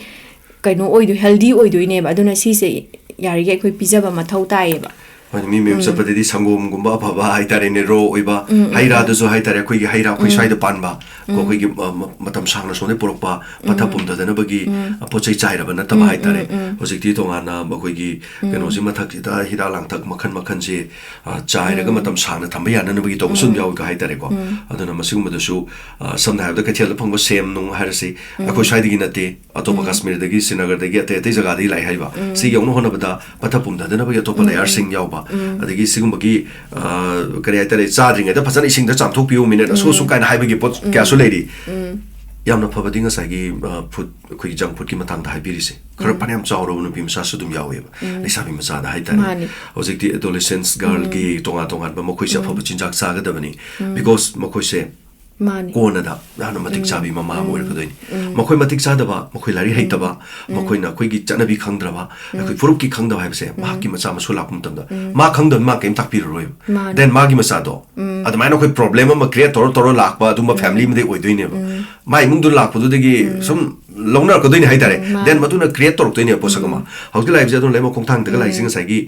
ꯀꯩꯅꯣ ꯑꯣꯏꯗꯣꯏ, healthy ꯑꯣꯏꯗꯣꯏꯅꯦꯕ꯫ ꯑꯗꯨꯅ ꯁꯤꯁꯦ ꯌꯥꯔꯤꯈꯩ ꯑꯩꯈꯣꯏ ꯄꯤꯖꯕ ꯃꯊꯧ ꯇꯥꯏꯌꯦꯕ꯫ ꯍꯣꯏ, ꯃꯤ ꯃꯌꯨꯝ ꯆꯠꯄꯗꯗꯤ ꯁꯪꯒꯣꯝꯒꯨꯝꯕ ꯑꯐꯕ ꯍꯥꯏꯇꯥꯔꯦꯅꯦ, ꯔꯣ ꯑꯣꯏꯕ, ꯍꯩ ꯔꯥꯗꯁꯨ ꯍꯥꯏꯇꯥꯔꯦ, ꯑꯩꯈꯣꯏꯒꯤ ꯍꯩ ꯔꯥ ꯑꯩꯈꯣꯏ ꯁ꯭ꯋꯥꯏꯗ ꯄꯥꯟꯕ, ꯀꯣ, ꯑꯩꯈꯣꯏꯒꯤ, ꯑ, ꯃ-, ꯃꯇꯝ ꯁꯥꯡꯅ ꯁꯣꯝꯗꯩ ꯄꯨꯔꯛꯄ, ꯄꯠꯊ ꯄꯨꯝꯊꯗꯅꯕꯒꯤ, ꯑ, ꯄꯣꯠ ꯆꯩ ꯆꯥꯏꯔꯕ ꯅꯠꯇꯕ ꯍꯥꯏꯇꯥꯔꯦ꯫ ꯍꯧꯖꯤꯛꯇꯤ ꯇꯣꯉꯥꯟꯅ ꯑꯩꯈꯣꯏꯒꯤ ꯀꯩꯅꯣꯁꯤ ꯃꯊꯛꯁꯤꯗ ꯍꯤꯗꯥꯛ ꯂꯥꯡꯊꯛ ꯃꯈꯜ ꯃꯈꯜꯁꯦ, ꯑ, ꯆꯥꯏꯔꯒ ꯃꯇꯝ ꯁꯥꯡꯅ ꯊꯝꯕ ꯌꯥꯅꯅꯕꯒꯤ ꯇꯧꯕꯁꯨ ꯑꯗꯨꯝ ꯌꯥꯎꯏꯀꯣ ꯍꯥꯏꯇꯥꯔꯦꯀꯣ꯫ ꯑꯗꯨꯅ ꯃꯁꯤꯒꯨꯝꯕꯗꯁꯨ, ꯑ, ꯁꯝꯅ ꯍꯥꯏꯔꯕꯗ ꯀꯩꯊꯦꯜꯗ ꯐꯪꯕ ꯁꯦꯝ ꯅꯨꯡ ꯍꯥꯏꯔꯁꯤ, ꯑꯩꯈꯣꯏ ꯁ꯭ꯋꯥꯏꯗꯒꯤ ꯅꯠꯇꯦ, ꯑꯇꯣꯞꯄ ꯀꯥꯁꯃꯤꯔꯗꯒꯤ, ꯁ꯭ꯔꯤꯅꯒꯔꯗꯒꯤ, ꯑꯇꯩ ꯑꯇꯩ ꯖꯒꯥꯗꯒꯤ ꯂꯥꯛꯑꯦ ꯍꯥꯏꯕ꯫ ꯁꯤ ꯌꯧꯅ ꯍꯣꯠꯅꯕꯗ ꯄꯠꯊ ꯄꯨꯝꯊꯗꯅꯕꯒꯤ ꯑꯇꯣꯞꯄ ꯂꯦꯌꯔꯁꯤꯡ ꯌꯥꯎꯕ, ꯑꯗꯒꯤ ꯁꯤꯒꯨꯝꯕꯒꯤ, ꯑ, ꯀꯔꯤ ꯍꯥꯏꯇꯥꯔꯦ, ꯆꯥꯗ꯭ꯔꯤꯉꯩꯗ ꯐꯖꯅ ꯏꯁꯤꯡꯗ ꯆꯥꯝꯊꯣꯛꯄꯤꯌꯨ, ꯃꯤꯅꯠ ꯑꯁꯨꯛ ꯑꯁꯨꯛ ꯀꯥꯏꯅ ꯍꯥꯏꯕꯒꯤ ꯄꯣꯠ ꯀꯌꯥꯁꯨ ꯂꯩꯔꯤ꯫ ꯌꯥꯝꯅ ꯐꯕꯗꯤ ꯉꯁꯥꯏꯒꯤ, ꯑ, ꯐꯨꯗ, ꯑꯩꯈꯣꯏꯒꯤ ꯖꯪ ꯐꯨꯗꯀꯤ ꯃꯇꯥꯡꯗ ꯍꯥꯏꯕꯤꯔꯤꯁꯦ꯫ ꯈꯔ ꯐꯅꯌꯥꯝ ꯆꯥꯎꯔꯕ ꯅꯨꯄꯤ ꯃꯆꯥꯁꯨ ꯑꯗꯨꯝ ꯌꯥꯎꯋꯦꯕ, ꯂꯩꯁꯥꯕꯤ ꯃꯆꯥꯗ ꯍꯥꯏꯇꯥꯔꯦ꯫ ꯃꯥꯅꯤ꯫ ꯍꯧꯖꯤꯛꯇꯤ ꯑꯦꯗꯣꯂꯦꯁꯦꯟꯁ ꯒꯔꯜꯒꯤ ꯇꯣꯉꯥꯟ ꯇꯣꯉꯥꯟꯕ, ꯃꯈꯣꯏꯁꯦ ꯑꯐꯕ ꯆꯤꯟꯖꯥꯛ ꯆꯥꯒꯗꯕꯅꯤ꯫ ꯕꯤꯀꯣꯁ ꯃꯈꯣꯏꯁꯦ ꯃꯥꯅꯤ꯫ ꯀꯣꯟꯅꯗ ꯌꯥꯝꯅ ꯃꯇꯤꯛ ꯆꯥꯕꯤ ꯃꯃꯥ ꯑꯃ ꯑꯣꯏꯔꯛꯀꯗꯣꯏꯅꯤ꯫ ꯃꯈꯣꯏ ꯃꯇꯤꯛ ꯆꯥꯗꯕ, ꯃꯈꯣꯏ ꯂꯥꯏꯔꯤꯛ ꯍꯩꯇꯕ, ꯃꯈꯣꯏꯅ ꯑꯩꯈꯣꯏꯒꯤ ꯆꯠꯅꯕꯤ ꯈꯪꯗ꯭ꯔꯕ, ꯑꯩꯈꯣꯏ ꯐꯨꯔꯨꯞꯀꯤ ꯈꯪꯗꯕ ꯍꯥꯏꯕꯁꯦ ꯃꯍꯥꯛꯀꯤ ꯃꯆꯥ ꯃꯁꯨ ꯂꯥꯛꯄ ꯃꯇꯝꯗ ꯃꯥ ꯈꯪꯗꯕꯅꯤ, ꯃꯥ ꯀꯔꯤꯝ ꯇꯥꯛꯄꯤꯔꯔꯣꯏꯕ꯫ ꯃꯥꯅꯤ꯫ ꯗꯦꯟ ꯃꯥꯒꯤ ꯃꯆꯥꯗꯣ ꯑꯗꯨꯃꯥꯏꯅ ꯑꯩꯈꯣꯏ ꯄ꯭ꯔꯣꯕ꯭ꯂꯦꯝ ꯑꯃ ꯀ꯭ꯔꯤꯌꯦꯠ ꯇꯧꯔ ꯇꯧꯔ ꯂꯥꯛꯄ ꯑꯗꯨꯝꯕ ꯐꯦꯃꯤꯂꯤ ꯑꯃꯗꯒꯤ ꯑꯣꯏꯗꯣꯏꯅꯦꯕ꯫ ꯃꯥ ꯏꯃꯨꯡꯗ ꯂꯥꯛꯄꯗꯨꯗꯒꯤ ꯁꯨꯝ ꯂꯧꯅꯔꯛꯀꯗꯣꯏꯅꯦ ꯍꯥꯏꯇꯥꯔꯦ꯫ ꯃꯥꯅꯤ꯫ ꯗꯦꯟ ꯃꯗꯨꯅ ꯀ꯭ꯔꯤꯌꯦꯠ ꯇꯧꯔꯛꯇꯣꯏꯅꯦꯕ ꯄꯣꯠꯁꯛ ꯑꯃ꯫ ꯍꯧꯖꯤꯛ ꯂꯥꯛꯏꯕꯁꯦ ꯑꯗꯨꯅ ꯂꯩꯃ ꯈꯣꯡꯊꯥꯡꯗꯒ ꯂꯥꯛꯏꯁꯦ ꯉꯁꯥꯏꯒꯤ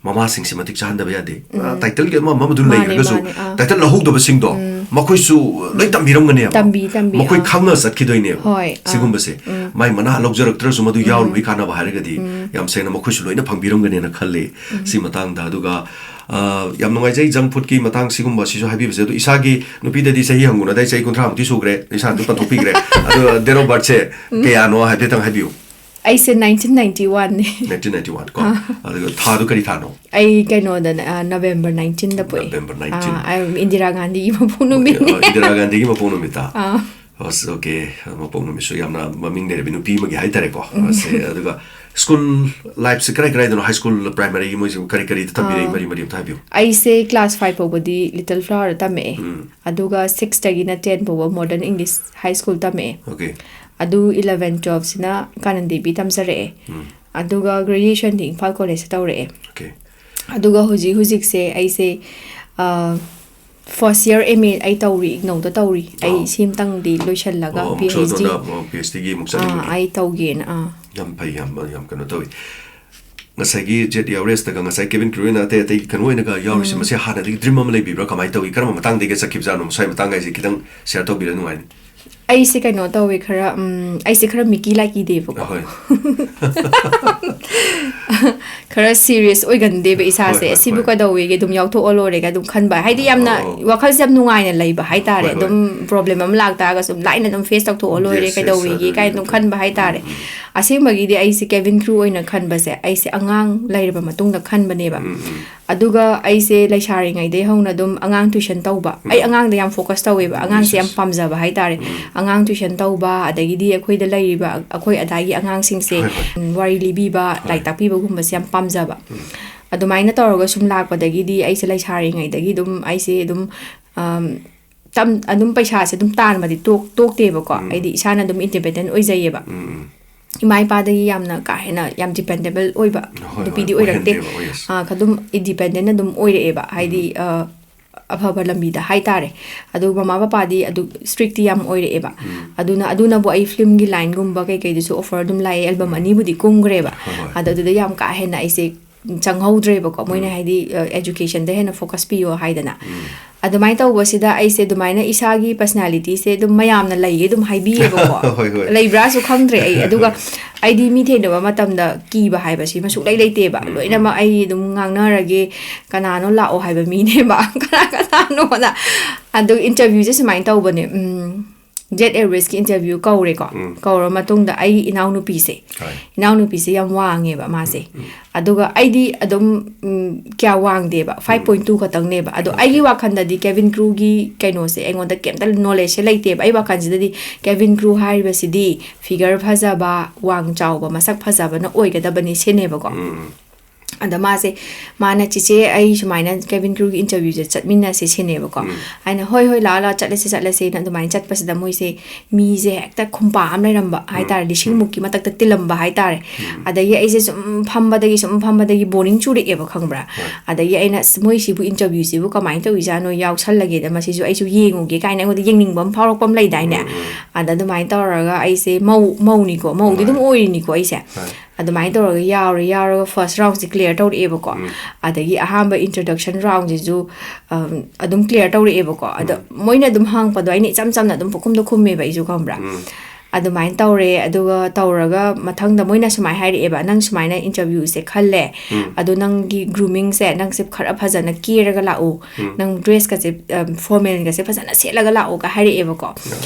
ꯃꯃꯥꯁꯤꯡꯁꯤ ꯃꯇꯤꯛ ꯆꯥꯍꯟꯗꯕ ꯌꯥꯗꯦ꯫ ꯑ, ꯇꯥꯏꯇꯜꯒꯤ ꯑꯃ ꯑꯃ ꯑꯗꯨꯝ ꯃꯥꯅꯦ, ꯂꯩꯈ꯭ꯔꯒꯁꯨ ꯃꯥꯅꯦ, ꯑꯥ꯫ ꯇꯥꯏꯇꯜ ꯂꯧꯍꯧꯗꯕꯁꯤꯡꯗꯣ ꯃꯈꯣꯏꯁꯨ ꯂꯣꯏ ꯇꯝꯕꯤꯔꯝꯒꯅꯦꯕ꯫ ꯇꯝꯕꯤ, ꯇꯝꯕꯤ, ꯃꯈꯣꯏ ꯑꯥ꯫ ꯈꯪꯉ ꯆꯠꯈꯤꯗꯣꯏꯅꯦꯕ꯫ ꯍꯣꯏ, ꯑꯥ꯫ ꯁꯤꯒꯨꯝꯕꯁꯦ꯫ ꯃꯥꯏ ꯃꯅꯥ ꯂꯧꯖꯔꯛꯇ꯭ꯔꯁꯨ ꯃꯗꯨ ꯌꯥꯎꯔꯨꯕꯒꯤ ꯀꯥꯟꯅꯕ ꯍꯥꯏꯔꯒꯗꯤ ꯌꯥꯝ ꯁꯦꯡꯅ ꯃꯈꯣꯏꯁꯨ ꯂꯣꯏꯅ ꯐꯪꯕꯤꯔꯝꯒꯅꯦꯅ ꯈꯜꯂꯤ꯫ ꯁꯤ ꯃꯇꯥꯡꯗ꯫ ꯑꯗꯨꯒ, ꯑ, ꯌꯥꯝ ꯅꯨꯡꯉꯥꯏꯖꯩ ꯖꯪ ꯐꯨꯗꯀꯤ ꯃꯇꯥꯡ ꯁꯤꯒꯨꯝꯕ ꯁꯤꯁꯨ ꯍꯥꯏꯕꯤꯕꯁꯦ꯫ ꯑꯗꯣ ꯏꯁꯥꯒꯤ ꯅꯨꯄꯤꯗꯗꯤ ꯆꯍꯤ ꯍꯪꯉꯨꯅꯗ, ꯑꯩ ꯆꯍꯤ ꯀꯨꯟꯊ꯭ꯔꯥ ꯃꯨꯛꯇꯤ ꯁꯨꯈ꯭ꯔꯦ, ꯏꯁꯥꯅ ꯑꯗꯨꯝ ꯄꯟꯊꯣꯛꯄꯤꯈ꯭ꯔꯦ꯫ ꯑꯗꯣ date of birthꯁꯦ ꯀꯌꯥꯅꯣ ꯍꯥꯏꯐꯦꯠꯇꯪ ꯍꯥꯏꯕꯤꯌꯨ꯫ ꯑꯩꯁꯦ nineteen ninety one ꯅꯦ꯫ Nineteen ninety one ꯀꯣ꯫ ꯑꯥ꯫ ꯑꯗꯨꯒ ꯊꯥꯗꯨ ꯀꯔꯤ ꯊꯥꯅꯣ? ꯑꯩ ꯀꯩꯅꯣꯗꯅꯦ, ꯑꯥ, November nineteen ꯗ ꯄꯣꯛꯑꯦ꯫ November nineteen꯫ ꯑꯥ, ꯑꯩ ꯏꯟꯗꯤꯔꯥ ꯒꯥꯟꯙꯤꯒꯤ ꯃꯄꯣꯛ ꯅꯨꯃꯤꯠꯅꯦ꯫ ꯑꯣ, ꯏꯟꯗꯤꯔꯥ ꯒꯥꯟꯙꯤꯒꯤ ꯃꯄꯣꯛ ꯅꯨꯃꯤꯠꯇ? ꯑꯥ꯫ ꯑꯁ, okay꯫ ꯃꯄꯣꯛ ꯅꯨꯃꯤꯠꯁꯨ ꯌꯥꯝꯅ ꯃꯃꯤꯡ ꯂꯩꯔꯕꯤ ꯅꯨꯄꯤ ꯑꯃꯒꯤ ꯍꯥꯏꯇꯥꯔꯦꯀꯣ꯫ ꯎꯝ꯫ ꯑꯁꯦ, ꯑꯗꯨꯒ ꯁ꯭ꯀꯨꯜ ꯂꯥꯏꯐꯁꯦ ꯀꯔꯥꯏ ꯀꯔꯥꯏꯗꯅꯣ? ꯍꯥꯏ ꯁ꯭ꯀꯨꯜ, ꯄ꯭ꯔꯥꯏꯃꯔꯤꯒꯤ ꯃꯣꯏꯁꯦ ꯀꯔꯤ ꯀꯔꯤꯗ ꯇꯝꯕꯤꯔꯛꯏ? ꯑꯥ꯫ ꯃꯔꯤ ꯃꯔꯤ ꯑꯝꯇ ꯍꯥꯏꯕꯤꯌꯨ꯫ ꯑꯩꯁꯦ class five ꯐꯥꯎꯕꯗꯤ Little Flowerꯗ ꯇꯝꯃꯛꯑꯦ꯫ ꯎꯝ꯫ ꯑꯗꯨꯒ six ꯇꯒꯤꯅ ten ꯐꯥꯎꯕ Modern English High School ꯇꯝꯃꯛꯑꯦ꯫ Okay꯫ ꯑꯗꯨ eleven twelve ꯁꯤꯅ ꯀꯥꯅꯟ ꯗꯦꯕꯤ ꯇꯝꯖꯔꯛꯑꯦ꯫ ꯎꯝ꯫ ꯑꯗꯨꯒ graduationꯗꯤ ꯏꯝꯐꯥꯜ ꯀꯣꯂꯦꯖꯇ ꯇꯧꯔꯛꯑꯦ꯫ Okay꯫ ꯑꯗꯨꯒ ꯍꯧꯖꯤꯛ ꯍꯧꯖꯤꯛꯁꯦ ꯑꯩꯁꯦ, ꯑ, first year M A ꯑꯩ ꯇꯧꯔꯤ, ꯏꯒꯅꯧꯗ ꯇꯧꯔꯤ꯫ ꯑꯩ ꯑꯣ꯫ ꯁꯤꯝꯇꯪꯗꯤ ꯂꯣꯏꯁꯤꯜꯂꯒ ꯑꯣ, ꯑꯃꯨꯛꯁꯨ PhD, ꯑꯗꯣꯝꯗ, ꯑꯣ, PhDꯒꯤ ꯑꯃꯨꯛ ꯑꯥ, ꯆꯠꯅꯤꯡꯕꯒꯤ꯫ ꯑꯩ ꯇꯧꯒꯦꯅ, ꯑꯥ꯫ ꯌꯥꯝ ꯐꯩ, ꯌꯥꯝ, ꯌꯥꯝ ꯀꯩꯅꯣ ꯇꯧꯋꯤ꯫ ꯉꯁꯥꯏꯒꯤ ꯖꯦꯠ ꯌꯥꯎꯔꯦꯁꯇꯒ ꯉꯁꯥꯏ ꯀꯦꯕꯤꯟ ꯀ꯭ꯔꯨ ꯑꯣꯏꯅ ꯑꯇꯩ ꯑꯇꯩ ꯀꯩꯅꯣ ꯑꯣꯏꯅꯒ ꯌꯥꯎꯔꯤꯁꯦ, ꯎꯝ꯫ ꯃꯁꯤ ꯍꯥꯟꯅꯗꯒꯤ ꯗ꯭ꯔꯤꯝ ꯑꯃ ꯂꯩꯕꯤꯕ꯭ꯔꯥ? ꯀꯃꯥꯏꯅ ꯇꯧꯏ? ꯀꯔꯝꯕ ꯃꯇꯥꯡꯗꯒꯤ ꯆꯠꯈꯤꯕꯖꯥꯠꯅꯣ? ꯃꯁꯥꯏ ꯃꯇꯥꯡꯒ ꯍꯥꯏꯁꯦ ꯈꯤꯇꯪ ꯁꯤꯌꯔ ꯇꯧꯕꯤꯔ ꯅꯨꯡꯉꯥꯏꯅꯤ꯫ ꯑꯩꯁꯦ ꯀꯩꯅꯣ ꯇꯧꯋꯦ ꯈꯔ, ꯎꯝ, ꯑꯩꯁꯦ ꯈꯔ ꯃꯤꯀꯤ ꯂꯥꯏꯀꯤꯗꯦꯕꯀꯣ꯫ ꯑꯍꯣꯏ꯫ ꯈꯔ ꯁꯤꯔꯤꯌꯁ ꯑꯣꯏꯒꯟꯗꯦꯕ ꯏꯁꯥꯁꯦ꯫ ꯍꯣꯏ, ꯍꯣꯏ, ꯁꯤꯕꯨ ꯍꯣꯏ꯫ ꯀꯩꯗꯧꯋꯦꯒꯦ, ꯑꯗꯨꯝ ꯌꯥꯎꯊꯣꯛꯑ ꯂꯣꯏꯔꯦꯒ ꯑꯗꯨꯝ ꯈꯟꯕ꯫ ꯍꯥꯏꯗꯤ ꯌꯥꯝꯅ ꯑꯣ, ꯑꯣ꯫ ꯋꯥꯈꯜꯁꯦ ꯌꯥꯝ ꯅꯨꯡꯉꯥꯏꯅ ꯂꯩꯕ ꯍꯥꯏꯇꯥꯔꯦ꯫ ꯍꯣꯏ, ꯍꯣꯏ꯫ ꯑꯗꯨꯝ ꯄ꯭ꯔꯣꯕ꯭ꯂꯦꯝ ꯑꯃ ꯂꯥꯛꯇꯥꯔꯒꯁꯨ ꯂꯥꯏꯅ ꯑꯗꯨꯝ ꯐꯦꯁ ꯇꯧꯊꯣꯛꯑ ꯂꯣꯏꯔꯦ, ꯌꯦꯁ, ꯌꯦꯁ, ꯀꯩꯗꯧꯋꯦꯒꯦ ꯑꯗꯨꯅꯤ, ꯀꯥꯏꯅ ꯑꯗꯨꯝ ꯑꯗꯨꯅꯤ꯫ ꯈꯟꯕ ꯍꯥꯏꯇꯥꯔꯦ꯫ ꯎꯝ, ꯎꯝ꯫ ꯑꯁꯦꯡꯕꯒꯤꯗꯤ ꯑꯩꯁꯦ ꯀꯦꯕꯤꯟ ꯀ꯭ꯔꯨ ꯑꯣꯏꯅ ꯈꯟꯕꯁꯦ ꯑꯩꯁꯦ ꯑꯉꯥꯡ ꯂꯩꯔꯕ ꯃꯇꯨꯡꯗ ꯈꯟꯕꯅꯦꯕ꯫ ꯎꯝ, ꯎꯝ꯫ ꯑꯗꯨꯒ ꯑꯩꯁꯦ ꯂꯩꯁꯥꯔꯤꯉꯩꯗꯩ ꯍꯧꯅ ꯑꯗꯨꯝ ꯑꯉꯥꯡ ꯇ꯭ꯌꯨꯁꯟ ꯇꯧꯕ꯫ ꯑꯩ ꯎꯝ꯫ ꯑꯉꯥꯡꯗ ꯌꯥꯝ ꯐꯣꯀꯁ ꯇꯧꯋꯦꯕ꯫ ꯑꯉꯥꯡꯁꯦ ꯌꯥꯝ ꯌꯦꯁ꯫ ꯄꯥꯝꯖꯕ ꯍꯥꯏꯇꯥꯔꯦ꯫ ꯎꯝ꯫ ꯑꯉꯥꯡ ꯇ꯭ꯌꯨꯁꯟ ꯇꯧꯕ, ꯑꯗꯒꯤꯗꯤ ꯑꯩꯈꯣꯏꯗ ꯂꯩꯔꯤꯕ ꯑꯩꯈꯣꯏ ꯑꯗꯥꯏꯒꯤ ꯑꯉꯥꯡꯁꯤꯡꯁꯦ, ꯍꯣꯏ, ꯍꯣꯏ꯫ ꯎꯝ, ꯋꯥꯔꯤ ꯂꯤꯕꯤꯕ, ꯍꯣꯏ꯫ ꯂꯥꯏꯔꯤꯛ ꯇꯥꯛꯄꯤꯕꯒꯨꯝꯕꯁꯦ ꯌꯥꯝ ꯄꯥꯝꯖꯕ꯫ ꯎꯝ꯫ ꯑꯗꯨꯃꯥꯏꯅ ꯇꯧꯔꯒ ꯁꯨꯝ ꯂꯥꯛꯄꯗꯒꯤꯗꯤ ꯑꯩꯁꯦ ꯂꯩꯁꯥꯔꯤꯉꯩꯗꯒꯤ ꯑꯗꯨꯝ ꯑꯩꯁꯦ ꯑꯗꯨꯝ, ꯑꯝ, ꯇꯝ-, ꯑꯗꯨꯝ ꯄꯩꯁꯥꯁꯦ ꯑꯗꯨꯝ ꯇꯥꯟꯕꯗꯤ ꯇꯣꯛ-, ꯇꯣꯛꯇꯦꯕꯀꯣ꯫ ꯎꯝ꯫ ꯑꯩꯗꯤ ꯏꯁꯥꯅ ꯑꯗꯨꯝ ꯏꯟꯗꯤꯄꯦꯟꯗꯦꯟ ꯑꯣꯏꯖꯩꯌꯦꯕ꯫ ꯎꯝ, ꯎꯝ꯫ ꯏꯃꯥ ꯏꯄꯥꯗꯒꯤ ꯌꯥꯝꯅ ꯀꯥ ꯍꯦꯟꯅ ꯌꯥꯝ ꯗꯤꯄꯦꯟꯗꯦꯕꯜ ꯑꯣꯏꯕ ꯍꯣꯏ, ꯍꯣꯏ, ꯅꯨꯄꯤꯗꯤ ꯑꯣꯏꯔꯛꯇꯦ꯫ ꯑꯣꯏꯍꯟꯗꯦꯕ, ꯑꯣꯏ, ꯌꯦꯁ꯫ ꯑ, ꯑꯗꯨꯝ ꯏꯟꯗꯤꯄꯦꯟꯗꯦꯟ ꯑꯗꯨꯝ ꯑꯣꯏꯔꯛꯑꯦꯕ꯫ ꯍꯥꯏꯗꯤ, ꯎꯝ꯫ ꯑ, ꯑꯐꯕ ꯂꯝꯕꯤꯗ ꯍꯥꯏꯇꯥꯔꯦ꯫ ꯑꯗꯨ ꯃꯃꯥ ꯄꯄꯥꯗꯤ ꯑꯗꯨ ꯁ꯭ꯇ꯭ꯔꯤꯛꯇꯤ ꯌꯥꯝ ꯑꯣꯏꯔꯛꯑꯦꯕ꯫ ꯎꯝ꯫ ꯑꯗꯨꯅ, ꯑꯗꯨꯅꯕꯨ ꯑꯩ ꯐꯤꯂꯝꯒꯤ ꯂꯥꯏꯟꯒꯨꯝꯕ ꯀꯩꯀꯩꯗꯁꯨ ꯑꯣꯐꯔ ꯑꯗꯨꯝ ꯂꯥꯛꯑꯦ, ꯑꯦꯜꯕꯝ ꯎꯝ꯫ ꯑꯅꯤꯕꯨꯗꯤ ꯀꯨꯝꯈ꯭ꯔꯦꯕ꯫ ꯍꯣꯏ, ꯍꯣꯏ꯫ ꯑꯗꯣ ꯑꯗꯨꯗ ꯌꯥꯝ ꯀꯥ ꯍꯦꯟꯅ ꯑꯩꯁꯦ ꯆꯪꯍꯧꯗ꯭ꯔꯦꯕꯀꯣ꯫ ꯃꯣꯏꯅ ꯎꯝ꯫ ꯍꯥꯏꯗꯤ, ꯑ, ꯑꯦꯖꯨꯀꯦꯁꯟꯗ ꯍꯦꯟꯅ ꯐꯣꯀꯁ ꯄꯤꯌꯣ ꯍꯥꯏꯗꯅ꯫ ꯎꯝ꯫ ꯑꯗꯨꯃꯥꯏꯅ ꯇꯧꯕꯁꯤꯗ ꯑꯩꯁꯦ ꯑꯗꯨꯃꯥꯏꯅ ꯏꯁꯥꯒꯤ ꯄꯔꯁꯅꯦꯂꯤꯇꯤꯁꯦ ꯑꯗꯨꯝ ꯃꯌꯥꯝꯅ ꯂꯩꯌꯦ ꯑꯗꯨꯝ ꯍꯥꯏꯕꯤꯌꯦꯕꯀꯣ꯫ ꯍꯣꯏ, ꯍꯣꯏ꯫ ꯂꯩꯕ꯭ꯔꯥꯁꯨ ꯈꯪꯗ꯭ꯔꯦ ꯑꯩ꯫ ꯑꯗꯨꯒ ꯑꯩꯗꯤ ꯃꯤ ꯊꯦꯡꯅꯕ ꯃꯇꯝꯗ ꯀꯤꯕ ꯍꯥꯏꯕꯁꯤꯃ ꯁꯨꯡꯂꯩ ꯂꯩꯇꯦꯕ꯫ ꯎꯝ, ꯂꯣꯏꯅꯃꯛ ꯎꯝ꯫ ꯑꯩ ꯑꯗꯨꯝ ꯉꯥꯡꯅꯔꯒꯦ, ꯀꯅꯥꯅꯣ ꯂꯥꯛꯑꯣ ꯍꯥꯏꯕ ꯃꯤꯅꯦꯕ꯫ ꯀꯅꯥ ꯀꯅꯥꯅꯣꯅ꯫ ꯑꯗꯨ ꯏꯟꯇꯔꯚ꯭ꯌꯨꯁꯦ ꯁꯨꯃꯥꯏꯅ ꯇꯧꯕꯅꯦ꯫ ꯎꯝ, ꯖꯦꯠ ꯑꯦꯌꯔꯋꯦꯁꯀꯤ ꯏꯟꯇꯔꯚ꯭ꯌꯨ ꯀꯧꯔꯦꯀꯣ꯫ ꯎꯝ꯫ ꯀꯧꯔ ꯃꯇꯨꯡꯗ ꯑꯩ ꯏꯅꯥꯎꯅꯨꯄꯤꯁꯦ, ꯍꯣꯏ꯫ ꯏꯅꯥꯎꯅꯨꯄꯤꯁꯦ ꯌꯥꯝ ꯋꯥꯡꯉꯦꯕ ꯃꯥꯁꯦ꯫ ꯎꯝ, ꯎꯝ꯫ ꯑꯗꯨꯒ ꯑꯩꯗꯤ ꯑꯗꯨꯝ, ꯎꯝ, ꯀꯌꯥ ꯋꯥꯡꯗꯦꯕ, ꯎꯝ꯫ ꯐꯥꯏꯚ ꯄꯣꯏꯟ ꯇꯨ ꯈꯛꯇꯪꯅꯦꯕ꯫ ꯑꯗꯣ ꯑꯣꯀꯦ꯫ ꯑꯩꯒꯤ ꯋꯥꯈꯜꯗꯗꯤ ꯀꯦꯕꯤꯟ ꯀ꯭ꯔꯨꯒꯤ ꯀꯩꯅꯣꯁꯦ ꯑꯩꯉꯣꯟꯗ ꯀꯩꯝꯇ ꯅꯣꯂꯦꯖꯁꯦ ꯂꯩꯇꯦꯕ꯫ ꯑꯩ ꯋꯥꯈꯜꯁꯤꯗꯗꯤ ꯀꯦꯕꯤꯟ ꯀ꯭ꯔꯨ ꯍꯥꯏꯔꯤꯕꯁꯤꯗꯤ ꯐꯤꯒꯔ ꯐꯖꯕ, ꯋꯥꯡ ꯆꯥꯎꯕ, ꯃꯁꯛ ꯐꯖꯕꯅ ꯑꯣꯏꯒꯗꯕꯅꯤ ꯁꯤꯅꯦꯕꯀꯣ꯫ ꯎꯝ, ꯎꯝ꯫ ꯑꯗ ꯃꯥꯁꯦ, ꯃꯥꯅ, "ꯆꯤꯆꯦ, ꯑꯩ ꯁꯨꯃꯥꯏꯅ ꯀꯦꯕꯤꯟ ꯀ꯭ꯔꯨꯒꯤ ꯏꯟꯇꯔꯚ꯭ꯌꯨꯁꯦ ꯆꯠꯃꯤꯟꯅꯁꯦ" ꯁꯤꯅꯦꯕꯀꯣ꯫ ꯎꯝ꯫ ꯑꯩꯅ, "ꯍꯣꯏ, ꯍꯣꯏ, ꯂꯥꯛꯑꯣ, ꯂꯥꯛꯑꯣ, ꯆꯠꯂꯁꯦ, ꯆꯠꯂꯁꯦꯅ" ꯑꯗꯨꯃꯥꯏꯅ ꯆꯠꯄꯁꯤꯗ ꯃꯣꯏꯁꯦ ꯃꯤꯁꯦ ꯍꯦꯛꯇ ꯈꯨꯝꯄꯥ ꯑꯃ ꯂꯩꯔꯝꯕ ꯎꯝ, ꯍꯥꯏꯇꯥꯔꯦ, ꯂꯤꯁꯤꯡ ꯎꯝ꯫ ꯃꯨꯛꯀꯤ ꯃꯊꯛꯇ ꯇꯤꯜꯂꯝꯕ ꯍꯥꯏꯇꯥꯔꯦ꯫ ꯎꯝ꯫ ꯑꯗꯒꯤ ꯑꯩꯁꯦ ꯁꯨꯝ ꯐꯝꯕꯗꯒꯤ, ꯁꯨꯝ ꯐꯝꯕꯗꯒꯤ ꯕꯣꯔꯤꯡ ꯆꯨꯔꯛꯑꯦꯕ, ꯈꯪꯕ꯭ꯔꯥ? ꯍꯣꯏ꯫ ꯑꯗꯒꯤ ꯑꯩꯅ, "ꯑꯁ, ꯃꯣꯏꯁꯤꯕꯨ ꯏꯟꯇꯔꯚ꯭ꯌꯨꯁꯤꯕꯨ ꯀꯃꯥꯏꯅ ꯇꯧꯔꯤꯖꯥꯠꯅꯣ, ꯌꯥꯎꯁꯜꯂꯒꯦꯗ, ꯃꯁꯤꯁꯨ ꯑꯩꯁꯨ ꯌꯦꯡꯉꯨꯒꯦ" ꯀꯥꯏꯅ ꯑꯩꯉꯣꯟꯗ ꯌꯦꯡꯅꯤꯡꯕ ꯑꯃ ꯐꯥꯎꯔꯛꯄ ꯑꯃ ꯂꯩꯗꯥꯏꯅꯦ? ꯎꯝ, ꯎꯝ꯫ ꯑꯗ ꯑꯗꯨꯃꯥꯏꯅ ꯇꯧꯔꯒ ꯑꯩꯁꯦ ꯃꯧ, ꯃꯧꯅꯤꯀꯣ, ꯃꯧꯗꯤ ꯑꯗꯨꯝ ꯍꯣꯏ꯫ ꯑꯣꯏꯔꯤꯅꯤꯀꯣ ꯑꯩꯁꯦ꯫ ꯍꯣꯏ꯫ ꯑꯗꯨꯃꯥꯏꯅ ꯇꯧꯔꯒ ꯌꯥꯎꯔꯦ꯫ ꯌꯥꯎꯔꯒ first roundꯁꯤ clear ꯇꯧꯔꯛꯑꯦꯕꯀꯣ꯫ ꯎꯝ. ꯑꯗꯒꯤ ꯑꯍꯥꯟꯕ introduction roundꯁꯤꯁꯨ, ꯑꯝ, ꯑꯗꯨꯝ clear ꯇꯧꯔꯛꯑꯦꯕꯀꯣ꯫ ꯑꯗꯣ ꯎꯝ. ꯃꯣꯏꯅ ꯑꯗꯨꯝ ꯍꯪꯉꯛꯄꯗꯣ ꯑꯩꯅ ꯏꯆꯝ ꯆꯝꯅ ꯑꯗꯨꯝ ꯄꯨꯈꯨꯝꯗ ꯈꯨꯝꯃꯦꯕ ꯑꯩꯁꯨ, ꯈꯪꯕ꯭ꯔꯥ? ꯎꯝ. ꯑꯗꯨꯃꯥꯏꯅ ꯇꯧꯔꯦ꯫ ꯑꯗꯨꯒ ꯇꯧꯔꯒ ꯃꯊꯪꯗ ꯃꯣꯏꯅ ꯁꯨꯃꯥꯏꯅ ꯍꯥꯏꯔꯛꯑꯦꯕ, "ꯅꯪ ꯁꯨꯃꯥꯏꯅ interviewꯁꯦ ꯈꯜꯂꯦ, ꯎꯝ. ꯑꯗꯣ ꯅꯪꯒꯤ groomingꯁꯦ ꯅꯪꯁꯦ ꯈꯔ ꯐꯖꯅ ꯀꯦꯔꯒ ꯂꯥꯛꯎ, ꯎꯝ. ꯅꯪ dressꯀꯁꯦ, ꯑꯝ, formalꯒꯁꯦ ꯐꯖꯅ ꯁꯦꯠꯂꯒ ꯂꯥꯛꯎꯒ" ꯍꯥꯏꯔꯛꯑꯦꯕꯀꯣ꯫ ꯑꯣ.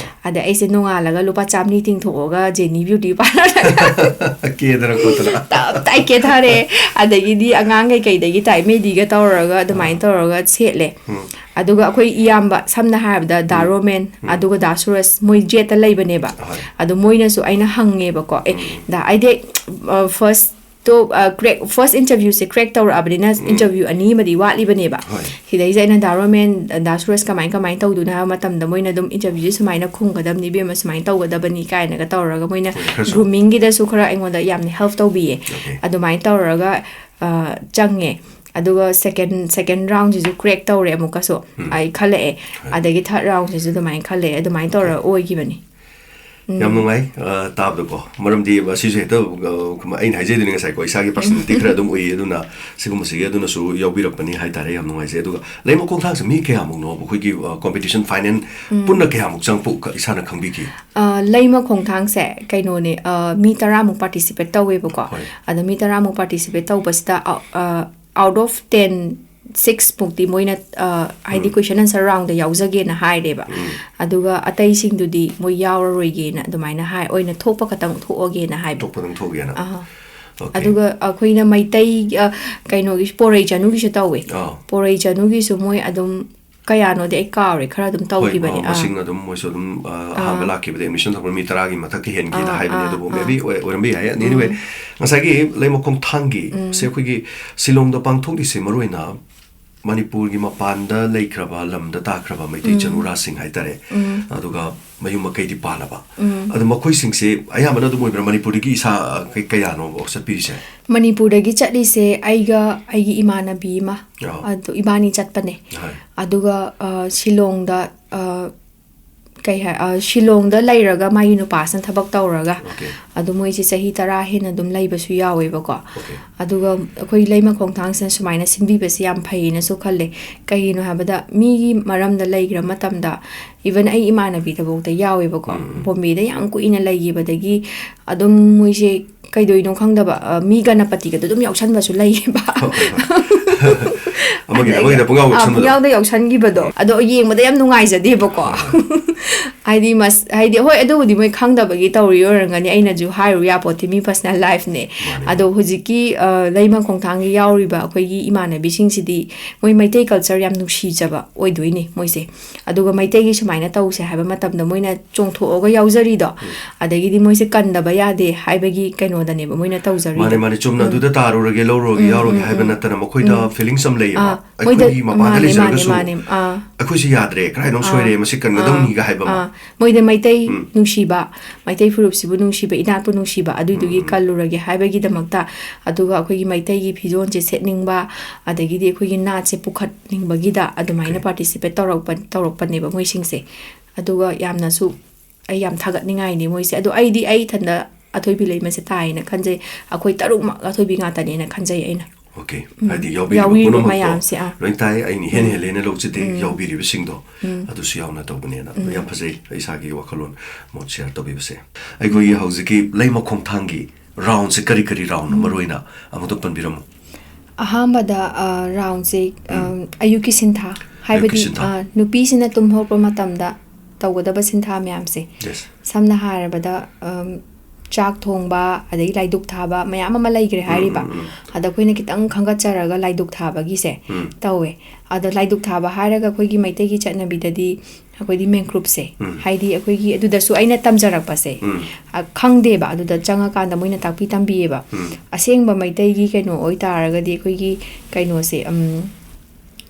ꯑꯗ ꯑꯩꯁꯦ ꯅꯣꯡꯉꯥꯜꯂꯒ ꯂꯨꯄꯥ ꯆꯥꯝꯃꯔꯤ ꯇꯤꯡꯊꯣꯛꯑꯒ Jenny Beauty Parlourꯗ ꯀꯦꯗꯅ ꯈꯣꯠꯇꯅ꯫ ꯇꯞ ꯇꯥꯏ ꯀꯦꯊꯔꯦ꯫ ꯑꯗꯒꯤꯗꯤ ꯑꯉꯥꯡ ꯀꯩꯀꯩꯗꯒꯤ ꯇꯥꯏ ꯃꯦꯗꯤꯒ ꯇꯧꯔꯒ ꯑꯗꯨꯃꯥꯏꯅ ꯇꯧꯔꯒ ꯁꯦꯠꯂꯦ꯫ ꯎꯝ. ꯑꯗꯨꯒ ꯑꯩꯈꯣꯏ ꯏꯌꯥꯝꯕ, ꯁꯝꯅ ꯍꯥꯏꯔꯕꯗ ꯗꯥ ꯔꯣꯃꯦꯟ, ꯑꯗꯨꯒ ꯗꯥ ꯁꯨꯔꯁ, ꯃꯣꯏ ꯖꯦꯠꯇ ꯂꯩꯕꯅꯦꯕ꯫ ꯍꯣꯏ. ꯑꯗꯣ ꯃꯣꯏꯅꯁꯨ ꯑꯩꯅ ꯍꯪꯉꯦꯕꯀꯣ, "ꯑꯦ, ꯗꯥ, ꯑꯩꯗꯤ, ꯑ, first ꯇꯣ, ꯑ, crack, first interviewꯁꯦ crack ꯇꯧꯔꯛꯑꯕꯅꯤꯅ interview ꯑꯅꯤ ꯑꯃꯗꯤ ꯋꯥꯠꯂꯤꯕꯅꯦꯕ꯫ ꯍꯣꯏ. ꯁꯤꯗꯩꯁꯤꯗ ꯑꯩꯅ ꯗꯥ ꯔꯣꯃꯦꯟ, ꯗꯥ ꯁꯨꯔꯁ ꯀꯃꯥꯏ ꯀꯃꯥꯏꯅ ꯇꯧꯗꯣꯏꯅꯣ ꯍꯥꯏꯕ ꯃꯇꯝꯗ ꯃꯣꯏꯅ ꯑꯗꯨꯝ interviewꯁꯦ ꯁꯨꯃꯥꯏꯅ ꯈꯨꯝꯒꯗꯕꯅꯤ ꯏꯕꯦꯝꯃ, ꯁꯨꯃꯥꯏꯅ ꯇꯧꯒꯗꯕꯅꯤ" ꯀꯥꯏꯅꯒ ꯇꯧꯔꯒ ꯃꯣꯏꯅ ꯍꯣꯏ, ꯈꯔꯁꯨ꯫ groomingꯒꯤꯗꯁꯨ ꯈꯔ ꯑꯩꯉꯣꯟꯗ ꯌꯥꯝꯅ help ꯇꯧꯕꯤꯌꯦ꯫ Okay. ꯑꯗꯨꯃꯥꯏꯅ ꯇꯧꯔꯒ, ꯑ, ꯆꯪꯉꯦ꯫ ꯑꯗꯨꯒ second, second roundꯁꯤꯁꯨ crack ꯇꯧꯔꯦ ꯑꯃꯨꯛꯀꯁꯨ꯫ ꯑꯩ ꯈꯜꯂꯛꯑꯦ꯫ ꯑꯗꯒꯤ third roundꯁꯤꯁꯨ ꯑꯗꯨꯃꯥꯏꯅ ꯈꯜꯂꯛꯑꯦ꯫ ꯑꯗꯨꯃꯥꯏꯅ ꯇꯧꯔꯒ ꯑꯣꯏꯈꯤꯕꯅꯤ꯫ ꯌꯥꯝ ꯅꯨꯡꯉꯥꯏ, ꯑ, ꯇꯥꯕꯗꯀꯣ꯫ ꯃꯔꯝꯗꯤ ꯃꯁꯤꯁꯨ ꯍꯦꯛꯇ, ꯑ, ꯑꯩꯅ ꯍꯥꯏꯖꯗꯣꯏꯅꯤ ꯉꯁꯥꯏꯀꯣ, ꯏꯁꯥꯒꯤ personality ꯈꯔ ꯑꯗꯨꯝ ꯎꯏ, ꯑꯗꯨꯅ ꯁꯤꯒꯨꯝꯕꯁꯤꯒꯤ ꯑꯗꯨꯅꯁꯨ ꯌꯥꯎꯕꯤꯔꯛꯄꯅꯤ ꯍꯥꯏꯇꯥꯔꯦ꯫ ꯌꯥꯝ ꯅꯨꯡꯉꯥꯏꯖꯩ꯫ ꯑꯗꯨꯒ ꯂꯩꯃ ꯈꯣꯡꯊꯥꯡꯁꯦ ꯃꯤ ꯀꯌꯥꯃꯨꯛꯅꯣ ꯑꯩꯈꯣꯏꯒꯤ, ꯑ, competition final ꯄꯨꯟꯅ ꯀꯌꯥꯃꯨꯛ ꯆꯪꯉꯛꯄ ꯏꯁꯥꯅ ꯈꯪꯕꯤꯈꯤ? ꯑ, ꯂꯩꯃ ꯈꯣꯡꯊꯥꯡꯁꯦ ꯀꯩꯅꯣꯅꯦ, ꯑ, ꯃꯤ ꯇꯔꯥꯃꯨꯛ participate ꯇꯧꯋꯦꯕꯀꯣ꯫ ꯍꯣꯏ. ꯑꯗꯣ ꯃꯤ ꯇꯔꯥꯃꯨꯛ participate ꯇꯧꯕꯁꯤꯗ, ꯑ, ꯑ, out of ten, six ꯃꯨꯛꯇꯤ ꯃꯣꯏꯅ, ꯑ, ꯍꯥꯏꯗꯤ question answer roundꯗ ꯌꯥꯎꯖꯒꯦꯅ ꯍꯥꯏꯔꯦꯕ꯫ ꯑꯗꯨꯒ ꯑꯇꯩꯁꯤꯡꯗꯨꯗꯤ ꯃꯣꯏ ꯌꯥꯎꯔꯔꯣꯏꯒꯦꯅ ꯑꯗꯨꯃꯥꯏꯅ ꯍꯥꯏ, ꯑꯣꯏꯅ ꯊꯣꯛꯄ ꯈꯛꯇꯪ ꯊꯣꯛꯑꯒꯦꯅ ꯍꯥꯏꯕ꯫ ꯊꯣꯛꯄꯗꯪ ꯊꯣꯛꯑꯒꯦꯅ? ꯑꯍꯥ꯫ Okay. ꯑꯗꯨꯒ ꯑꯩꯈꯣꯏꯅ ꯃꯩꯇꯩ, ꯑ, ꯀꯩꯅꯣꯒꯤ ꯄꯣꯔꯩ ꯆꯅꯨꯒꯤꯁꯨ ꯇꯧꯋꯦ꯫ ꯑꯥ꯫ ꯄꯣꯔꯩ ꯆꯅꯨꯒꯤꯁꯨ ꯃꯣꯏ ꯑꯗꯨꯝ ꯀꯌꯥꯅꯣꯗꯤ ꯑꯩ ꯀꯥꯎꯔꯦ, ꯈꯔ ꯑꯗꯨꯝ ꯍꯣꯏ, ꯇꯧꯈꯤꯕꯅꯦ꯫ ꯑ, ꯑꯥ꯫ ꯃꯁꯤꯡ ꯑꯗꯨꯝ ꯃꯣꯏꯁꯨ ꯑꯗꯨꯝ, ꯑ, ꯑꯍꯥꯟꯕ ꯂꯥꯛꯈꯤꯕꯗ admission ꯇꯧꯕ ꯃꯤ ꯇꯔꯥꯒꯤ ꯃꯊꯛꯇ ꯍꯦꯟꯒꯦꯅ ꯑꯥ, ꯍꯥꯏꯕꯅꯤ, ꯑꯥ, ꯑꯗꯨꯕꯨ ꯑꯥ꯫ maybe ꯑꯣꯏ-, ꯑꯣꯏꯔꯝꯕ ꯌꯥꯏ꯫ Anyway, ꯉꯁꯥꯏꯒꯤ ꯂꯩꯃ ꯈꯣꯡꯊꯥꯡꯒꯤ ꯁꯦ ꯑꯩꯈꯣꯏꯒꯤ ꯁꯤꯂꯣꯡꯗ ꯄꯥꯡꯊꯣꯛꯂꯤꯁꯦ ꯃꯔꯨꯑꯣꯏꯅ ꯃꯅꯤꯄꯨꯔꯒꯤ ꯃꯄꯥꯟꯗ ꯂꯩꯈ꯭ꯔꯕ, ꯂꯝꯗ ꯇꯥꯈ꯭ꯔꯕ ꯃꯩꯇꯩ ꯆꯅꯨꯔꯥꯁꯤꯡ ꯍꯥꯏꯇꯥꯔꯦ, ꯑꯗꯨꯒ ꯃꯌꯨꯝ ꯃꯀꯩꯗꯤ ꯄꯥꯜꯂꯕ꯫ ꯑꯗꯣ ꯃꯈꯣꯏꯁꯤꯡꯁꯦ ꯑꯌꯥꯝꯕꯅ ꯑꯗꯨꯝ ꯑꯣꯏꯕ꯭ꯔꯥ? ꯃꯅꯤꯄꯨꯔꯗꯒꯤ ꯏꯁꯥ, ꯑ, ꯀꯩ-, ꯀꯌꯥꯅꯣ ꯆꯠꯄꯤꯔꯤꯁꯦ? ꯃꯅꯤꯄꯨꯔꯗꯒꯤ ꯆꯠꯂꯤꯁꯦ ꯑꯩꯒ ꯑꯩꯒꯤ ꯏꯃꯥꯟꯅꯕꯤ ꯑꯃ, ꯑꯣ꯫ ꯑꯗꯨ ꯏꯕꯥꯅꯤ ꯆꯠꯄꯅꯦ꯫ ꯍꯣꯏ꯫ ꯑꯗꯨꯒ, ꯑ, ꯁꯤꯂꯣꯡꯗ, ꯑ, ꯀꯩ ꯍꯥꯏ ꯑ, ꯁꯤꯂꯣꯡꯗ ꯂꯩꯔꯒ ꯃꯥꯒꯤ ꯅꯨꯄꯥꯁꯤꯅ ꯊꯕꯛ ꯇꯧꯔꯒ Okay. ꯑꯗꯨ ꯃꯣꯏꯁꯦ ꯆꯍꯤ ꯇꯔꯥ ꯍꯦꯟꯅ ꯑꯗꯨꯝ ꯂꯩꯕꯁꯨ ꯌꯥꯎꯋꯦꯕꯀꯣ꯫ Okay. ꯑꯗꯨꯒ ꯑꯩꯈꯣꯏ ꯂꯩꯃꯈꯣꯡꯊꯥꯡꯁꯤꯅ ꯁꯨꯃꯥꯏꯅ ꯁꯤꯟꯕꯤꯕꯁꯦ ꯌꯥꯝ ꯐꯩꯌꯦꯅꯁꯨ ꯈꯜꯂꯦ꯫ ꯀꯩꯒꯤꯅꯣ ꯍꯥꯏꯕꯗ ꯃꯤꯒꯤ ꯃꯔꯝꯗ ꯂꯩꯈ꯭ꯔ ꯃꯇꯝꯗ, even ꯑꯩ ꯏꯃꯥꯟꯅꯕꯤꯗꯐꯥꯎꯗ ꯌꯥꯎꯋꯦꯕꯀꯣ꯫ ꯎꯝ. ꯕꯣꯝꯕꯦꯗ ꯌꯥꯝ ꯀꯨꯏꯅ ꯂꯩꯈꯤꯕꯗꯒꯤ ꯑꯗꯨꯝ ꯃꯣꯏꯁꯦ ꯀꯩꯗꯧꯅꯣ ꯈꯪꯗꯕ, ꯑ, ꯃꯤ ꯒꯅꯄꯇꯤꯒꯗꯣ ꯑꯗꯨꯝ ꯌꯥꯎꯁꯟꯕꯁꯨ ꯂꯩꯌꯦꯕ꯫ ꯑꯃꯒꯤꯗ ꯑꯗꯒꯤ, ꯑꯃꯒꯤꯗ ꯄꯨꯡꯌꯥꯎ ꯑ, ꯌꯥꯎꯁꯟꯕꯗꯣ꯫ ꯄꯨꯡꯌꯥꯎꯗ ꯌꯥꯎꯁꯟꯈꯤꯕꯗꯣ꯫ ꯑꯗꯣ ꯌꯦꯡꯕꯗ ꯌꯥꯝ ꯅꯨꯡꯉꯥꯏꯖꯗꯦꯕꯀꯣ꯫ ꯍꯥꯏꯗꯤ ꯃꯁ-, ꯍꯥꯏꯗꯤ ꯍꯣꯏ, ꯑꯗꯨꯕꯨꯗꯤ ꯃꯣꯏ ꯈꯪꯗꯕꯒꯤ ꯇꯧꯔꯤ ꯑꯣꯏꯔꯝꯒꯅꯤ, ꯑꯩꯅꯁꯨ ꯍꯥꯏꯔꯨ ꯌꯥꯄꯣꯠꯇꯦ, ꯃꯤ personal lifeꯅꯦ꯫ ꯃꯥꯅꯦ. ꯑꯗꯣ ꯍꯧꯖꯤꯛꯀꯤ, ꯑ, ꯂꯩꯃ ꯈꯣꯡꯊꯥꯡꯒꯤ ꯌꯥꯎꯔꯤꯕ ꯑꯩꯈꯣꯏꯒꯤ ꯏꯃꯥꯟꯅꯕꯤꯁꯤꯡꯁꯤꯗꯤ ꯃꯣꯏ ꯃꯩꯇꯩ culture ꯌꯥꯝ ꯅꯨꯡꯁꯤꯖꯕ ꯑꯣꯏꯗꯣꯏꯅꯦ ꯃꯣꯏꯁꯦ꯫ ꯑꯗꯨꯒ ꯃꯩꯇꯩꯒꯤ ꯁꯨꯃꯥꯏꯅ ꯇꯧꯁꯦ ꯍꯥꯏꯕ ꯃꯇꯝꯗ ꯃꯣꯏꯅ ꯆꯣꯡꯊꯣꯛꯑꯒ ꯌꯥꯎꯖꯔꯤꯗꯣ, ꯑꯗꯒꯤꯗꯤ ꯃꯣꯏꯁꯦ ꯀꯟꯗꯕ ꯌꯥꯗꯦ ꯍꯥꯏꯕꯒꯤ ꯀꯩꯅꯣꯗꯅꯦꯕ ꯃꯣꯏꯅ ꯇꯧꯖꯔꯤꯗꯣ꯫ ꯃꯥꯅꯦ, ꯃꯥꯅꯦ, ꯆꯨꯝꯅ ꯑꯗꯨꯗ ꯇꯥꯔꯨꯔꯒꯦ, ꯂꯧꯔꯨꯔꯒꯦ, ꯌꯥꯎꯔꯨꯔꯒꯦ ꯍꯥꯏꯕ ꯅꯠꯇꯅ ꯃꯈꯣꯏꯗ feelings ꯑꯃ ꯂꯩꯌꯦꯕ꯫ ꯑꯥ, ꯃꯣꯏꯗ, ꯑꯩꯈꯣꯏꯒꯤ ꯃꯄꯥꯟꯗ ꯃꯥꯅꯦ, ꯂꯩꯖꯔꯒꯁꯨ ꯃꯥꯅꯦ, ꯃꯥꯅꯦ, ꯑꯥ꯫ ꯑꯩꯈꯣꯏꯁꯦ ꯌꯥꯗ꯭ꯔꯦ, ꯀꯗꯥꯏꯗ ꯑꯃꯨꯛ ꯁꯣꯏꯔꯦ, ꯃꯁꯤ ꯀꯟꯒꯗꯧꯅꯤꯒ ꯍꯥꯏꯕ ꯑꯃ꯫ ꯑꯥ, ꯃꯣꯏꯗ ꯃꯩꯇꯩ ꯅꯨꯡꯁꯤꯕ, ꯃꯩꯇꯩ ꯐꯨꯔꯨꯞꯁꯤꯕꯨ ꯅꯨꯡꯁꯤꯕ, ꯏꯅꯥꯠꯄꯨ ꯅꯨꯡꯁꯤꯕ, ꯑꯗꯨꯏꯗꯨꯒꯤ ꯀꯜꯂꯨꯔꯒꯦ ꯍꯥꯏꯕꯒꯤꯗꯃꯛꯇ, ꯑꯗꯨꯒ ꯑꯩꯈꯣꯏꯒꯤ ꯃꯩꯇꯩꯒꯤ ꯐꯤꯖꯣꯜꯁꯦ ꯁꯦꯠꯅꯤꯡꯕ, ꯑꯗꯒꯤꯗꯤ ꯑꯩꯈꯣꯏꯒꯤ ꯅꯥꯠꯁꯦ ꯄꯨꯈꯠꯅꯤꯡꯕꯒꯤꯗ ꯑꯗꯨꯃꯥꯏꯅ participate ꯇꯧꯔꯛꯄ-, ꯇꯧꯔꯛꯄꯅꯦꯕ ꯃꯣꯏꯁꯤꯡꯁꯦ꯫ ꯑꯗꯨꯒ ꯌꯥꯝꯅꯁꯨ ꯑꯩ ꯌꯥꯝ ꯊꯥꯒꯠꯅꯤꯡꯉꯥꯏꯅꯤ ꯃꯣꯏꯁꯦ꯫ ꯑꯗꯣ ꯑꯩꯗꯤ ꯑꯩ ꯏꯊꯟꯗ ꯑꯊꯣꯏꯕꯤ ꯂꯩꯃꯁꯦ ꯇꯥꯏꯌꯦꯅ ꯈꯟꯖꯩ꯫ ꯑꯩꯈꯣꯏ ꯇꯔꯨꯛꯃꯛ ꯑꯊꯣꯏꯕꯤ ꯉꯥꯛꯇꯅꯦꯅ ꯈꯟꯖꯩ ꯑꯩꯅ꯫ Okay. ꯍꯥꯏꯗꯤ ꯌꯥꯎꯕꯤꯔꯤꯕ ꯌꯥꯎꯕꯤꯔꯤꯕ ꯄꯨꯝꯅꯃꯛꯇꯣ ꯃꯌꯥꯝꯁꯦ, ꯑꯥ꯫ ꯂꯣꯏ ꯇꯥꯏ, ꯑꯩꯅ ꯏꯍꯦꯟ ꯍꯦꯜꯂꯦꯅ ꯂꯧꯖꯗꯦ, ꯌꯥꯎꯕꯤꯔꯤꯕꯁꯤꯡꯗꯣ ꯑꯗꯨꯁꯨ ꯌꯥꯎꯅ ꯇꯧꯕꯅꯦꯅ꯫ ꯑꯗꯣ ꯌꯥꯝ ꯐꯖꯩ, ꯏꯁꯥꯒꯤ ꯋꯥꯈꯜꯂꯣꯟ ꯃꯣꯠ share ꯇꯧꯕꯤꯕꯁꯦ꯫ ꯑꯩꯈꯣꯏꯒꯤ ꯍꯧꯖꯤꯛꯀꯤ ꯂꯩꯃ ꯈꯣꯡꯊꯥꯡꯒꯤ roundꯁꯦ ꯀꯔꯤ ꯀꯔꯤ roundꯅꯣ ꯃꯔꯨꯑꯣꯏꯅ ꯑꯃꯨꯛꯇ ꯄꯟꯕꯤꯔꯝꯃꯨ꯫ ꯑꯍꯥꯟꯕꯗ, ꯑ, roundꯁꯦ, ꯑ, ꯑꯌꯨꯛꯀꯤ ꯁꯤꯟꯊꯥ, ꯍꯥꯏꯕꯗꯤ, ꯁꯤꯟꯊꯥ꯫ ꯑ, ꯅꯨꯄꯤꯁꯤꯅ ꯇꯨꯝ ꯍꯧꯔꯛꯄ ꯃꯇꯝꯗ ꯇꯧꯒꯗꯕ ꯁꯤꯟꯊꯥ ꯃꯌꯥꯝꯁꯦ꯫ Yes. ꯁꯝꯅ ꯍꯥꯏꯔꯕꯗ, ꯑꯝ, ꯆꯥꯛ ꯊꯣꯡꯕ, ꯑꯗꯒꯤ ꯂꯥꯏꯗꯨꯛ ꯊꯥꯕ ꯃꯌꯥꯝ ꯑꯃ ꯂꯩꯈ꯭ꯔꯦ ꯍꯥꯏꯔꯤꯕ꯫ ꯑꯗ ꯑꯩꯈꯣꯏꯅ ꯈꯤꯇꯪ ꯈꯟꯒꯠꯆꯔꯒ ꯂꯥꯏꯗꯨꯛ ꯊꯥꯕꯒꯤꯁꯦ ꯇꯧꯋꯦ꯫ ꯑꯗ ꯂꯥꯏꯗꯨꯛ ꯊꯥꯕ ꯍꯥꯏꯔꯒ ꯑꯩꯈꯣꯏꯒꯤ ꯃꯩꯇꯩꯒꯤ ꯆꯠꯅꯕꯤꯗꯗꯤ ꯑꯩꯈꯣꯏꯗꯤ ꯃꯦꯟꯀ꯭ꯔꯨꯞꯁꯦ, ꯍꯥꯏꯗꯤ ꯑꯩꯈꯣꯏꯒꯤ ꯑꯗꯨꯗꯁꯨ ꯑꯩꯅ ꯇꯝꯖꯔꯛꯄꯁꯦ, ꯑ, ꯈꯪꯗꯦꯕ, ꯑꯗꯨꯗ ꯆꯪꯉꯀꯥꯟꯗ ꯃꯣꯏꯅ ꯇꯥꯛꯄꯤ ꯇꯝꯕꯤꯌꯦꯕ꯫ ꯑꯁꯦꯡꯕ ꯃꯩꯇꯩꯒꯤ ꯀꯩꯅꯣ ꯑꯣꯏꯇꯥꯔꯒꯗꯤ ꯑꯩꯈꯣꯏꯒꯤ ꯀꯩꯅꯣꯁꯦ, ꯎꯝ,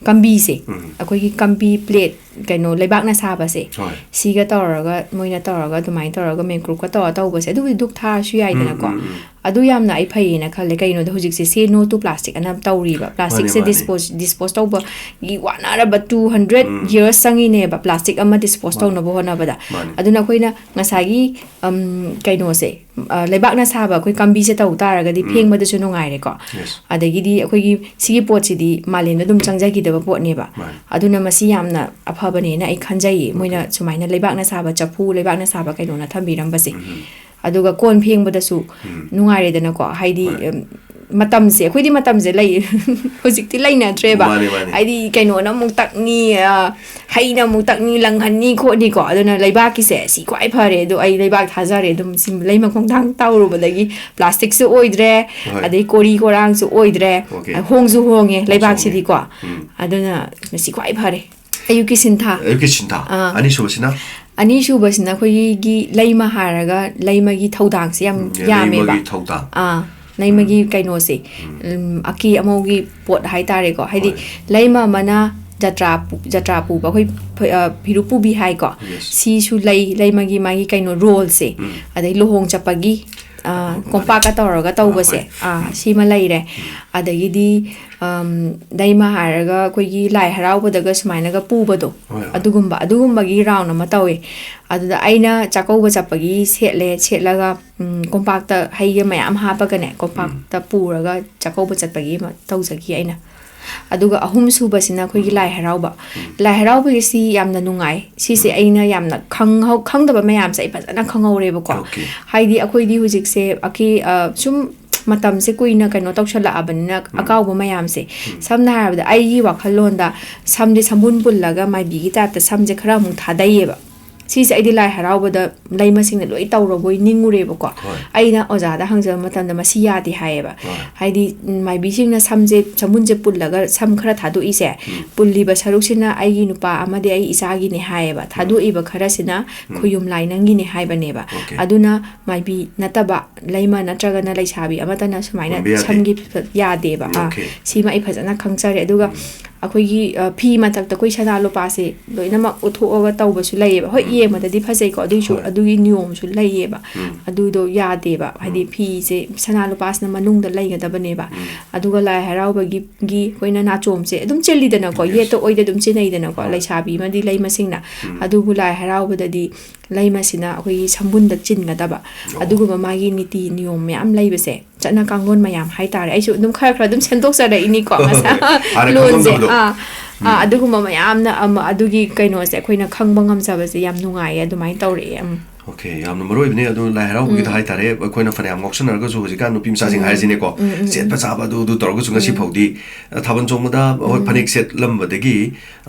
ꯀꯝꯕꯤꯁꯦ, ꯑꯩꯈꯣꯏꯒꯤ ꯀꯝꯕꯤ plate ꯀꯩꯅꯣ, ꯂꯩꯕꯥꯛꯅ ꯁꯥꯕꯁꯦ, ꯍꯣꯏ꯫ ꯁꯤꯒ ꯇꯧꯔꯒ, ꯃꯣꯏꯅ ꯇꯧꯔꯒ, ꯑꯗꯨꯃꯥꯏꯅ ꯇꯧꯔꯒ, ꯃꯦꯡꯒ꯭ꯔꯣꯞꯀ ꯇꯧꯔ ꯇꯧꯕꯁꯦ, ꯑꯗꯨꯕꯨꯗꯤ ꯗꯨꯛ ꯊꯥꯔꯁꯨ ꯌꯥꯏꯗꯅꯀꯣ꯫ ꯎꯝ, ꯎꯝ, ꯎꯝ꯫ ꯑꯗꯨ ꯌꯥꯝꯅ ꯑꯩ ꯐꯩꯌꯦꯅ ꯈꯜꯂꯦ꯫ ꯀꯩꯅꯣꯗ ꯍꯧꯖꯤꯛꯁꯦ say no to plastic ꯑꯅ ꯇꯧꯔꯤꯕ꯫ ꯄ꯭ꯂꯥꯁꯇꯤꯛꯁꯦ ꯃꯥꯅꯦ, ꯃꯥꯅꯦ꯫ Dispose, dispose ꯇꯧꯕꯒꯤ ꯋꯥꯅꯔꯕ two hundred ꯎꯝ꯫ Years ꯆꯪꯉꯤꯅꯦꯕ, ꯄ꯭ꯂꯥꯁꯇꯤꯛ ꯑꯃ dispose ꯃꯥꯅꯦ꯫ ꯇꯧꯅꯕ ꯍꯣꯠꯅꯕꯗ꯫ ꯃꯥꯅꯦ꯫ ꯑꯗꯨꯅ ꯑꯩꯈꯣꯏꯅ ꯉꯁꯥꯏꯒꯤ, ꯎꯝ, ꯀꯩꯅꯣꯁꯦ, ꯑ, ꯂꯩꯕꯥꯛꯅ ꯁꯥꯕ ꯑꯩꯈꯣꯏ ꯀꯝꯕꯤꯁꯦ ꯇꯧ ꯇꯥꯔꯒꯗꯤ ꯎꯝ꯫ ꯐꯦꯡꯕꯗꯁꯨ ꯅꯨꯡꯉꯥꯏꯔꯦꯀꯣ꯫ Yes꯫ ꯑꯗꯒꯤꯗꯤ ꯑꯩꯈꯣꯏꯒꯤ ꯁꯤꯒꯤ ꯄꯣꯠꯁꯤꯗꯤ ꯃꯥꯂꯦꯝꯗ ꯑꯗꯨꯝ ꯆꯪꯖꯈꯤꯗꯕ ꯄꯣꯠꯅꯦꯕ꯫ ꯃꯥꯅꯦ꯫ ꯑꯗꯨꯅ ꯃꯁꯤ ꯌꯥꯝꯅ ꯑꯐꯕꯅꯦꯅ ꯑꯩ ꯈꯟꯖꯩꯌꯦ, ꯃꯣꯏꯅ ꯑꯣꯀꯦ꯫ ꯁꯨꯃꯥꯏꯅ ꯂꯩꯕꯥꯛꯅ ꯁꯥꯕ ꯆꯐꯨ, ꯂꯩꯕꯥꯛꯅ ꯁꯥꯕ ꯀꯩꯅꯣꯅ ꯊꯝꯕꯤꯔꯝꯕꯁꯦ꯫ ꯎꯝ꯫ ꯑꯗꯨꯒ ꯀꯣꯟ ꯐꯦꯡꯕꯗꯁꯨ ꯎꯝ꯫ ꯅꯨꯡꯉꯥꯏꯔꯦꯗꯅꯀꯣ, ꯍꯥꯏꯗꯤ, ꯍꯣꯏ꯫ ꯎꯝ, ꯃꯇꯝꯁꯦ, ꯑꯩꯈꯣꯏꯗꯤ ꯃꯇꯝꯁꯦ ꯂꯩ-, ꯍꯧꯖꯤꯛꯇꯤ ꯂꯩꯅꯗ꯭ꯔꯦꯕ꯫ ꯃꯥꯅꯦ, ꯃꯥꯅꯦ꯫ ꯍꯥꯏꯗꯤ ꯀꯩꯅꯣꯅ ꯑꯃꯨꯛ ꯇꯛꯅꯤ, ꯑ, ꯍꯩꯅ ꯑꯃꯨꯛ ꯇꯛꯅꯤ, ꯂꯪꯍꯟꯅꯤ ꯈꯣꯠꯅꯤꯀꯣ꯫ ꯑꯗꯨꯅ ꯂꯩꯕꯥꯛꯀꯤꯁꯦ ꯁꯤ ꯈ꯭ꯋꯥꯏ ꯐꯔꯦ꯫ ꯑꯗꯣ ꯑꯩ ꯂꯩꯕꯥꯛ ꯊꯥꯖꯔꯦ ꯑꯗꯨꯝ, ꯁꯤ ꯂꯩꯃ ꯈꯣꯡꯊꯥꯡ ꯇꯧꯔꯨꯕꯗꯒꯤ ꯄ꯭ꯂꯥꯁꯇꯤꯛꯁꯨ ꯑꯣꯏꯗ꯭ꯔꯦ, ꯍꯣꯏ꯫ ꯑꯗꯩ ꯀꯣꯔꯤ ꯀꯣꯔꯥꯡꯁꯨ ꯑꯣꯏꯗ꯭ꯔꯦ, ꯑꯣꯀꯦ꯫ ꯍꯣꯡꯁꯨ ꯍꯣꯡꯉꯦ ꯍꯣꯡꯁꯨ ꯂꯩꯕꯥꯛꯁꯤꯗꯤꯀꯣ꯫ ꯍꯣꯡꯉꯦ꯫ ꯎꯝ꯫ ꯑꯗꯨꯅ ꯃꯁꯤ ꯈ꯭ꯋꯥꯏ ꯐꯔꯦ꯫ ꯑꯌꯨꯛꯀꯤ ꯁꯤꯟꯊꯥ꯫ ꯑꯌꯨꯛꯀꯤ ꯁꯤꯟꯊꯥ꯫ ꯑꯥ꯫ ꯑꯅꯤꯁꯨꯕꯁꯤꯅ? ꯑꯅꯤꯁꯨꯕꯁꯤꯅ ꯑꯩꯈꯣꯏꯒꯤ ꯂꯩꯃ ꯍꯥꯏꯔꯒ ꯂꯩꯃꯒꯤ ꯊꯧꯗꯥꯡꯁꯦ ꯌꯥꯝ ꯎꯝ, ꯌꯥꯝꯃꯦꯕ꯫ ꯂꯩꯃꯒꯤ ꯊꯧꯗꯥꯡ꯫ ꯑꯥ, ꯂꯩꯃꯒꯤ ꯎꯝ꯫ ꯀꯩꯅꯣꯁꯦ, ꯎꯝ꯫ ꯎꯝ, ꯑꯀꯦ ꯑꯃꯧꯒꯤ ꯄꯣꯠ ꯍꯥꯏꯇꯥꯔꯦꯀꯣ꯫ ꯍꯥꯏꯗꯤ ꯍꯣꯏ꯫ ꯂꯩꯃ ꯑꯃꯅ ꯖꯇ꯭ꯔꯥ ꯄꯨ-, ꯖꯇ꯭ꯔꯥ ꯄꯨꯕ, ꯑꯩꯈꯣꯏ ꯐ-, ꯑ, ꯐꯤꯔꯨꯛ ꯄꯨꯕꯤ ꯍꯥꯏꯀꯣ꯫ Yes꯫ ꯁꯤꯁꯨ ꯂꯩ, ꯂꯩꯃꯒꯤ ꯃꯥꯒꯤ ꯀꯩꯅꯣ ꯔꯣꯜꯁꯦ꯫ ꯎꯝ꯫ ꯑꯗꯩ ꯂꯨꯍꯣꯡ ꯆꯠꯄꯒꯤ, ꯑ, ꯃꯥꯅꯦ꯫ ꯀꯣꯝꯄꯥꯛꯀ ꯇꯧꯔꯒ ꯇꯧꯕꯁꯦ꯫ ꯑꯍꯣꯏ꯫ ꯑ, ꯎꯝ꯫ ꯁꯤꯃ ꯂꯩꯔꯦ꯫ ꯎꯝ꯫ ꯑꯗꯒꯤꯗꯤ, ꯑꯝ, ꯂꯩꯃ ꯍꯥꯏꯔꯒ ꯑꯩꯈꯣꯏꯒꯤ ꯂꯥꯏ ꯍꯔꯥꯎꯕꯗꯒ ꯁꯨꯃꯥꯏꯅꯒ ꯄꯨꯕꯗꯣ, ꯍꯣꯏ, ꯍꯣꯏ꯫ ꯑꯗꯨꯒꯨꯝꯕ, ꯑꯗꯨꯒꯨꯝꯕꯒꯤ ꯔꯥꯎꯟ ꯑꯃ ꯇꯧꯋꯦ꯫ ꯑꯗꯨꯗ ꯑꯩꯅ ꯆꯥꯛꯀꯧꯕ ꯆꯠꯄꯒꯤ ꯁꯦꯠꯂꯦ, ꯁꯦꯠꯂꯒ, ꯎꯝ, ꯀꯣꯝꯄꯥꯛꯇ ꯍꯩꯒ ꯃꯌꯥꯝ ꯍꯥꯞꯄꯒꯅꯦ, ꯎꯝ꯫ ꯀꯣꯝꯄꯥꯛꯇ ꯄꯨꯔꯒ ꯆꯥꯛꯀꯧꯕ ꯆꯠꯄꯒꯤ ꯑꯃ ꯇꯧꯖꯈꯤ ꯑꯩꯅ꯫ ꯑꯗꯨꯒ ꯑꯍꯨꯝꯁꯨꯕꯁꯤꯅ ꯑꯩꯈꯣꯏꯒꯤ ꯎꯝ꯫ ꯂꯥꯏ ꯍꯔꯥꯎꯕ꯫ ꯎꯝ꯫ ꯂꯥꯏ ꯍꯔꯥꯎꯕꯒꯤꯁꯤ ꯌꯥꯝꯅ ꯅꯨꯡꯉꯥꯏ꯫ ꯁꯤꯁꯦ ꯎꯝ꯫ ꯑꯩꯅ ꯌꯥꯝꯅ ꯈꯪꯍꯧ-, ꯈꯪꯗꯕ ꯃꯌꯥꯝꯁꯦ ꯑꯩ ꯐꯖꯅ ꯈꯪꯍꯧꯔꯦꯕꯀꯣ꯫ ꯑꯣꯀꯦ꯫ ꯍꯥꯏꯗꯤ ꯑꯩꯈꯣꯏꯗꯤ ꯍꯧꯖꯤꯛꯁꯦ ꯑꯀꯤ-, ꯑ, ꯁꯨꯝ ꯃꯇꯝꯁꯦ ꯀꯨꯏꯅ ꯀꯩꯅꯣ ꯇꯧꯁꯜꯂꯛꯑꯕꯅꯤꯅ ꯎꯝ꯫ ꯑꯀꯥꯎꯕ ꯃꯌꯥꯝꯁꯦ, ꯎꯝ꯫ ꯁꯝꯅ ꯍꯥꯏꯔꯕꯗ ꯑꯩꯒꯤ ꯋꯥꯈꯜꯂꯣꯟꯗ ꯁꯝꯁꯦ ꯁꯝꯕꯨꯟ ꯄꯨꯜꯂꯒ ꯃꯥꯏꯕꯤꯒꯤ ꯇꯥꯏꯞꯇ ꯁꯝꯁꯦ ꯈꯔ ꯑꯃꯨꯛ ꯊꯥꯗꯩꯌꯦꯕ꯫ ꯁꯤꯁꯦ ꯑꯩꯗꯤ ꯂꯥꯏ ꯍꯔꯥꯎꯕꯗ ꯂꯩꯃꯁꯤꯡꯅ ꯂꯣꯏ ꯇꯧꯔꯕꯣꯏ ꯅꯤꯡꯉꯨꯔꯦꯕꯀꯣ꯫ ꯍꯣꯏ꯫ ꯑꯩꯅ ꯑꯣꯖꯥꯗ ꯍꯪꯖꯕ ꯃꯇꯝꯗ ꯃꯁꯤ ꯌꯥꯗꯦ ꯍꯥꯏꯌꯦꯕ꯫ ꯍꯣꯏ꯫ ꯍꯥꯏꯗꯤ, ꯎꯝ, ꯃꯥꯏꯕꯤꯁꯤꯡꯅ ꯁꯝꯁꯦ, ꯁꯝꯕꯨꯟꯁꯦ ꯄꯨꯜꯂꯒ ꯁꯝ ꯈꯔ ꯊꯥꯗꯣꯛꯏꯁꯦ, ꯎꯝ꯫ ꯄꯨꯜꯂꯤꯕ ꯁꯔꯨꯛꯁꯤꯅ ꯑꯩꯒꯤ ꯅꯨꯄꯥ ꯑꯃꯗꯤ ꯑꯩ ꯏꯆꯥꯒꯤꯅꯦ ꯍꯥꯏꯌꯦꯕ, ꯎꯝ꯫ ꯊꯥꯗꯣꯛꯏꯕ ꯈꯔꯁꯤꯅ ꯎꯝ꯫ ꯈꯣꯌꯨꯝ ꯂꯥꯏ ꯅꯪꯒꯤꯅꯦ ꯍꯥꯏꯕꯅꯦꯕ꯫ ꯑꯣꯀꯦ꯫ ꯑꯗꯨꯅ ꯃꯥꯏꯕꯤ ꯅꯠꯇꯕ ꯂꯩꯃ ꯅꯠꯇ꯭ꯔꯒꯅ ꯂꯩꯁꯥꯕꯤ ꯑꯃꯠꯇꯅ ꯁꯨꯃꯥꯏꯅ ꯍꯨꯟꯕ ꯌꯥꯗꯦ꯫ ꯁꯝꯒꯤ ꯐ-, ꯌꯥꯗꯦꯕ꯫ ꯑꯥ, ꯑꯣꯀꯦ꯫ ꯁꯤꯃ ꯑꯩ ꯐꯖꯅ ꯈꯪꯖꯔꯦ꯫ ꯑꯗꯨꯒ ꯎꯝ꯫ ꯑꯩꯈꯣꯏꯒꯤ, ꯑ, ꯐꯤ ꯃꯊꯛꯇ ꯑꯩꯈꯣꯏ ꯁꯅꯥ ꯂꯨꯄꯥꯁꯦ ꯂꯣꯏꯅꯃꯛ ꯎꯠꯊꯣꯛꯑꯒ ꯇꯧꯕꯁꯨ ꯂꯩꯌꯦꯕ꯫ ꯍꯣꯏ, ꯎꯝ꯫ ꯌꯦꯡꯕꯗꯗꯤ ꯐꯖꯩꯀꯣ, ꯑꯗꯨꯏꯁꯨ ꯍꯣꯏ꯫ ꯑꯗꯨꯒꯤ ꯅꯤꯌꯣꯝꯁꯨ ꯂꯩꯌꯦꯕ꯫ ꯎꯝ꯫ ꯑꯗꯨꯗꯣ ꯌꯥꯗꯦꯕ꯫ ꯍꯥꯏꯗꯤ ꯎꯝ꯫ ꯐꯤꯁꯦ ꯁꯅꯥ ꯂꯨꯄꯥꯁꯤꯅ ꯃꯅꯨꯡꯗ ꯂꯩꯒꯗꯕꯅꯦꯕ꯫ ꯎꯝ꯫ ꯑꯗꯨꯒ ꯂꯥꯏ ꯍꯔꯥꯎꯕꯒꯤ, ꯒꯤ ꯑꯩꯈꯣꯏꯅ ꯅꯥꯆꯣꯝꯁꯦ ꯑꯗꯨꯝ ꯆꯦꯜꯂꯤꯗꯅꯀꯣ, Yes. ꯌꯦꯠꯇ ꯑꯣꯏꯗ ꯑꯗꯨꯝ ꯆꯦꯟꯅꯩꯗꯅꯀꯣ, ꯍꯣꯏ꯫ ꯂꯩꯁꯥꯕꯤ ꯑꯃꯗꯤ ꯂꯩ ꯃꯁꯤꯡꯅ꯫ ꯎꯝ꯫ ꯑꯗꯨꯕꯨ ꯂꯥꯏ ꯍꯔꯥꯎꯕꯗꯗꯤ ꯂꯩꯃꯁꯤꯅ ꯑꯩꯈꯣꯏꯒꯤ ꯁꯝꯕꯨꯟꯗ ꯆꯤꯟꯒꯗꯕ꯫ ꯑꯣ꯫ ꯑꯗꯨꯒꯨꯝꯕ ꯃꯥꯒꯤ ꯅꯤꯇꯤ ꯅꯤꯌꯣꯝ ꯃꯌꯥꯝ ꯂꯩꯕꯁꯦ, ꯆꯠꯅ ꯀꯥꯡꯂꯣꯟ ꯃꯌꯥꯝ ꯍꯥꯏꯇꯥꯔꯦ꯫ ꯑꯩꯁꯨ ꯑꯗꯨꯝ ꯈꯔ ꯈꯔ ꯑꯗꯨꯝ ꯁꯦꯝꯗꯣꯛꯆꯔꯛꯏꯅꯤꯀꯣ, ꯃꯁꯥ ꯍꯥꯟꯅ ꯂꯣꯟꯁꯦ꯫ ꯈꯪꯉꯝꯗꯕꯗꯣ꯫ ꯑꯥ, ꯑꯥ, ꯎꯝ꯫ ꯑꯗꯨꯒꯨꯝꯕ ꯃꯌꯥꯝꯅ ꯑꯃ-, ꯑꯗꯨꯒꯤ ꯀꯩꯅꯣꯁꯦ ꯑꯩꯈꯣꯏꯅ ꯈꯪꯕ ꯉꯝꯖꯕꯁꯦ ꯌꯥꯝ ꯅꯨꯡꯉꯥꯏꯌꯦ, ꯑꯗꯨꯃꯥꯏꯅ ꯇꯧꯔꯛꯑꯦ꯫ ꯎꯝ꯫ Okay, ꯌꯥꯝꯅ ꯃꯔꯨ ꯑꯣꯏꯕꯅꯦ꯫ ꯑꯗꯨ ꯂꯥꯏ ꯍꯔꯥꯎꯕꯒꯤꯗ ꯎꯝ꯫ ꯍꯥꯏꯇꯥꯔꯦ, ꯑꯩꯈꯣꯏꯅ ꯐꯅꯌꯥꯝ ꯉꯥꯎꯁꯟꯅꯔꯒꯁꯨ, ꯍꯧꯖꯤꯛꯀꯥꯟ ꯅꯨꯄꯤ ꯃꯆꯥꯁꯤꯡ ꯎꯝ꯫ ꯍꯥꯏꯁꯤꯅꯦꯀꯣ, ꯎꯝ, ꯎꯝ, ꯁꯦꯠꯄ ꯎꯝ꯫ ꯆꯥꯕ ꯑꯗꯨ, ꯑꯗꯨ ꯇꯧꯔꯒꯁꯨ ꯉꯁꯤ ꯎꯝ꯫ ꯐꯥꯎꯗꯤ, ꯑ, ꯊꯥꯕꯜ ꯆꯣꯡꯕꯗ, ꯍꯣꯏ, ꯎꯝ꯫ ꯐꯅꯦꯛ ꯁꯦꯠꯂꯝꯕꯗꯒꯤ,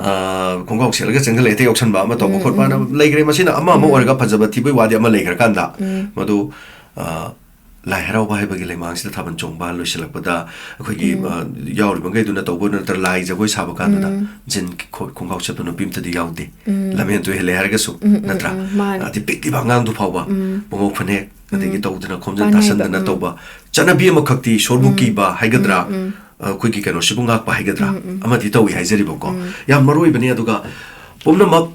ꯑ, ꯈꯣꯡꯒ꯭ꯔꯥꯎ ꯁꯦꯠꯂꯒ ꯆꯪꯁꯤꯜꯂꯛꯑꯦ, ꯍꯦꯛꯇ ꯌꯥꯎꯁꯟꯕ ꯑꯃ ꯇꯧꯕ ꯎꯝ, ꯈꯣꯠꯄ ꯍꯥꯏꯅ ꯎꯝ꯫ ꯂꯩꯈ꯭ꯔꯦ꯫ ꯃꯁꯤꯅ ꯑꯃ ꯑꯃ ꯎꯝ꯫ ꯑꯣꯏꯔꯒ ꯐꯖꯕ ꯊꯤꯕꯒꯤ ꯋꯥꯗꯤ ꯑꯃ ꯂꯩꯈ꯭ꯔꯀꯥꯟꯗ, ꯎꯝ꯫ ꯃꯗꯨ, ꯑ, ꯂꯥꯏ ꯍꯔꯥꯎꯕ ꯍꯥꯏꯕꯒꯤ ꯂꯩꯃꯥꯡꯁꯤꯗ ꯊꯥꯕꯜ ꯆꯣꯡꯕ ꯂꯣꯏꯁꯤꯜꯂꯛꯄꯗ ꯑꯩꯈꯣꯏꯒꯤ, ꯎꯝ꯫ ꯑ, ꯌꯥꯎꯔꯤꯕꯈꯩꯗꯨꯅ ꯇꯧꯕ ꯅꯠꯇ꯭ꯔꯒ ꯂꯥꯏ ꯖꯒꯣꯏ ꯁꯥꯕ ꯀꯥꯟꯗꯨꯗ ꯎꯝ꯫ ꯖꯤꯟ ꯈꯣ-, ꯈꯣꯡꯒ꯭ꯔꯥꯎ ꯁꯦꯠꯄ ꯅꯨꯄꯤ ꯑꯃꯇꯗꯤ ꯌꯥꯎꯗꯦ꯫ ꯎꯝ꯫ ꯂꯝꯍꯦꯟ ꯇꯨꯍꯦꯜꯂꯦ ꯍꯥꯏꯔꯒꯁꯨ, ꯎꯝ, ꯎꯝ, ꯅꯠꯇ꯭ꯔꯥ? ꯎꯝ, ꯃꯥꯅꯦ꯫ ꯑꯗꯩ ꯄꯤꯛꯂꯤꯕ ꯑꯉꯥꯡꯗꯨ ꯐꯥꯎꯕ ꯎꯝ꯫ ꯄꯨꯡꯉꯧ ꯐꯅꯦꯛ, ꯑꯗꯒꯤ ꯎꯝ꯫ ꯇꯧꯗꯅ ꯈꯣꯝꯖꯤꯟ ꯄꯥꯅꯩꯕ, ꯇꯥꯁꯟꯗꯅ ꯎꯝ꯫ ꯇꯧꯕ ꯆꯠꯅꯕꯤ ꯑꯃꯈꯛꯇꯤ ꯏꯁꯣꯔꯕꯨ ꯎꯝ꯫ ꯀꯤꯕ ꯍꯥꯏꯒꯗ꯭ꯔꯥ? ꯎꯝ, ꯎꯝ꯫ ꯑ, ꯑꯩꯈꯣꯏꯒꯤ ꯀꯩꯅꯣꯁꯤꯕꯨ ꯉꯥꯛꯄ ꯍꯥꯏꯒꯗ꯭ꯔꯥ? ꯎꯝ, ꯎꯝ꯫ ꯑꯃꯗꯤ ꯇꯧꯏ ꯍꯥꯏꯖꯔꯤꯕꯀꯣ꯫ ꯎꯝ꯫ ꯌꯥꯝ ꯃꯔꯨ ꯑꯣꯏꯕꯅꯤ꯫ ꯑꯗꯨꯒ ꯄꯨꯝꯅꯃꯛ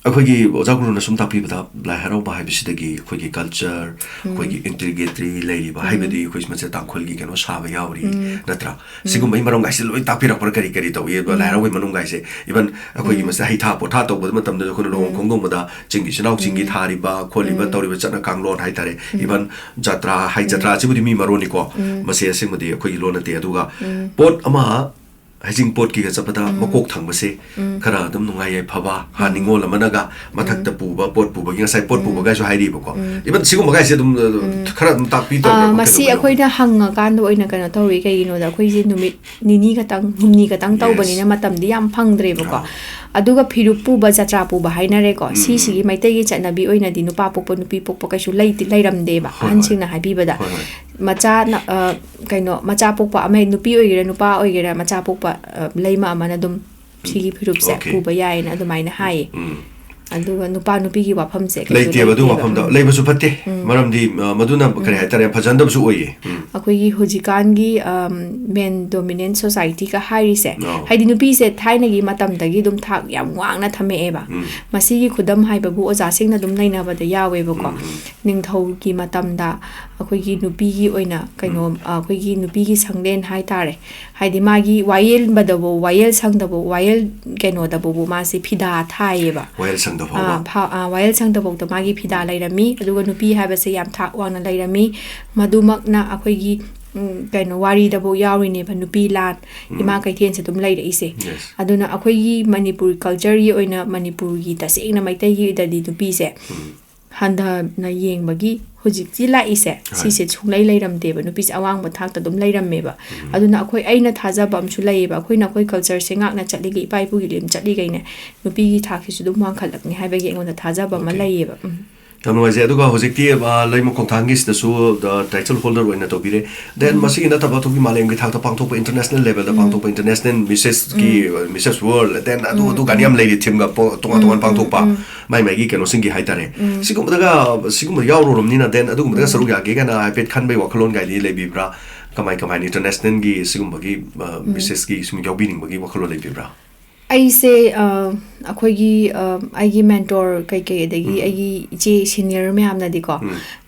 ꯑꯩꯈꯣꯏꯒꯤ ꯑꯣꯖꯥ ꯒꯨꯔꯨꯅ ꯁꯨꯝ ꯇꯥꯛꯄꯤꯕꯗ, ꯂꯥꯏ ꯍꯔꯥꯎꯕ ꯍꯥꯏꯕꯁꯤꯗꯒꯤ ꯑꯩꯈꯣꯏꯒꯤ culture, ꯎꯝ꯫ ꯑꯩꯈꯣꯏꯒꯤ integrity ꯂꯩꯔꯤꯕ, ꯎꯝ꯫ ꯍꯥꯏꯕꯗꯤ ꯑꯩꯈꯣꯏ ꯃꯁꯦ ꯇꯥꯡꯈꯨꯜꯒꯤ ꯀꯩꯅꯣ ꯁꯥꯕ ꯌꯥꯎꯔꯤ, ꯎꯝ꯫ ꯅꯠꯇ꯭ꯔꯥ? ꯎꯝ꯫ ꯁꯤꯒꯨꯝꯕꯒꯤ ꯃꯔꯝꯒꯥꯏꯁꯦ ꯂꯣꯏ ꯇꯥꯛꯄꯤꯔꯛꯄ꯭ꯔꯥ? ꯀꯔꯤ ꯀꯔꯤ ꯇꯧꯏ? ꯎꯝ꯫ ꯂꯥꯏ ꯍꯔꯥꯎꯕꯒꯤ ꯃꯅꯨꯡꯒꯥꯏꯁꯦ, even ꯑꯩꯈꯣꯏꯒꯤ ꯎꯝ꯫ ꯃꯁꯤꯗ ꯍꯩꯊꯥ ꯄꯣꯊꯥ ꯇꯧꯕ ꯃꯇꯝꯗꯁꯨ ꯑꯩꯈꯣꯏꯅ ꯂꯨꯍꯣꯡ ꯎꯝ꯫ ꯈꯣꯡꯗꯣꯡꯕꯗ ꯆꯤꯡꯒꯤ ꯏꯆꯤꯟ ꯏꯅꯥꯎꯁꯤꯡꯒꯤ ꯎꯝ꯫ ꯊꯥꯔꯤꯕ ꯈꯣꯠꯂꯤꯕ ꯎꯝ꯫ ꯇꯧꯔꯤꯕ ꯆꯠꯅ ꯀꯥꯡꯂꯣꯟ ꯍꯥꯏꯇꯥꯔꯦ, ꯎꯝ꯫ Even ꯖꯇ꯭ꯔꯥ ꯍꯥꯏ, ꯎꯝ꯫ ꯖꯇ꯭ꯔꯥ ꯑꯁꯤꯕꯨꯗꯤ ꯃꯤ ꯃꯔꯣꯟꯅꯤꯀꯣ, ꯎꯝ꯫ ꯃꯁꯦ ꯑꯁꯦꯡꯕꯗꯤ ꯑꯩꯈꯣꯏꯒꯤ ꯂꯣꯟ ꯅꯠꯇꯦ꯫ ꯑꯗꯨꯒ ꯎꯝ꯫ ꯄꯣꯠ ꯑꯃ ꯍꯩꯖꯤꯡꯄꯣꯠꯀꯤꯒ ꯆꯠꯄꯗ ꯎꯝ꯫ ꯃꯀꯣꯛ ꯊꯪꯕꯁꯦ ꯎꯝ꯫ ꯈꯔ ꯑꯗꯨꯝ ꯅꯨꯡꯉꯥꯏ ꯌꯥꯏꯐꯕ, ꯍꯥ, ꯎꯝ꯫ ꯅꯤꯡꯉꯣꯜ ꯑꯃꯅꯒ ꯃꯊꯛꯇ ꯎꯝ꯫ ꯄꯨꯕ, ꯄꯣꯠ ꯄꯨꯕꯒꯤ, ꯉꯁꯥꯏ ꯄꯣꯠ ꯎꯝ꯫ ꯄꯨꯕꯒꯥꯏꯁꯨ ꯍꯥꯏꯔꯤꯕꯀꯣ꯫ ꯎꯝ꯫ Even ꯁꯤꯒꯨꯝꯕꯒꯥꯏꯁꯦ ꯑꯗꯨꯝ, ꯑ, ꯎꯝ꯫ ꯈꯔ ꯑꯗꯨꯝ ꯇꯥꯛꯄꯤ ꯑꯥ, ꯇꯧꯕ꯭ꯔꯥ? ꯃꯁꯤ ꯀꯩꯗꯧꯕ ꯌꯥꯎꯒꯦ? ꯑꯩꯈꯣꯏꯅ ꯍꯪꯉꯀꯥꯟꯗ ꯑꯣꯏꯅ ꯀꯩꯅꯣ ꯇꯧꯋꯤ꯫ ꯀꯩꯒꯤꯅꯣꯗ ꯑꯩꯈꯣꯏꯁꯦ ꯅꯨꯃꯤꯠ ꯅꯤꯅꯤ ꯈꯛꯇꯪ, ꯍꯨꯝꯅꯤ ꯈꯛꯇꯪ Yes. ꯇꯧꯕꯅꯤꯅ ꯃꯇꯝꯗꯤ ꯌꯥꯝ ꯐꯪꯗ꯭ꯔꯦꯕꯀꯣ꯫ ꯑꯥ꯫ ꯑꯗꯨꯒ ꯐꯤꯔꯨꯞ ꯄꯨꯕ, ꯖꯇ꯭ꯔꯥ ꯄꯨꯕ ꯍꯥꯏꯅꯔꯦꯀꯣ꯫ ꯎꯝ, ꯎꯝ꯫ ꯁꯤꯁꯤꯒꯤ ꯃꯩꯇꯩꯒꯤ ꯆꯠꯅꯕꯤ ꯑꯣꯏꯅꯗꯤ ꯅꯨꯄꯥ ꯄꯣꯛꯄ, ꯅꯨꯄꯤ ꯄꯣꯛꯄ ꯀꯩꯁꯨ ꯂꯩꯇꯦ, ꯂꯩꯔꯝꯗꯦꯕ, ꯍꯣꯏ, ꯍꯣꯏ꯫ ꯑꯍꯟꯁꯤꯡꯅ ꯍꯥꯏꯕꯤꯕꯗ꯫ ꯍꯣꯏ, ꯍꯣꯏ꯫ ꯃꯆꯥꯅ, ꯑ, ꯀꯩꯅꯣ, ꯃꯆꯥ ꯄꯣꯛꯄ ꯑꯃ, ꯅꯨꯄꯤ ꯑꯣꯏꯒꯦꯔꯥ, ꯅꯨꯄꯥ ꯑꯣꯏꯒꯦꯔꯥ, ꯃꯆꯥ ꯄꯣꯛꯄ, ꯑ, ꯂꯩꯃ ꯑꯃꯅ ꯑꯗꯨꯝ ꯁꯤꯒꯤ ꯐꯤꯔꯨꯞꯁꯦ Okay. ꯄꯨꯕ ꯌꯥꯏꯌꯦꯅ ꯑꯗꯨꯃꯥꯏꯅ ꯍꯥꯏꯌꯦ꯫ ꯎꯝ꯫ ꯑꯗꯨꯒ ꯅꯨꯄꯥ ꯅꯨꯄꯤꯒꯤ ꯋꯥꯐꯝꯁꯦ ꯀꯩꯁꯨ ꯂꯩꯇꯦꯕ ꯑꯗꯨ ꯂꯩꯇꯦꯕ꯫ ꯃꯐꯝꯗ ꯎꯝ꯫ ꯂꯩꯕꯁꯨ ꯐꯠꯇꯦ꯫ ꯎꯝ꯫ ꯃꯔꯝꯗꯤ ꯑ, ꯃꯗꯨꯅ ꯀꯔꯤ ꯍꯥꯏꯇꯥꯔꯦ, ꯐꯖꯍꯟꯗꯕꯁꯨ ꯑꯣꯏꯌꯦ꯫ ꯎꯝ꯫ ꯑꯩꯈꯣꯏꯒꯤ ꯍꯧꯖꯤꯛꯀꯥꯟꯒꯤ ꯃꯦꯟ ꯗꯣꯃꯤꯅꯦꯟ ꯁꯣꯁꯥꯏꯇꯤꯒ ꯍꯥꯏꯔꯤꯁꯦ, ꯑꯧ꯫ ꯍꯥꯏꯗꯤ ꯅꯨꯄꯤꯁꯦ ꯊꯥꯏꯅꯒꯤ ꯃꯇꯝꯗꯒꯤ ꯑꯗꯨꯝ ꯊꯥꯛ ꯌꯥꯝ ꯋꯥꯡꯅ ꯊꯝꯃꯛꯑꯦꯕ꯫ ꯎꯝ꯫ ꯃꯁꯤꯒꯤ ꯈꯨꯗꯝ ꯍꯥꯏꯕꯕꯨ ꯑꯣꯖꯥꯁꯤꯡꯅ ꯑꯗꯨꯝ ꯅꯩꯅꯕꯗ ꯌꯥꯎꯋꯦꯕꯀꯣ꯫ ꯎꯝ, ꯎꯝ꯫ ꯅꯤꯡꯊꯧꯒꯤ ꯃꯇꯝꯗ ꯑꯩꯈꯣꯏꯒꯤ ꯅꯨꯄꯤꯒꯤ ꯑꯣꯏꯅ ꯀꯩꯅꯣ, ꯎꯝ꯫ ꯑꯩꯈꯣꯏꯒꯤ ꯅꯨꯄꯤꯒꯤ ꯁꯪꯂꯦꯟ ꯍꯥꯏꯇꯥꯔꯦ, ꯍꯥꯏꯗꯤ ꯃꯥꯒꯤ ꯋꯥꯌꯦꯟꯕꯗꯕꯨ, ꯋꯥꯌꯦꯜ ꯁꯪꯗꯕꯨ, ꯋꯥꯌꯦꯜ ꯀꯩꯅꯣꯗꯕꯨ ꯃꯥꯁꯦ ꯐꯤꯗꯥ ꯊꯥꯏꯌꯦꯕ꯫ ꯋꯥꯌꯦꯜ ꯁꯪꯗ ꯐꯥꯎꯕ꯫ ꯑꯥ, ꯐꯥ-, ꯑꯥ, ꯋꯥꯌꯦꯜ ꯁꯪꯗꯐꯥꯎꯗ ꯃꯥꯒꯤ ꯐꯤꯗꯥ ꯂꯩꯔꯝꯃꯤ, ꯑꯗꯨꯒ ꯅꯨꯄꯤ ꯍꯥꯏꯕꯁꯦ ꯌꯥꯝ ꯊꯥꯛ ꯋꯥꯡꯅ ꯂꯩꯔꯝꯃꯤ꯫ ꯃꯗꯨꯃꯛꯅ ꯑꯩꯈꯣꯏꯒꯤ, ꯎꯝ, ꯀꯩꯅꯣ, ꯋꯥꯔꯤꯗꯐꯥꯎ ꯌꯥꯎꯔꯤꯅꯦꯕ, ꯅꯨꯄꯤ ꯂꯥꯟ, ꯎꯝ꯫ ꯏꯃꯥ ꯀꯩꯊꯦꯜꯁꯦ ꯑꯗꯨꯝ ꯂꯩꯔꯛꯏꯁꯦ꯫ Yes꯫ ꯑꯗꯨꯅ ꯑꯩꯈꯣꯏꯒꯤ ꯃꯅꯤꯄꯨꯔ ꯀꯜꯆꯔꯒꯤ ꯑꯣꯏꯅ, ꯃꯅꯤꯄꯨꯔꯒꯤ ꯇꯁꯦꯡꯅ ꯃꯩꯇꯩꯒꯤꯗꯗꯤ ꯅꯨꯄꯤꯁꯦ ꯎꯝ꯫ ꯍꯟꯊꯅ ꯌꯦꯡꯕꯒꯤ ꯍꯧꯖꯤꯛꯇꯤ ꯂꯥꯛꯏꯁꯦ, ꯍꯣꯏ꯫ ꯁꯤꯁꯦ ꯁꯨꯡꯂꯩ ꯂꯩꯔꯝꯗꯦꯕ, ꯅꯨꯄꯤꯁꯦ ꯑꯋꯥꯡꯕ ꯊꯥꯛꯇ ꯑꯗꯨꯝ ꯂꯩꯔꯝꯃꯦꯕ꯫ ꯎꯝ꯫ ꯑꯗꯨꯅ ꯑꯩꯈꯣꯏ, ꯑꯩꯅ ꯊꯥꯖꯕ ꯑꯃꯁꯨ ꯂꯩꯌꯦꯕ, ꯑꯩꯈꯣꯏꯅ ꯑꯩꯈꯣꯏ ꯀꯜꯆꯔꯁꯦ ꯉꯥꯛꯅ ꯆꯠꯂꯤꯒꯩ, ꯏꯄꯥ ꯏꯄꯨꯒꯤ ꯂꯤꯝ ꯆꯠꯂꯤꯒꯩꯅꯦ, ꯅꯨꯄꯤꯒꯤ ꯊꯥꯛꯁꯤꯁꯨ ꯑꯗꯨꯝ ꯋꯥꯡꯈꯠꯂꯛꯅꯤ ꯍꯥꯏꯕꯒꯤ ꯑꯩꯉꯣꯟꯗ ꯊꯥꯖꯕ ꯑꯃ Okay꯫ ꯂꯩꯌꯦꯕ꯫ ꯎꯝ꯫ ꯌꯥꯝ ꯅꯨꯡꯉꯥꯏꯖꯩ꯫ ꯑꯗꯨꯒ ꯍꯧꯖꯤꯛꯇꯤ, ꯑ, ꯂꯩꯃ ꯈꯣꯡꯊꯥꯡꯒꯤꯁꯤꯗꯁꯨ, ꯑ, title holder ꯑꯣꯏꯅ ꯇꯧꯕꯤꯔꯦ꯫ Then ꯃꯁꯤꯒꯤ ꯅꯠꯇꯕ ꯑꯇꯣꯞꯄ ꯃꯥꯂꯦꯝꯒꯤ ꯊꯥꯛꯇ ꯄꯥꯡꯊꯣꯛꯄ, international levelꯗ ꯄꯥꯡꯊꯣꯛꯄ, international Missesꯀꯤ, Misses World, then ꯑꯗꯨ, ꯑꯗꯨ ꯀꯥꯏꯅ ꯌꯥꯝ ꯂꯩꯔꯤ, themeꯒ ꯄꯣ-, ꯇꯣꯉꯥꯟ ꯇꯣꯉꯥꯟ ꯄꯥꯡꯊꯣꯛꯄ, ꯃꯥꯏ ꯃꯥꯏꯒꯤ ꯀꯩꯅꯣꯁꯤꯡꯒꯤ ꯍꯥꯏꯇꯥꯔꯦ꯫ ꯁꯤꯒꯨꯝꯕꯗꯒ, ꯁꯤꯒꯨꯝꯕ ꯌꯥꯎꯔꯨꯔꯕꯅꯤꯅ, then ꯑꯗꯨꯒꯨꯝꯕꯗꯒ ꯁꯔꯨꯛ ꯌꯥꯒꯦ ꯀꯥꯏꯅ ꯍꯥꯏꯐꯦꯠ ꯈꯟꯕꯒꯤ ꯋꯥꯈꯜꯂꯣꯟꯒꯥꯏꯗꯤ ꯂꯩꯕꯤꯕ꯭ꯔꯥ? ꯀꯃꯥꯏ ꯀꯃꯥꯏꯅ internationalꯒꯤ ꯁꯤꯒꯨꯝꯕꯒꯤ, ꯑ, Missesꯀꯤ ꯁꯨꯝ ꯌꯥꯎꯕꯤꯅꯤꯡꯕꯒꯤ ꯋꯥꯈꯜꯂꯣꯟ ꯂꯩꯕꯤꯕ꯭ꯔꯥ? ꯑꯩꯁꯦ, ꯑ, ꯑꯩꯈꯣꯏꯒꯤ, ꯑ, ꯑꯩꯒꯤ mentor ꯀꯩꯀꯩ, ꯑꯗꯒꯤ ꯑꯩꯒꯤ ꯏꯆꯦ senior ꯃꯌꯥꯝꯅꯗꯤꯀꯣ,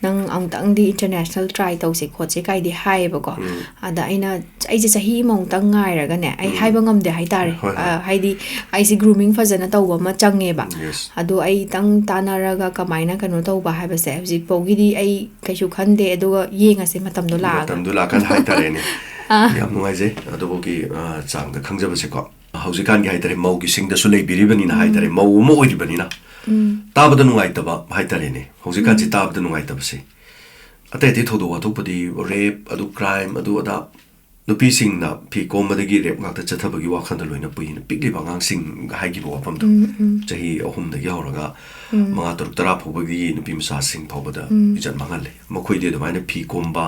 "ꯅꯪ ꯑꯃꯨꯛꯇꯪꯗꯤ international try ꯇꯧꯁꯦ ꯈꯣꯠꯁꯦ" ꯀꯥꯏꯗꯤ ꯍꯥꯏꯌꯦꯕꯀꯣ꯫ ꯑꯗ ꯑꯩꯅ, "ꯑꯩꯁꯦ ꯆꯍꯤ ꯑꯃꯃꯨꯛꯇꯪ ꯉꯥꯏꯔꯒꯅꯦ, ꯑꯩ ꯍꯥꯏꯕ ꯉꯝꯗꯦ ꯍꯥꯏꯇꯥꯔꯦ"꯫ ꯍꯣꯏ, ꯍꯣꯏ꯫ ꯑ, ꯍꯥꯏꯗꯤ ꯑꯩꯁꯦ grooming ꯐꯖꯅ ꯇꯧꯕ ꯑꯃ ꯆꯪꯉꯦꯕ꯫ Yes꯫ ꯑꯗꯣ ꯑꯩꯇꯪ ꯇꯥꯟꯅꯔꯒ ꯀꯃꯥꯏꯅ ꯀꯩꯅꯣ ꯇꯧꯕ ꯍꯥꯏꯕꯁꯦ ꯍꯧꯖꯤꯛ ꯐꯥꯎꯒꯤꯗꯤ ꯑꯩ ꯀꯩꯁꯨ ꯈꯟꯗꯦ, ꯑꯗꯨꯒ ꯌꯦꯡꯉꯁꯦ ꯃꯇꯝꯗꯣ ꯂꯥꯛꯑꯒ꯫ ꯃꯇꯝꯗꯣ ꯂꯥꯛꯑꯀꯥꯟꯗ ꯍꯥꯏꯇꯥꯔꯦꯅꯦ꯫ ꯑꯥ꯫ ꯌꯥꯝ ꯅꯨꯡꯉꯥꯏꯖꯩ ꯑꯗꯨꯐꯥꯎꯒꯤ, ꯑ, ꯆꯥꯡꯗ ꯈꯪꯖꯕꯁꯦꯀꯣ꯫ ꯍꯧꯖꯤꯛꯀꯥꯟꯒꯤ ꯍꯥꯏꯇꯥꯔꯦ, ꯃꯧꯒꯤ ꯁꯤꯡꯗꯁꯨ ꯂꯩꯕꯤꯔꯤꯕꯅꯤꯅ ꯍꯥꯏꯇꯥꯔꯦ, ꯃꯧ ꯑꯃ ꯑꯣꯏꯔꯤꯕꯅꯤꯅ ꯇꯥꯕꯗ ꯅꯨꯡꯉꯥꯏꯇꯕ ꯍꯥꯏꯇꯥꯔꯦꯅꯦ, ꯍꯧꯖꯤꯛꯀꯥꯟꯁꯤ ꯇꯥꯕꯗ ꯅꯨꯡꯉꯥꯏꯇꯕꯁꯦ꯫ ꯑꯇꯩ ꯑꯇꯩ ꯊꯧꯗꯣꯛ ꯋꯥꯊꯣꯛꯄꯨꯗꯤ, rape, ꯑꯗꯨ crime, ꯑꯗꯨ ꯑꯗꯥ, ꯅꯨꯄꯤꯁꯤꯡꯅ ꯐꯤ ꯀꯣꯝꯕꯗꯒꯤ ꯔꯦꯞ ꯉꯥꯛꯇ ꯆꯠꯊꯕꯒꯤ ꯋꯥꯈꯜꯗ ꯂꯣꯏꯅ ꯄꯨꯏꯅ ꯄꯤꯛꯂꯤꯕ ꯑꯉꯥꯡꯁꯤꯡ ꯍꯥꯏꯈꯤꯕ ꯋꯥꯐꯝꯗꯣ, ꯆꯍꯤ ꯑꯍꯨꯝꯗꯒꯤ ꯍꯧꯔꯒ ꯃꯉꯥ, ꯇꯔꯨꯛ, ꯇꯔꯥ ꯐꯥꯎꯕꯒꯤ ꯅꯨꯄꯤ ꯃꯆꯥꯁꯤꯡ ꯐꯥꯎꯕꯗ ꯏꯖꯠ ꯃꯥꯡꯍꯜꯂꯦ꯫ ꯃꯈꯣꯏꯗꯤ ꯑꯗꯨꯃꯥꯏꯅ ꯐꯤ ꯀꯣꯝꯕ,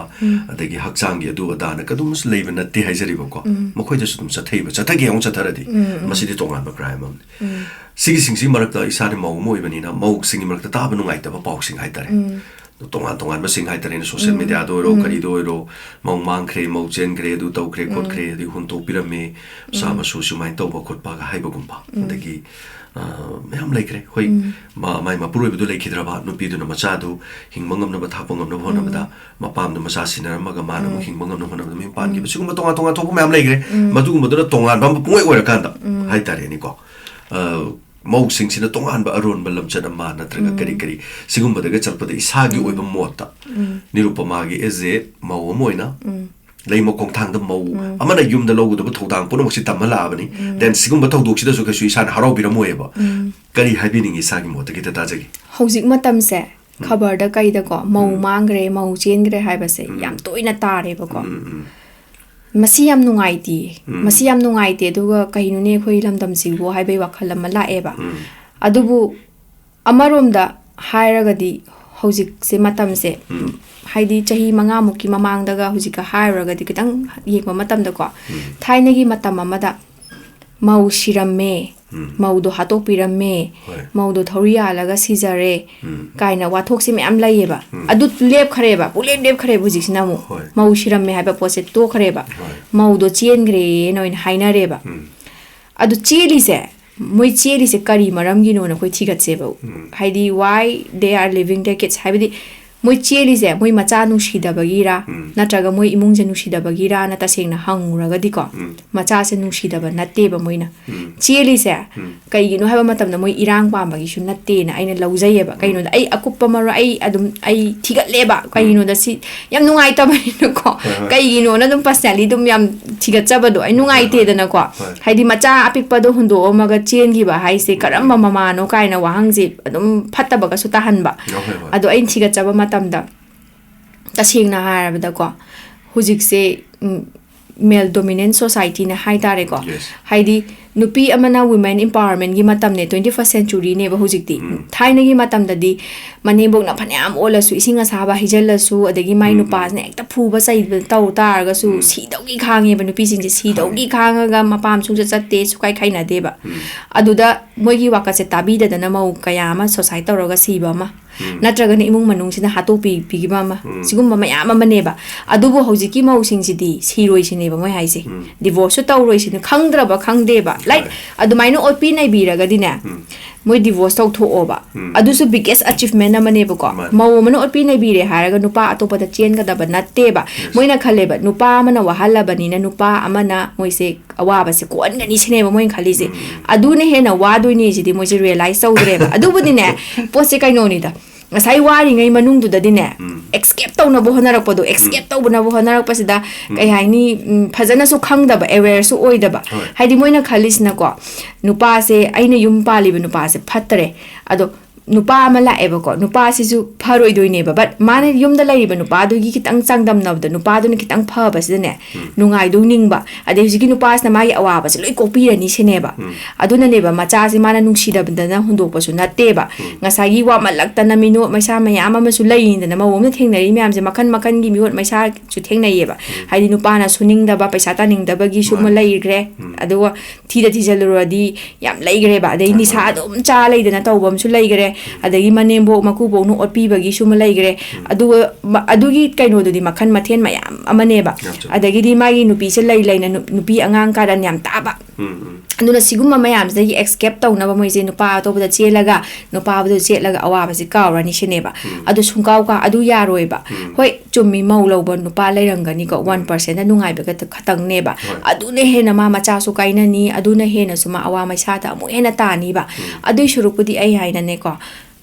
ꯑꯗꯒꯤ ꯍꯛꯆꯥꯡꯒꯤ ꯑꯗꯨ ꯑꯗꯥꯅ ꯀꯗꯨꯝꯁꯨ ꯂꯩꯕ ꯅꯠꯇꯦ ꯍꯥꯏꯖꯔꯤꯕꯀꯣ꯫ ꯃꯈꯣꯏꯗꯁꯨ ꯑꯗꯨꯝ ꯆꯠꯊꯩꯕ, ꯆꯠꯊꯒꯦ ꯑꯃꯨꯛ ꯆꯠꯊꯔꯗꯤ ꯃꯁꯤꯗꯤ ꯇꯣꯉꯥꯟꯕ ꯀ꯭ꯔꯥꯏꯝ ꯑꯃꯅꯤ꯫ ꯁꯤꯒꯤꯁꯤꯡꯁꯤ ꯃꯔꯛꯇ ꯏꯁꯥꯗꯤ ꯃꯧ ꯑꯃ ꯑꯣꯏꯕꯅꯤꯅ ꯃꯧꯁꯤꯡꯒꯤ ꯃꯔꯛꯇ ꯇꯥꯕ ꯅꯨꯡꯉꯥꯏꯇꯕ ꯄꯥꯎꯁꯤꯡ ꯍꯥꯏꯇꯥꯔꯦ꯫ ꯇꯣꯉꯥꯟ ꯇꯣꯉꯥꯟꯕꯁꯤꯡ ꯍꯥꯏꯇꯥꯔꯦꯅꯦ, ꯁꯣꯁꯤꯌꯦꯜ ꯃꯦꯗꯤꯌꯥꯗ ꯑꯣꯏꯔꯣ, ꯀꯔꯤꯗ ꯑꯣꯏꯔꯣ, ꯃꯧ ꯃꯥꯡꯈ꯭ꯔꯦ, ꯃꯧ ꯆꯦꯟꯈ꯭ꯔꯦ, ꯑꯗꯨ ꯇꯧꯈ꯭ꯔꯦ ꯈꯣꯠꯈ꯭ꯔꯦ, ꯑꯗꯩ ꯍꯨꯟꯇꯣꯛꯄꯤꯔꯝꯃꯦ, ꯃꯆꯥ ꯃꯁꯨ ꯁꯨꯃꯥꯏꯅ ꯇꯧꯕ ꯈꯣꯠꯄꯒ ꯍꯥꯏꯕꯒꯨꯝꯕ꯫ ꯑꯗꯒꯤ, ꯑ, ꯃꯌꯥꯝ ꯂꯩꯈ꯭ꯔꯦ꯫ ꯍꯣꯏ, ꯃꯥ-, ꯃꯥꯏ ꯃꯄꯨꯔꯣꯏꯕꯗꯨ ꯂꯩꯈꯤꯗ꯭ꯔꯕ, ꯅꯨꯄꯤꯗꯨꯅ ꯃꯆꯥꯗꯨ ꯍꯤꯡꯕ ꯉꯝꯅꯕ, ꯊꯥꯛꯄ ꯉꯝꯅꯕ ꯍꯣꯠꯅꯕꯗ, ꯃꯄꯥꯝꯗ ꯃꯆꯥ ꯁꯤꯟꯅꯔꯝꯃꯒ ꯃꯥꯅ ꯑꯃꯨꯛ ꯍꯤꯡꯕ ꯉꯝꯅꯕ ꯍꯣꯠꯅꯕꯗ ꯃꯌꯨꯝ ꯄꯥꯟꯈꯤꯕ꯫ ꯁꯤꯒꯨꯝꯕ ꯇꯣꯉꯥꯟ ꯇꯣꯉꯥꯟ ꯊꯣꯛꯄ ꯃꯌꯥꯝ ꯂꯩꯈ꯭ꯔꯦ꯫ ꯃꯗꯨꯒꯨꯝꯕꯗꯨꯅ ꯇꯣꯉꯥꯟꯕ ꯑꯃ ꯄꯨꯡꯑꯣꯏ ꯑꯣꯏꯔꯀꯥꯟꯗ ꯍꯥꯏꯇꯥꯔꯦꯅꯦꯀꯣ꯫ ꯑ, ꯃꯧꯁꯤꯡꯁꯤꯅ ꯇꯣꯉꯥꯟꯕ ꯑꯔꯣꯟꯕ ꯂꯝꯆꯠ ꯑꯃ ꯅꯠꯇ꯭ꯔꯒ ꯀꯔꯤ ꯀꯔꯤ ꯁꯤꯒꯨꯝꯕꯗꯒ ꯆꯠꯄꯗ ꯏꯁꯥꯒꯤ ꯑꯣꯏꯕ ꯃꯣꯠꯇ ꯅꯤꯔꯨꯄꯃꯥꯒꯤ as a ꯃꯧ ꯑꯃ ꯑꯣꯏꯅ ꯂꯩꯃ ꯈꯣꯡꯊꯥꯡꯗ ꯃꯧ ꯑꯃꯅ ꯌꯨꯝꯗ ꯂꯧꯒꯗꯕ ꯊꯧꯗꯥꯡ ꯄꯨꯝꯅꯃꯛꯁꯤ ꯇꯝꯕ ꯂꯥꯛꯑꯕꯅꯤ꯫ Then ꯁꯤꯒꯨꯝꯕ ꯊꯧꯗꯣꯛꯁꯤꯗꯁꯨ ꯀꯩꯁꯨ ꯏꯁꯥꯅ ꯍꯔꯥꯎꯕꯤꯔꯝꯃꯣꯏꯕ꯫ ꯀꯔꯤ ꯍꯥꯏꯕꯤꯅꯤꯡꯉꯤ ꯏꯁꯥꯒꯤ ꯃꯣꯠꯇ ꯈꯤꯇ ꯇꯥꯖꯒꯦ꯫ ꯍꯧꯖꯤꯛ ꯃꯇꯝꯁꯦ ꯈꯕꯔꯗ ꯀꯩꯗꯀꯣ ꯃꯧ ꯃꯥꯡꯈ꯭ꯔꯦ, ꯃꯧ ꯆꯦꯟꯈ꯭ꯔꯦ ꯍꯥꯏꯕꯁꯦ ꯌꯥꯝ ꯇꯣꯏꯅ ꯇꯥꯔꯦꯕꯀꯣ꯫ ꯃꯁꯤ ꯌꯥꯝ ꯅꯨꯡꯉꯥꯏꯇꯦ꯫ ꯃꯁꯤ ꯌꯥꯝ ꯅꯨꯡꯉꯥꯏꯇꯦ, ꯑꯗꯨꯒ ꯀꯩꯅꯣꯅꯦ ꯑꯩꯈꯣꯏ ꯂꯝꯗꯝꯁꯤꯕꯨ ꯍꯥꯏꯕꯒꯤ ꯋꯥꯈꯜ ꯑꯃ ꯂꯥꯛꯑꯦꯕ꯫ ꯑꯗꯨꯕꯨ ꯑꯃꯔꯣꯝꯗ ꯍꯥꯏꯔꯒꯗꯤ ꯍꯧꯖꯤꯛꯁꯦ ꯃꯇꯝꯁꯦ, ꯍꯥꯏꯗꯤ ꯆꯍꯤ ꯃꯉꯥꯃꯨꯛꯀꯤ ꯃꯃꯥꯡꯗꯒ ꯍꯧꯖꯤꯛꯀ ꯍꯥꯏꯔꯨꯔꯒꯗꯤ ꯈꯤꯇꯪ ꯌꯦꯡꯕ ꯃꯇꯝꯗꯀꯣ, ꯊꯥꯏꯅꯒꯤ ꯃꯇꯝ ꯑꯃꯗ ꯃꯧ ꯁꯤꯔꯝꯃꯦ, ꯃꯧꯗꯣ ꯍꯥꯠꯇꯣꯛꯄꯤꯔꯝꯃꯦ, ꯃꯧꯗꯣ ꯊꯧꯔꯤ ꯌꯥꯜꯂꯒ ꯁꯤꯖꯔꯦ ꯀꯥꯏꯅ ꯋꯥꯊꯣꯛꯁꯦ ꯃꯌꯥꯝ ꯂꯩꯌꯦꯕ꯫ ꯑꯗꯨ ꯂꯦꯞꯈ꯭ꯔꯦꯕ, ꯄꯨꯂꯦꯞ ꯂꯦꯞꯈ꯭ꯔꯦꯕ ꯍꯧꯖꯤꯛꯁꯤꯅ ꯑꯃꯨꯛ꯫ ꯃꯧ ꯁꯤꯔꯝꯃꯦ ꯍꯥꯏꯕ ꯄꯣꯠꯁꯦ ꯇꯣꯛꯈ꯭ꯔꯦꯕ꯫ ꯃꯧꯗꯣ ꯆꯦꯟꯈ꯭ꯔꯦꯅ ꯑꯣꯏꯅ ꯍꯥꯏꯅꯔꯦꯕ꯫ ꯑꯗꯨ ꯆꯦꯜꯂꯤꯁꯦ, ꯃꯣꯏ ꯆꯦꯜꯂꯤꯁꯦ ꯀꯔꯤ ꯃꯔꯝꯒꯤꯅꯣꯅ ꯑꯩꯈꯣꯏ ꯊꯤꯒꯠꯁꯦꯕ꯫ ꯍꯥꯏꯗꯤ, why they are leaving their kids? ꯍꯥꯏꯕꯗꯤ, ꯃꯣꯏ ꯆꯦꯜꯂꯤꯁꯦ ꯃꯣꯏ ꯃꯆꯥ ꯅꯨꯡꯁꯤꯗꯕꯒꯤꯔꯥ, ꯅꯠꯇ꯭ꯔꯒ ꯃꯣꯏ ꯏꯃꯨꯡꯁꯦ ꯅꯨꯡꯁꯤꯗꯕꯒꯤꯔꯥꯅ ꯇꯁꯦꯡꯅ ꯍꯪꯉꯨꯔꯒꯗꯤꯀꯣ, ꯃꯆꯥꯁꯦ ꯅꯨꯡꯁꯤꯗꯕ ꯅꯠꯇꯦꯕ ꯃꯣꯏꯅ ꯆꯦꯜꯂꯤꯁꯦ꯫ ꯀꯩꯒꯤꯅꯣ ꯍꯥꯏꯕ ꯃꯇꯝꯗ ꯃꯣꯏ ꯏꯔꯥꯡ ꯄꯥꯝꯕꯒꯤꯁꯨ ꯅꯠꯇꯦꯅ ꯑꯩꯅ ꯂꯧꯖꯩꯌꯦꯕ꯫ ꯀꯩꯒꯤꯅꯣꯗ ꯑꯩ ꯑꯀꯨꯞꯄ ꯃꯔꯣꯜ ꯑꯩ ꯑꯗꯨꯝ ꯑꯩ ꯊꯤꯒꯠꯂꯦꯕ꯫ ꯀꯩꯒꯤꯅꯣꯗ ꯁꯤ ꯌꯥꯝ ꯅꯨꯡꯉꯥꯏꯇꯕꯅꯤꯅꯀꯣ꯫ ꯍꯣꯏ, ꯍꯣꯏ꯫ ꯀꯩꯒꯤꯅꯣꯅ ꯑꯗꯨꯝ personally ꯑꯗꯨꯝ ꯌꯥꯝ ꯊꯤꯒꯠꯆꯕꯗꯣ ꯑꯩ ꯅꯨꯡꯉꯥꯏꯇꯦꯗꯅꯀꯣ꯫ ꯍꯣꯏ꯫ ꯍꯥꯏꯗꯤ ꯃꯆꯥ ꯑꯄꯤꯛꯄꯗꯣ ꯍꯨꯟꯗꯣꯛꯑꯝꯃꯒ ꯆꯦꯟꯈꯤꯕ ꯍꯥꯏꯁꯦ ꯀꯔꯝꯕ ꯃꯃꯥꯅꯣ ꯀꯥꯏꯅ ꯋꯥꯍꯪꯁꯦ ꯑꯗꯨꯝ ꯐꯠꯇꯕꯒꯁꯨ ꯇꯥꯍꯟꯕ꯫ ꯍꯣꯏ, ꯍꯣꯏ꯫ ꯑꯗꯣ ꯑꯩꯅ ꯊꯤꯒꯠꯆꯕ ꯃꯇꯝꯗ ꯇꯁꯦꯡꯅ ꯍꯥꯏꯔꯕꯗꯀꯣ, ꯍꯧꯖꯤꯛꯁꯦ, ꯎꯝ, male dominant societyꯅꯦ ꯍꯥꯏ ꯇꯥꯔꯦꯀꯣ꯫ Yes. ꯍꯥꯏꯗꯤ ꯅꯨꯄꯤ ꯑꯃꯅ women empowermentꯀꯤ ꯃꯇꯝꯅꯦ, twenty first centuryꯅꯦꯕ ꯍꯧꯖꯤꯛꯇꯤ꯫ ꯊꯥꯏꯅꯒꯤ ꯃꯇꯝꯗꯗꯤ ꯃꯅꯦꯝꯕꯣꯛꯅ ꯐꯅꯌꯥꯝ ꯑꯣꯜꯂꯁꯨ, ꯏꯁꯤꯡ ꯑꯁꯥꯕ ꯍꯩꯖꯤꯜꯂꯁꯨ, ꯑꯗꯒꯤ ꯃꯥꯏ ꯅꯨꯄꯥꯁꯤꯅ ꯍꯦꯛꯇ ꯐꯨꯕ ꯆꯩꯕ ꯇꯧ ꯇꯥꯔꯒꯁꯨ, ꯁꯤꯗꯧꯒꯤ ꯈꯥꯡꯉꯦꯕ ꯅꯨꯄꯤꯁꯤꯡꯁꯦ, ꯁꯤꯗꯧꯒꯤ ꯈꯥꯡꯉꯒ ꯃꯄꯥꯝ ꯁꯨꯡꯆꯠ ꯆꯠꯇꯦ, ꯁꯨꯀꯥꯏ ꯈꯥꯏꯅꯗꯦꯕ꯫ ꯑꯗꯨꯗ ꯃꯣꯏꯒꯤ ꯋꯥꯀꯠꯁꯦ ꯇꯥꯕꯤꯗꯗꯅ ꯃꯧ ꯀꯌꯥ ꯑꯃ suicide ꯇꯧꯔꯒ ꯁꯤꯕ ꯑꯃ, ꯅꯠꯇ꯭ꯔꯒꯅ ꯏꯃꯨꯡ ꯃꯅꯨꯡꯁꯤꯅ ꯍꯥꯠꯇꯣꯛꯄꯤꯈꯤꯕ ꯑꯃ, ꯁꯤꯒꯨꯝꯕ ꯃꯌꯥꯝ ꯑꯃꯅꯦꯕ꯫ ꯑꯗꯨꯕꯨ ꯍꯧꯖꯤꯛꯀꯤ ꯃꯧꯁꯤꯡꯁꯤꯗꯤ ꯁꯤꯔꯣꯏꯁꯤꯅꯦꯕ ꯃꯣꯏ ꯍꯥꯏꯁꯦ꯫ Divorceꯁꯨ ꯇꯧꯔꯣꯏꯁꯤꯅꯦ, ꯈꯪꯗ꯭ꯔꯕ ꯈꯪꯗꯦꯕ꯫ Like, ꯍꯣꯏ. ꯑꯗꯨꯃꯥꯏꯅ ꯑꯣꯠꯄꯤ ꯅꯩꯕꯤꯔꯒꯗꯤꯅꯦ, ꯃꯣꯏ divorce ꯇꯧꯊꯣꯛꯑꯣꯕ꯫ ꯑꯗꯨꯁꯨ biggest achievement ꯑꯃꯅꯦꯕꯀꯣ꯫ ꯃꯥꯅꯦ. ꯃꯧ ꯑꯃꯅ ꯑꯣꯠꯄꯤ ꯅꯩꯕꯤꯔꯦ ꯍꯥꯏꯔꯒ ꯅꯨꯄꯥ ꯑꯇꯣꯞꯄꯗ ꯆꯦꯟꯒꯗꯕ ꯅꯠꯇꯦꯕ꯫ ꯃꯣꯏꯅ ꯈꯜꯂꯦꯕ, ꯅꯨꯄꯥ ꯑꯃꯅ ꯋꯥꯍꯜꯂꯕꯅꯤꯅ ꯅꯨꯄꯥ ꯑꯃꯅ ꯃꯣꯏꯁꯦ ꯑꯋꯥꯕꯁꯦ ꯀꯣꯛꯍꯟꯒꯅꯤ ꯁꯤꯅꯦꯕ ꯃꯣꯏꯅ ꯈꯜꯂꯤꯁꯦ꯫ ꯑꯗꯨꯅ ꯍꯦꯟꯅ ꯋꯥꯗꯣꯏꯅꯦ ꯁꯤꯗꯤ ꯃꯣꯏꯁꯦ realize ꯇꯧꯗ꯭ꯔꯦꯕ꯫ ꯑꯗꯨꯕꯨꯗꯤꯅꯦ, ꯄꯣꯠꯁꯦ ꯀꯩꯅꯣꯅꯤꯗ, ꯉꯁꯥꯏ ꯋꯥꯔꯤꯉꯩ ꯃꯅꯨꯡꯗꯨꯗꯗꯤꯅꯦ, escape ꯇꯧꯅꯕ ꯍꯣꯠꯅꯔꯛꯄꯗꯣ, escape ꯇꯧꯅꯕ ꯍꯣꯠꯅꯔꯛꯄꯁꯤꯗ, ꯀꯩ ꯍꯥꯏꯅꯤ, ꯎꯝ, ꯐꯖꯅꯁꯨ ꯈꯪꯗꯕ, awareꯁꯨ ꯑꯣꯏꯗꯕ꯫ ꯍꯣꯏ. ꯍꯥꯏꯗꯤ ꯃꯣꯏꯅ ꯈꯜꯂꯤꯁꯤꯅꯀꯣ, ꯅꯨꯄꯥꯁꯦ, ꯑꯩꯅ ꯌꯨꯝ ꯄꯥꯜꯂꯤꯕ ꯅꯨꯄꯥꯁꯦ ꯐꯠꯇ꯭ꯔꯦ, ꯑꯗꯣ ꯅꯨꯄꯥ ꯑꯃ ꯂꯥꯛꯑꯦꯕꯀꯣ, ꯅꯨꯄꯥꯁꯤꯁꯨ ꯐꯔꯣꯏꯗꯣꯏꯅꯦꯕ, but ꯃꯥꯅ ꯌꯨꯝꯗ ꯂꯩꯔꯤꯕ ꯅꯨꯄꯥꯗꯨꯒꯤ ꯈꯤꯇꯪ ꯆꯥꯡꯗꯝꯅꯕꯗ ꯅꯨꯄꯥꯗꯨꯅ ꯈꯤꯇꯪ ꯐꯕꯁꯤꯗꯅꯦ, ꯅꯨꯡꯉꯥꯏꯗꯧ ꯅꯤꯡꯕ, ꯑꯗꯩ ꯍꯧꯖꯤꯛꯀꯤ ꯅꯨꯄꯥꯁꯤꯅ ꯃꯥꯒꯤ ꯑꯋꯥꯕꯁꯦ ꯂꯣꯏ ꯀꯣꯛꯄꯤꯔꯅꯤ ꯁꯤꯅꯦꯕ꯫ ꯑꯗꯨꯅꯅꯦꯕ ꯃꯆꯥꯁꯦ ꯃꯥꯅ ꯅꯨꯡꯁꯤꯗꯕꯗꯅ ꯍꯨꯟꯗꯣꯛꯄꯁꯨ ꯅꯠꯇꯦꯕ꯫ ꯉꯁꯥꯏꯒꯤ ꯋꯥꯃꯜꯂꯛꯇꯅ ꯃꯤꯅꯣꯠ ꯃꯩꯁꯥ ꯃꯌꯥꯝ ꯑꯃꯁꯨ ꯂꯩꯔꯤꯗꯅ, ꯃꯧ ꯑꯃꯅ ꯊꯦꯡꯅꯔꯤ ꯃꯌꯥꯝꯁꯦ ꯃꯈꯟ ꯃꯈꯟꯒꯤ ꯃꯤꯑꯣꯠ ꯃꯩꯁꯥꯁꯨ ꯊꯦꯡꯅꯩꯌꯦꯕ꯫ ꯍꯥꯏꯗꯤ ꯅꯨꯄꯥꯅ ꯁꯨꯅꯤꯡꯗꯕ, ꯄꯩꯁꯥ ꯇꯥꯅꯤꯡꯗꯕꯒꯤꯁꯨ ꯑꯃ ꯃꯥꯅꯦ. ꯂꯩꯈ꯭ꯔꯦ꯫ ꯑꯗꯨꯒ ꯊꯤꯗ ꯊꯤꯖꯤꯜꯂꯨꯔꯗꯤ ꯌꯥꯝ ꯂꯩꯈ꯭ꯔꯦꯕ꯫ ꯑꯗꯩ ꯌꯥꯝ ꯅꯤꯁꯥ ꯂꯩꯈ꯭ꯔꯦ. ꯑꯗꯨꯝ ꯆꯥ ꯂꯩꯗꯅ ꯇꯧꯕ ꯑꯃꯁꯨ ꯂꯩꯈ꯭ꯔꯦ꯫ ꯑꯗꯒꯤ ꯃꯅꯦꯝꯕꯣꯛ ꯃꯀꯨꯕꯣꯛꯅ ꯑꯣꯠꯄꯤꯕꯒꯤꯁꯨ ꯑꯃ ꯂꯩꯈ꯭ꯔꯦ꯫ ꯑꯗꯨꯒ ꯃ-, ꯑꯗꯨꯒꯤ ꯀꯩꯅꯣꯗꯨꯗꯤ ꯃꯈꯟ ꯃꯊꯦꯜ ꯃꯌꯥꯝ ꯑꯃꯅꯦꯕ꯫ ꯌꯥꯝ ꯆꯨꯝꯃꯤ. ꯑꯗꯒꯤꯗꯤ ꯃꯥꯒꯤ ꯅꯨꯄꯤꯁꯦ ꯂꯩ ꯂꯩꯅ ꯅꯨ-, ꯅꯨꯄꯤ ꯑꯉꯥꯡ ꯀꯥꯔꯟ ꯌꯥꯝ ꯇꯥꯕ꯫ ꯎꯝ, ꯎꯝ. ꯑꯗꯨꯅ ꯁꯤꯒꯨꯝꯕ ꯃꯌꯥꯝꯁꯤꯗꯒꯤ escape ꯇꯧꯅꯕ ꯃꯣꯏꯁꯦ ꯅꯨꯄꯥ ꯑꯇꯣꯞꯄꯗ ꯆꯦꯜꯂꯒ, ꯅꯨꯄꯥ ꯑꯇꯣꯞꯄꯗ ꯆꯦꯠꯂꯒ ꯑꯋꯥꯕꯁꯤ ꯀꯥꯎꯔꯅꯤ ꯁꯤꯅꯦꯕ꯫ ꯑꯗꯨ ꯁꯨꯡꯀꯥꯎ ꯀꯥ-, ꯑꯗꯨ ꯌꯥꯔꯣꯏꯕ꯫ ꯍꯣꯏ, ꯆꯨꯝꯃꯤ, ꯃꯧ ꯂꯧꯕ ꯅꯨꯄꯥ ꯂꯩꯔꯝꯒꯅꯤꯀꯣ, one percentꯅ ꯅꯨꯡꯉꯥꯏꯕꯒ ꯈꯇꯪꯅꯦꯕ꯫ ꯍꯣꯏ. ꯑꯗꯨꯅ ꯍꯦꯟꯅ ꯃꯥ ꯃꯆꯥꯁꯨ ꯀꯥꯏꯅꯅꯤ, ꯑꯗꯨꯅ ꯍꯦꯟꯅꯁꯨ ꯃꯥ ꯑꯋꯥ ꯃꯩꯁꯥꯗ ꯑꯃꯨꯛ ꯍꯦꯟꯅ ꯇꯥꯅꯤꯕ꯫ ꯑꯗꯨꯏ ꯁꯔꯨꯛꯄꯨꯗꯤ ꯑꯩ ꯍꯥꯏꯅꯅꯦꯀꯣ,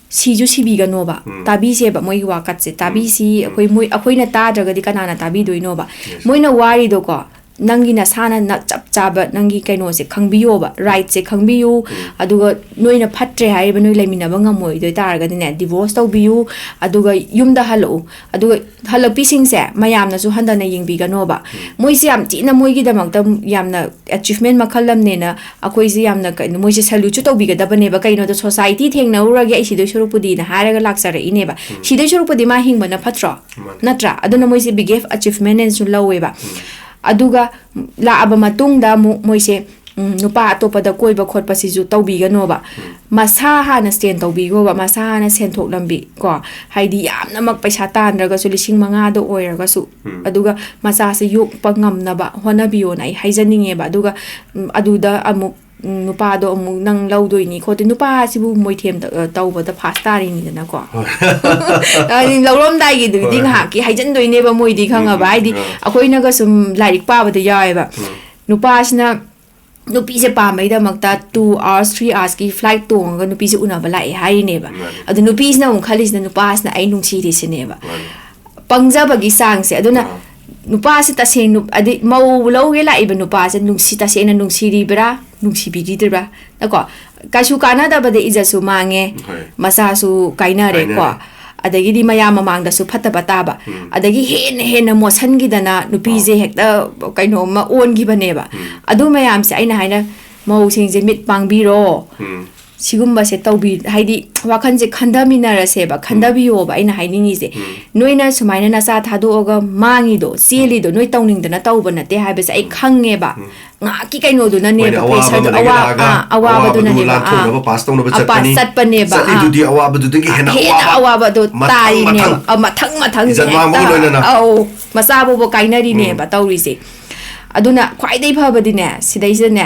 ꯁꯤꯁꯨ ꯁꯤꯕꯤꯒꯅꯣꯕ, ꯇꯥꯕꯤꯁꯦꯕ ꯃꯣꯏꯒꯤ ꯋꯥꯀꯠꯁꯦ, ꯇꯥꯕꯤꯁꯤ꯫ ꯑꯩꯈꯣꯏ, ꯃꯣꯏ, ꯑꯩꯈꯣꯏꯅ ꯇꯥꯗ꯭ꯔꯒꯗꯤ ꯀꯅꯥꯅ ꯇꯥꯕꯤꯗꯣꯏꯅꯣꯕ? Yes. ꯃꯣꯏꯅ ꯋꯥꯔꯤꯗꯣꯀꯣ, ꯅꯪꯒꯤ ꯅꯁꯥꯅ ꯅ-, ꯆꯞ ꯆꯥꯕ ꯅꯪꯒꯤ ꯀꯩꯅꯣꯁꯦ ꯈꯪꯕꯤꯌꯣꯕ, right ꯁꯦ ꯈꯪꯕꯤꯌꯨ꯫ ꯑꯗꯨꯒ ꯅꯣꯏꯅ ꯐꯠꯇ꯭ꯔꯦ ꯍꯥꯏꯔꯤꯕ, ꯅꯣꯏ ꯂꯩꯃꯤꯟꯅꯕ ꯉꯝꯃꯣꯏꯗꯣꯏ ꯇꯥꯔꯒꯗꯤꯅꯦ, divorce ꯇꯧꯕꯤꯌꯨ꯫ ꯑꯗꯨꯒ ꯌꯨꯝꯗ ꯍꯜꯂꯛꯎ꯫ ꯑꯗꯨꯒ ꯍꯜꯂꯛꯄꯤꯁꯤꯡꯁꯦ ꯃꯌꯥꯝꯅꯁꯨ ꯍꯟꯊꯅ ꯌꯦꯡꯕꯤꯒꯅꯣꯕ꯫ ꯃꯣꯏꯁꯦ ꯌꯥꯝ ꯊꯤꯅ ꯃꯣꯏꯒꯤꯗꯃꯛꯇ ꯌꯥꯝꯅ achievement ꯃꯈꯜ ꯑꯃꯅꯦꯅ ꯑꯩꯈꯣꯏꯁꯦ ꯌꯥꯝꯅ ꯀꯩꯅꯣ, ꯃꯣꯏꯁꯦ salute ꯁꯨ ꯇꯧꯕꯤꯒꯗꯕꯅꯦꯕ꯫ ꯀꯩꯅꯣꯗ society ꯊꯦꯡꯅꯔꯨꯔꯒꯦ ꯑꯩ ꯁꯤꯗꯣꯏ ꯁꯔꯨꯛꯄꯨꯗꯤꯅ ꯍꯥꯏꯔꯒ ꯂꯥꯛꯆꯔꯛꯏꯅꯦꯕ꯫ ꯁꯤꯗꯣꯏ ꯁꯔꯨꯛꯄꯨꯗꯤ ꯃꯥ ꯍꯤꯡꯕꯅ ꯐꯠꯇ꯭ꯔꯣ? ꯅꯠꯇ꯭ꯔꯥ? ꯑꯗꯨꯅ ꯃꯣꯏꯁꯦ biggest achievement ꯅꯦꯁꯨ ꯂꯧꯋꯦꯕ꯫ ꯑꯗꯨꯒ ꯂꯥꯛꯑꯕ ꯃꯇꯨꯡꯗ ꯑꯃꯨꯛ ꯃꯣꯏꯁꯦ, ꯎꯝ, ꯅꯨꯄꯥ ꯑꯇꯣꯞꯄꯗ ꯀꯣꯏꯕ ꯈꯣꯠꯄꯁꯤꯁꯨ ꯇꯧꯕꯤꯒꯅꯣꯕ꯫ ꯃꯁꯥ ꯍꯥꯟꯅ stand ꯇꯧꯕꯤꯈꯣꯕ, ꯃꯁꯥ ꯍꯥꯟꯅ ꯁꯦꯟꯊꯣꯛ ꯂꯝꯕꯤ ꯀꯣ, ꯍꯥꯏꯗꯤ ꯌꯥꯝꯅꯃꯛ ꯄꯩꯁꯥ ꯇꯥꯟꯗ꯭ꯔꯒꯁꯨ ꯂꯤꯁꯤꯡ ꯃꯉꯥꯗ ꯑꯣꯏꯔꯒꯁꯨ, ꯑꯗꯨꯒ ꯃꯆꯥꯁꯦ ꯌꯣꯛꯄ ꯉꯝꯅꯕ ꯍꯣꯠꯅꯕꯤꯌꯣꯅ ꯑꯩ ꯍꯥꯏꯖꯅꯤꯡꯉꯦꯕ꯫ ꯑꯗꯨꯒ, ꯎꯝ, ꯑꯗꯨꯗ ꯑꯃꯨꯛ, ꯎꯝ, ꯅꯨꯄꯥꯗꯣ ꯑꯃꯨꯛ ꯅꯪ ꯂꯧꯗꯣꯏꯅꯤ ꯈꯣꯠꯇꯣꯏꯅꯤ, ꯅꯨꯄꯥꯁꯤꯕꯨ ꯃꯣꯏꯊꯦꯝ ꯇ-, ꯇꯧꯕꯗ first ꯇꯥꯔꯤꯅꯤꯗꯅꯀꯣ꯫ ꯍꯣꯏ꯫ ꯍꯥꯏꯗꯤ ꯂꯧꯔꯝꯗꯥꯏꯒꯤꯗꯨꯗꯤ ꯍꯣꯏ꯫ ꯉꯥꯏꯍꯥꯛꯀꯤ ꯍꯥꯏꯖꯟꯗꯣꯏꯅꯦꯕ ꯃꯣꯏꯗꯤ, ꯈꯪꯉꯕ? ꯎꯝ, ꯎꯝ, ꯍꯥꯏꯗꯤ ꯑꯥ꯫ ꯑꯩꯈꯣꯏꯅꯒ ꯁꯨꯝ ꯂꯥꯏꯔꯤꯛ ꯄꯥꯕꯗ ꯌꯥꯎꯋꯦꯕ꯫ ꯎꯝ꯫ ꯅꯨꯄꯥꯁꯤꯅ ꯅꯨꯄꯤꯁꯦ ꯄꯥꯝꯕꯩꯗꯃꯛꯇ two hours, three hours ꯀꯤ flight ꯇꯣꯡꯉꯒ ꯅꯨꯄꯤꯁꯦ ꯎꯅꯕ ꯂꯥꯛꯑꯦ ꯍꯥꯏꯔꯤꯅꯦꯕ꯫ ꯃꯥꯅꯦ꯫ ꯑꯗꯨ ꯅꯨꯄꯤꯁꯤꯅ ꯑꯃꯨꯛ ꯈꯜꯂꯤꯁꯤꯅ, ꯅꯨꯄꯥꯁꯤꯅ ꯑꯩ ꯅꯨꯡꯁꯤꯔꯤꯁꯤꯅꯦꯕ꯫ ꯃꯥꯅꯦ꯫ ꯄꯪꯖꯕꯒꯤ ꯆꯥꯡꯁꯦ꯫ ꯑꯗꯨꯅ ꯑꯥ꯫ ꯅꯨꯄꯥꯁꯦ ꯇꯁꯦꯡ-, ꯅꯨ-, ꯑꯗꯩ ꯃꯧ ꯂꯧꯒꯦ ꯂꯥꯛꯏꯕ ꯅꯨꯄꯥꯁꯦ ꯅꯨꯡꯁꯤ-, ꯇꯁꯦꯡꯅ ꯅꯨꯡꯁꯤꯔꯤꯕ꯭ꯔꯥ, ꯅꯨꯡꯁꯤꯕꯤꯔꯤꯗ꯭ꯔꯤꯕ꯭ꯔꯥ? ꯅꯀꯣ? ꯀꯩꯁꯨ ꯀꯥꯟꯅꯗꯕꯗ ꯏꯖꯠꯁꯨ ꯃꯥꯡꯉꯦ, ꯍꯣꯏ꯫ ꯃꯆꯥꯁꯨ ꯀꯥꯏꯅꯔꯦꯀꯣ꯫ ꯀꯥꯏꯅꯔꯦ꯫ ꯑꯗꯒꯤꯗꯤ ꯃꯌꯥꯝ ꯃꯃꯥꯡꯗꯁꯨ ꯐꯠꯇꯕ ꯇꯥꯕ꯫ ꯎꯝ꯫ ꯑꯗꯒꯤ ꯍꯦꯟꯅ ꯍꯦꯟꯅ ꯃꯣꯠꯁꯟꯈꯤꯗꯅ ꯅꯨꯄꯤꯁꯦ ꯑꯥ꯫ ꯍꯦꯛꯇ ꯀꯩꯅꯣꯝꯃ ꯑꯣꯟꯈꯤꯕꯅꯦꯕ꯫ ꯎꯝ꯫ ꯑꯗꯨ ꯃꯌꯥꯝꯁꯦ ꯑꯩꯅ ꯍꯥꯏꯅ, ꯃꯧꯁꯤꯡꯁꯦ ꯃꯤꯠ ꯄꯥꯡꯕꯤꯔꯣ꯫ ꯎꯝ꯫ ꯁꯤꯒꯨꯝꯕꯁꯦ ꯇꯧꯕꯤ-, ꯍꯥꯏꯗꯤ ꯋꯥꯈꯜꯁꯦ ꯈꯟꯊꯃꯤꯟꯅꯔꯁꯦꯕ, ꯎꯝ꯫ ꯈꯟꯊꯕꯤꯌꯣꯕ ꯑꯩꯅ ꯍꯥꯏꯅꯤꯡꯉꯤꯁꯦ꯫ ꯎꯝ꯫ ꯅꯣꯏꯅ ꯁꯨꯃꯥꯏꯅ ꯅꯆꯥ ꯊꯥꯗꯣꯛꯑꯒ ꯃꯥꯡꯉꯤꯗꯣ, ꯎꯝ꯫ ꯆꯦꯜꯂꯤꯗꯣ, ꯅꯣꯏ ꯇꯧꯅꯤꯡꯗꯅ ꯇꯧꯕ ꯅꯠꯇꯦ ꯍꯥꯏꯕꯁꯦ ꯑꯩ ꯎꯝ꯫ ꯈꯪꯉꯦꯕ꯫ ꯎꯝ꯫ ꯉꯥꯏꯍꯥꯛꯀꯤ ꯀꯩꯅꯣꯗꯨꯅꯅꯦꯕ, ꯍꯣꯏꯅꯦ, ꯑꯋꯥꯕ pressure ꯗꯨ, ꯑꯃꯗꯒꯤ ꯑꯋꯥ-, ꯂꯥꯛꯑꯒ ꯑꯥ, ꯑꯋꯥꯕꯗꯨ ꯑꯋꯥꯕꯗꯨꯅꯅꯦꯕ, ꯂꯥꯟꯊꯣꯛꯅꯕ ꯑꯥ꯫ pass ꯇꯧꯅꯕ ꯑ, pass ꯆꯠꯄꯅꯤ꯫ ꯆꯠꯄꯅꯦꯕ, ꯑꯥ꯫ ꯆꯠꯂꯤꯗꯨꯗꯤ ꯑꯋꯥꯕꯗꯨꯗꯒꯤ ꯍꯦꯟꯅ ꯍꯦꯟꯅ ꯑꯋꯥꯕ ꯑꯋꯥꯕꯗꯣ ꯃꯊꯪ ꯇꯥꯔꯤꯅꯦꯕ꯫ ꯃꯊꯪ꯫ ꯑ, ꯃꯊꯪ ꯃꯊꯪꯁꯦ ꯏꯖꯠ ꯃꯥꯡꯕꯒ ꯍꯦꯛꯇ, ꯂꯣꯏꯅꯅ꯫ ꯑꯧ, ꯃꯆꯥ ꯐꯥꯎꯕ ꯀꯥꯏꯅꯔꯤꯅꯦꯕ ꯎꯝ꯫ ꯇꯧꯔꯤꯁꯦ꯫ ꯑꯗꯨꯅ ꯈ꯭ꯋꯥꯏꯗꯒꯤ ꯐꯕꯗꯤꯅꯦ, ꯁꯤꯗꯩꯁꯤꯗꯅꯦ,